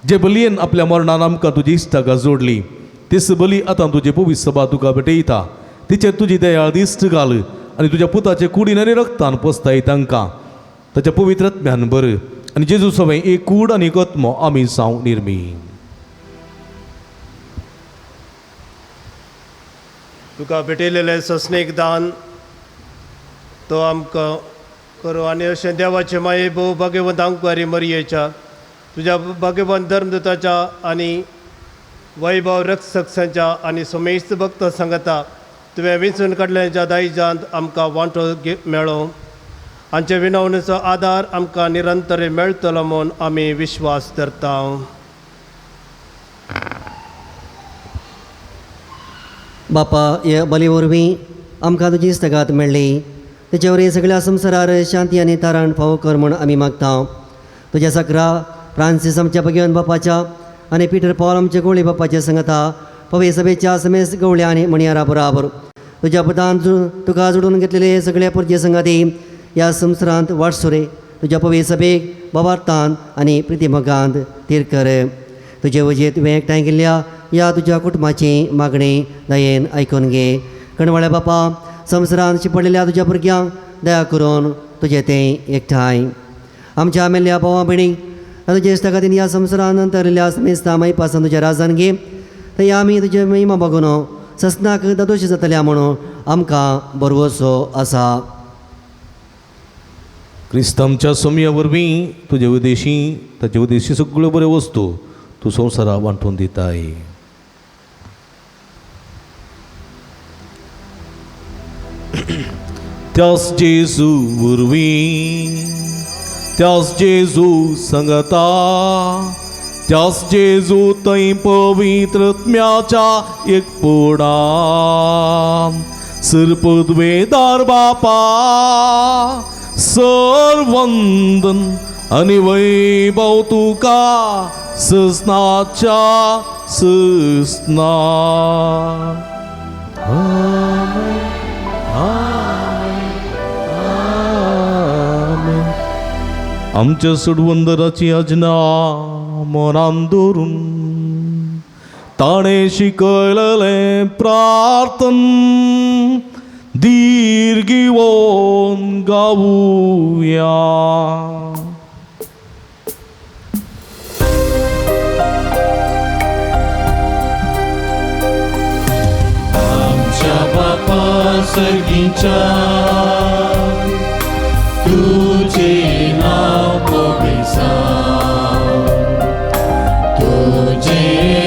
जे बलयेन आपल्या मरणान आमकां तुजी इश्टाका जोडली तीच बली आतां तुजी पवित्र सभा तुका भेटयता. तिचेर तुजी दयाळ दिश्ट घाल आनी तुज्या पुताचे कुडीन आनी रक्तान पोसताय तांकां ताच्या पवित्र आत्म्यान बर आनी जेजू सवें एक कूड आनी एक आत्मो आमी जावं निर्मी.
तुका भेटयलेलें सस्नेक दान तो आमकां करूं आनी अशें देवाचे माये भोव भाग्यवंत आंकवारी मरयेच्या तुज्या भाग्यवान धर्मदूताच्या आनी वैभव रक्षकांच्या आनी समेस्त भक्त सांगता तुवें विंचून काडल्याच्या दायजांत आमकां वांटो मेळो। आमचे विनवणेचो आदार आमकां निरंतर मेळटलो म्हूण आमी विश्वास धरता।
बापा हे बली वरवीं आमकां तुजी स्थगात मेळ्ळी, तेचे वरवीं सगळ्या संवसारार शांती आनी तारण फावो कर म्हूण आमी मागता। तुज्या सकरा फ्रांसीस आमच्या भगवान बापाच्या आनी पिटर पॉल आमच्या गवळी बापाच्या संगता पवे सभेच्या समेस गवळ्या आनी मणयारा बराबर तुज्या पदान तुका जोडून घेतलेले सगळ्या परजे संगाती ह्या संवसारांत वाटसुरे तुज्या पवे सभेक बाबार्थान आनी प्रितिमगांत तीर कर। तुजे वजें तुवें एकठांय केल्ल्या ह्या तुज्या कुटुंबाची मागणी दयेन आयकून घे। कणवाळ्या बापा संवसारांत शिपडलेल्या तुज्या भुरग्यांक दया करून तुजें तें एकठांय आमच्या मेल्ल्या भावा भयणीक तुजे इश्टा खातीर ह्या संवसारान अंतरिल्ल्या समेस्ता माई पासून तुज्या राजान घे। थंय आमी तुजे महिमा बगून ससनाक दादोशी जातल्या म्हणून आमकां बरवसो आसा।
क्रिस्तांच्या सोमया वरवीं तुजे उदेशी ताचे उदेशी सगळ्यो बऱ्यो वस्तू तूं संवसारा वांटून दिताय। त्यास जेजू वरवीं, त्यास जेजू संगता, त्यास जेजू थंय पवित्रत्म्याच्या एकपणान सरपदवेदार बापा सर्वंदन आनी वैभव तुका ससनाच्या ससना। आमेन, आमेन, आमेन। आमच्या सोडवंदराची आज्ञा मनान दवरून ताणें शिकयलें प्रार्थन धीर घेवन गावुया।
आमच्या बापा सर्गीच्या तुझे नाव पवित्र, तुझे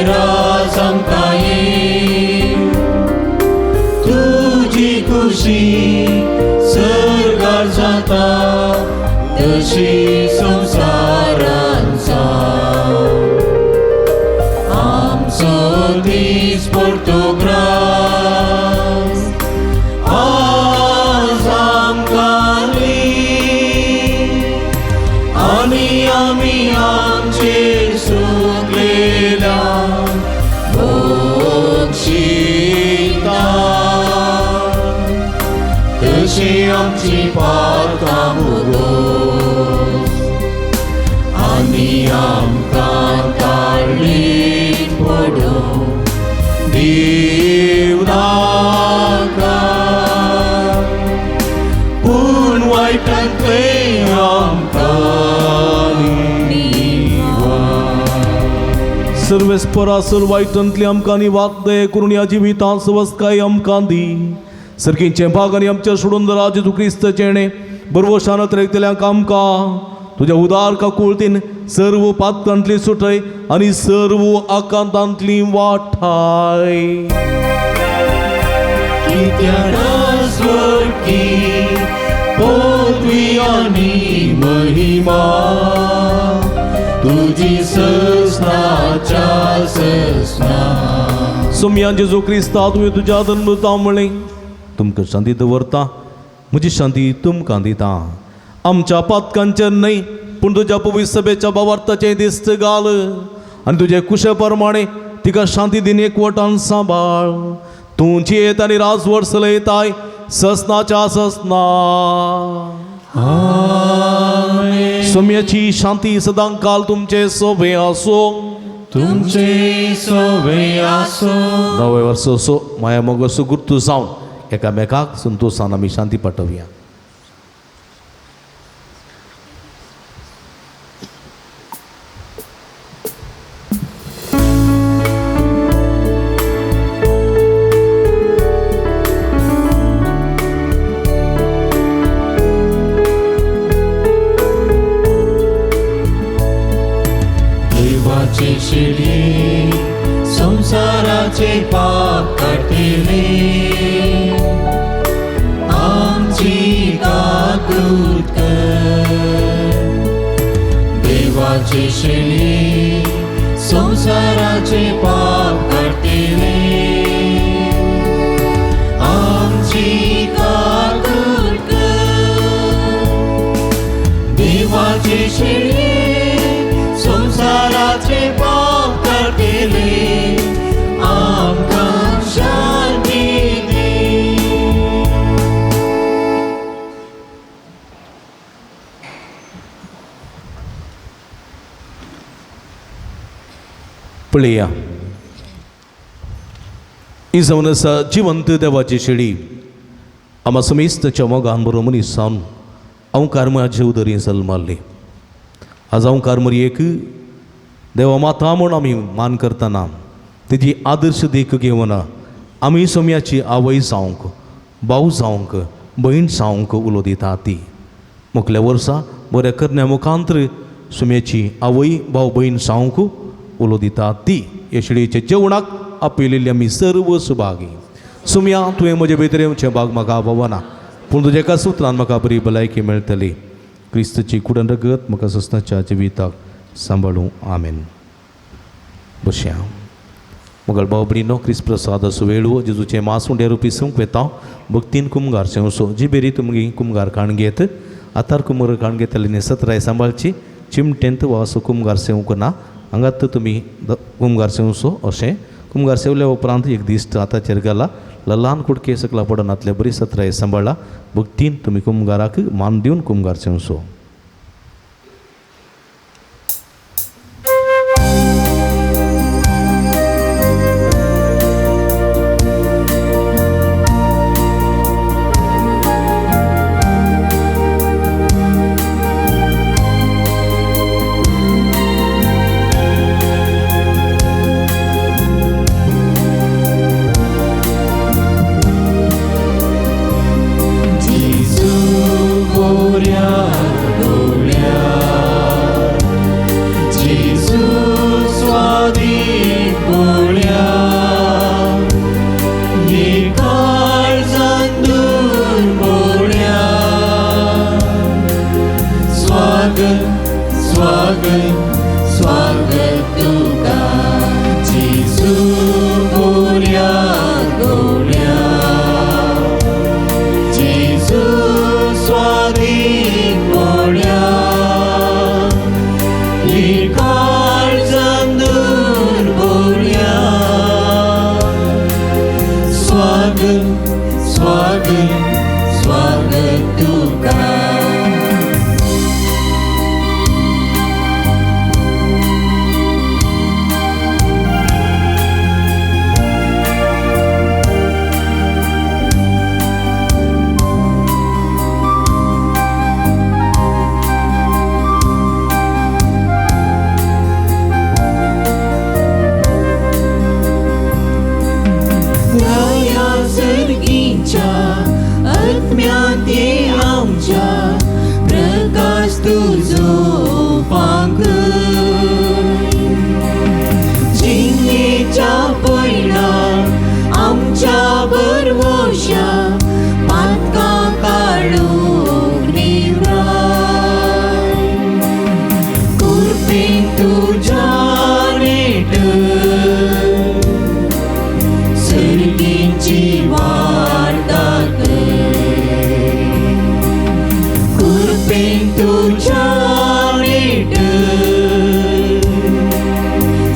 राज आमकां ये, तुजी खुशी सर्गार जाता तशी संवसारांत जावं। आमचो दीस पडतो ग्रास आज आमकां दी, आनी आमी आमचेर सुकलेल्यांक बक्षिता, तशी आमची पातकां मुगोस आनी आमकां ताळणेक पडूं दिवं नाका, पूण वायटांतलें आमकां निवार।
सर्वेस्परा सर वायटांतली आमकां निवात दये करून ह्या जिवितांत सवस्तकाय आमकां दी। सर्गींचें भाग आनी आमच्या सोडून जेजू क्रिस्ताचें बरवशान त्रेकतल्यांक आमकां तुज्या उदार काकुळतीन सर्व पातकांतली सुटय आनी सर्व आकांतांतली वाठाय।
कित्याक पदवी आनी महिमा तुजी ससनाच्या ससना।
सोमया जेजू क्रिस्ता तुवें तुज्या धर्मदूतां म्हणलें तुमकां शांती दवरता, म्हजी शांती तुमकां दिता। आमच्या पातकांचेर न्हय पूण तुज्या पवित्र सभेच्या भावार्थाचें दिस्त घाल आनी तुजे कुशे प्रमाणे तिका शांती दिन एकवटान सांबाळ। तूं जियेत आनी राजवट चलयताय ससनाच्या ससना। सोम्याची शांती सदांकाल तुमचे सोबे आसो,
तुमचे सोबे आसो।
नवे वर्स असो माया मोगाचो गुर्तू जावन एकामेकाक संतोशान आमी शांती पाठोवया।
देवाचे शिडी संसाराचे पाप काडटले आमची काकूत कर देवाचे शिडी संसाराचे पाप काडटले आमची काकूत कर देवाचे शिडी संसाराचे पाप काडटले आमकां शांती दी.
पळया ही जावन आसा जिवंत देवाची शेळी आमा समेस्तच्या मोगान बरो मनीस जावन अंवकार म्हज्या उदरी जल्माल्ली. आज अंवकार मरयेक देवा माता म्हूण आमी मान करतना तेजी आदर्श देख घेवन आमी सोम्याची आवय जावंक, भाव जावंक, भयण जावंक उलो दिता ती मुखल्या वर्सा बऱ्या करण्या मुखांतर सुम्याची आवय भाव भयण जावंक उलो दिता ती. ह्या शेळयेच्या जेवणाक आपयलेली आमी सर्व सुभागी. सुम्या तुवें म्हजे भितर येवचें भाग म्हाका पावना, पूण तुज्या एका सुत्रान म्हाका बरी भलायकी मेळटली. क्रिस्तची कुडन रगत म्हाका सस्नाच्या जिविताक सांबाळूं. आमेन. बशया मुगल भाव भयणीनो, क्रिस्त प्रसाद असो वेळू जेजूचें मास उंड्या रुपी संक वेता भक्तीन कुमगार सेवसो जिबेरी तुमगी कुमगार काण घेत आतार कुमगार काण घेतले सतराय सांबाळची चिमटेंत वा असो कुमगार सेवंक ना हांगात तुमी कुमगार सेवसो अशें कुमगार सेवल्या उपरांत एक दीस आताचेर घाला ल्हान कुडके सकला पडनातले बरी सतराय सांबाळा भक्तीन तुमी कुमगाराक मान दिवन कुमगार सेवसो.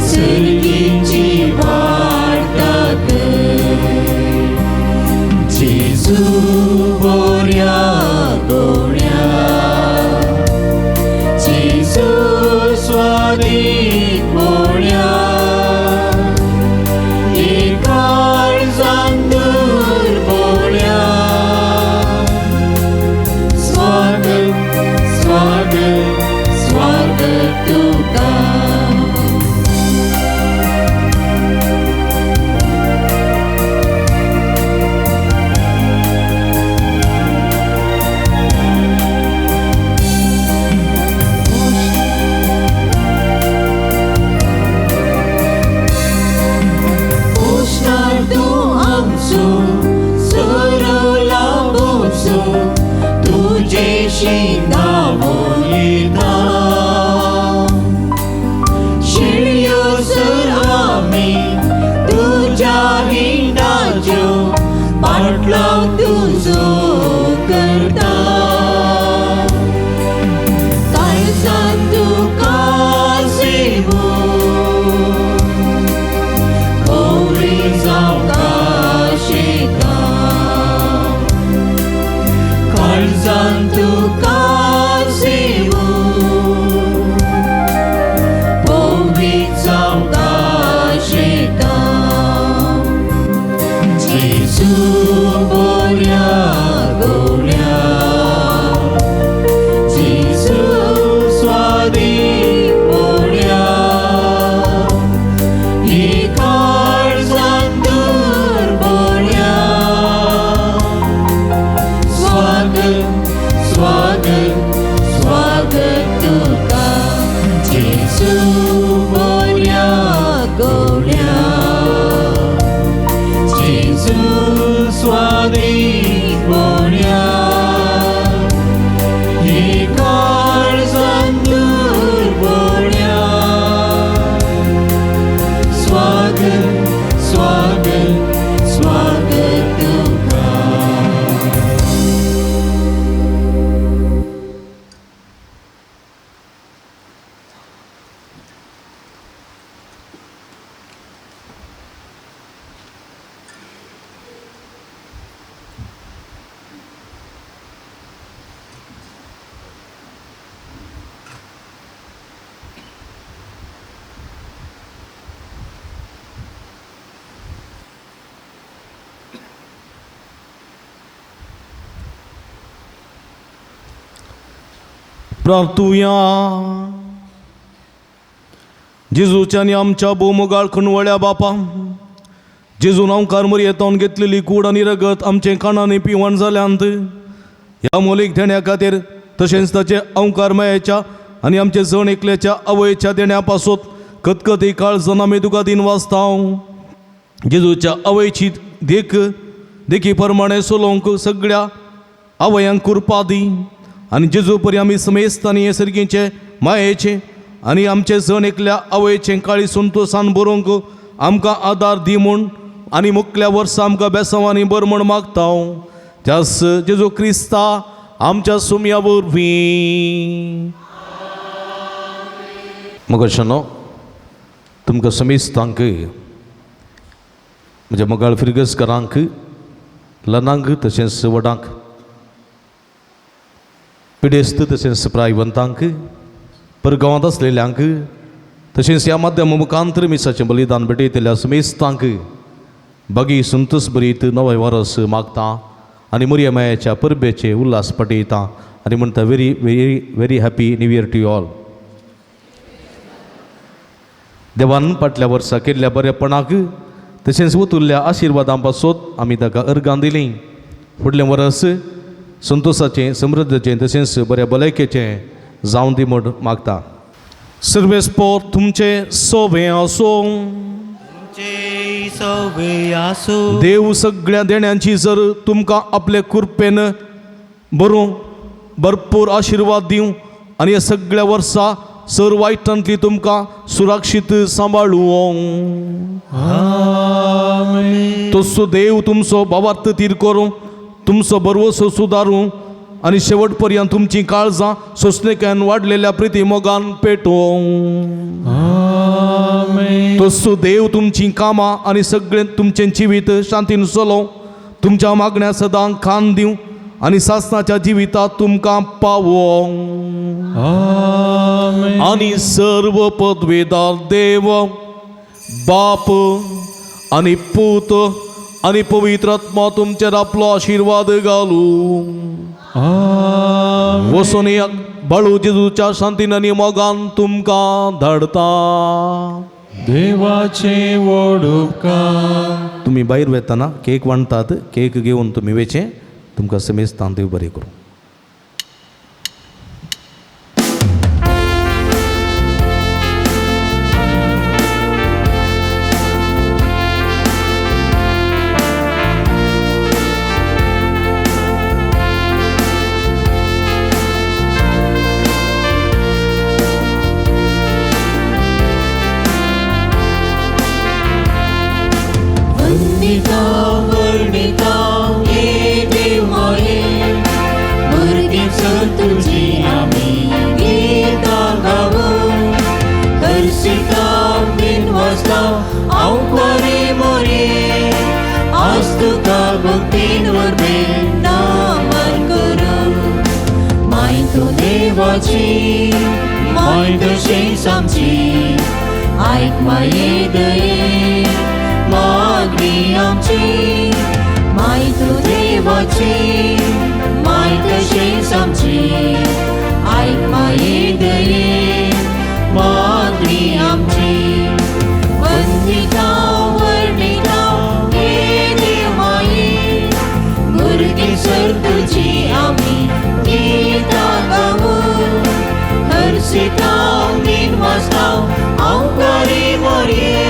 Serginci vardadır. हरशीं धांवून येता. शेळयो सर आमी तुज्या हिंडाच्यो पाटलाव तुजो करता. काळजान तुका सेवू पोवरी जावंक आशेता. काळजान तुका सेवू पोवरी जावंक आशेता. जेजू बोऱ्या गोड्या, जेजू स्वादीक बोऱ्या, ही काळजान दूर बोऱ्या. स्वागत स्वागत स्वागत तुका जेजू बोऱ्या गोड्या, जेजू स्वादीक बोऱ्या, ही काळजान दूर बोऱ्या. स्वागत स्वागत स्वागत तुका.
प्रार्थुया. जेजूच्या आनी आमच्या भोवमोगाळ खणवळ्या बापा, जेजून अंकार मरयेतावन घेतलेली कूड आनी रगत आमचे कानांनी पिवण जाल्यांत ह्या मोलीक देण्या खातीर तशेंच ताचे अंकार मायेच्या आनी आमचे जण एकल्याच्या आवयच्या देण्या पासत कतकती काळजान आमी तुका दिन वाचताव. जेजूच्या आवयची देख देखी प्रमाणे चलोवंक सगळ्या आवयांक कृपा दी आनी जेजू परी आमी समेस्त आनी हे सर्गीचे मायेचे आनी आमचे जण एकल्या आवयचें काळी संतोसान बरोवंक आमकां आदार दी म्हूण आनी मुखल्या वर्सा आमकां बेसांवांनी बर म्हूण मागता. त्यास जेजू क्रिस्ता आमच्या सुमया वरवीं. मगो तुमकां समेस्तांक म्हज्या मोगाळ फिरगसकारांक ल्हानांक तशेंच व्हडांक पिडेस्त तशेंच प्रायवंतांक परगांवांत आसलेल्यांक तशेंच ह्या माध्यमा मुखांतर मिसाचें बलिदान भेटयतल्या समेस्तांक बागी संतोस भरीत नवें वरस मागता आनी मोरया मायाच्या परबेचे उल्हास पटयता आनी म्हणटा very very very happy new year to all. देवान फाटल्या वर्सा केल्ल्या बरेपणाक तशेंच वतुल्ल्या आशिर्वादां पासत आमी ताका अर्गां दिलीं. फुडलें वरस संतोसाचें समृद्धचें तशेंच बऱ्या भलायकेचें जावं दी म्हूण मागता. सर्वेस्पोर तुमचे सोबें आसूं. देव सगळ्या देण्यांची जर तुमकां आपले कृपेन बरोवं भरपूर आशिर्वाद दिवं आनी ह्या सगळ्या वर्सा सर वायटांतली तुमकां सुरक्षीत सांबाळूं. तसो देव तुमचो भावार्थ तीर करूं, तुमचो भरवसो सुदारूं आनी शेवट पर्यंत तुमचीं काळजां सोंसणेकायेन वाडलेल्या प्रिती मोगान पेटोवं. तसो देव तुमचीं कामां आनी सगळें तुमचें जिवीत शांतीन चलोवं, तुमच्या मागण्या सदां खान दिवं आनी सासणाच्या जिवितात तुमकां पावोवं. आनी सर्व पदवेदार देव बाप आनी पूत आनी पवित्र आत्मा तुमचेर आपलो आशिर्वाद घालूं. वचून बाळू जेजूच्या शांतीन आनी मोगान तुमकां धाडता.
देवाचे व्हड उपकार.
तुमी भायर वेतना केक वांटतात, केक घेवन तुमी वेचें. तुमकां समेस्तान देव बरें करूं.
वंदिता वर्णिता हे देव माये भुरगींच तुजी आमी गीतां गावून हर्षिता बिनवासता हांव बरे मोरे आज तुका भक्तीन वरबेन नामन करूं माय तूं देवाची माय तशेंच आमची आयक माये दये मागणी आमची माय तूं देवाची माय तशेंच आमची आयक माये दये मागणी आमची वंदिता वर्णिता हे देव माये भुरगीं सर तुजी आमी गीतां गावून हर्षिता बिनवासता हांव बरे मोरये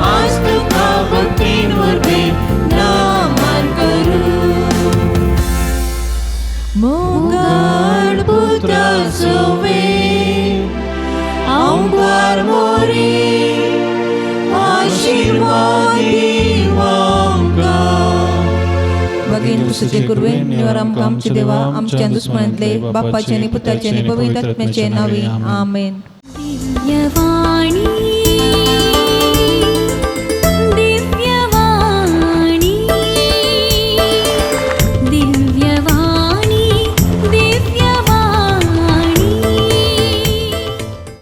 आज तुका भक्तीन वरबेन नमन करूं मोगाळ पुत्रा सोवे हांव बार मोरे आशिर्वाद दीव आमकां.
भगिनी तुझे कुरवे निवार आमकां आमचे देवा आमच्या दुस्मनांतले बापाचे आनी पुताचे आनी पवित्र आत्म्याचे नांवी आमेन.
दिव्यवाणी.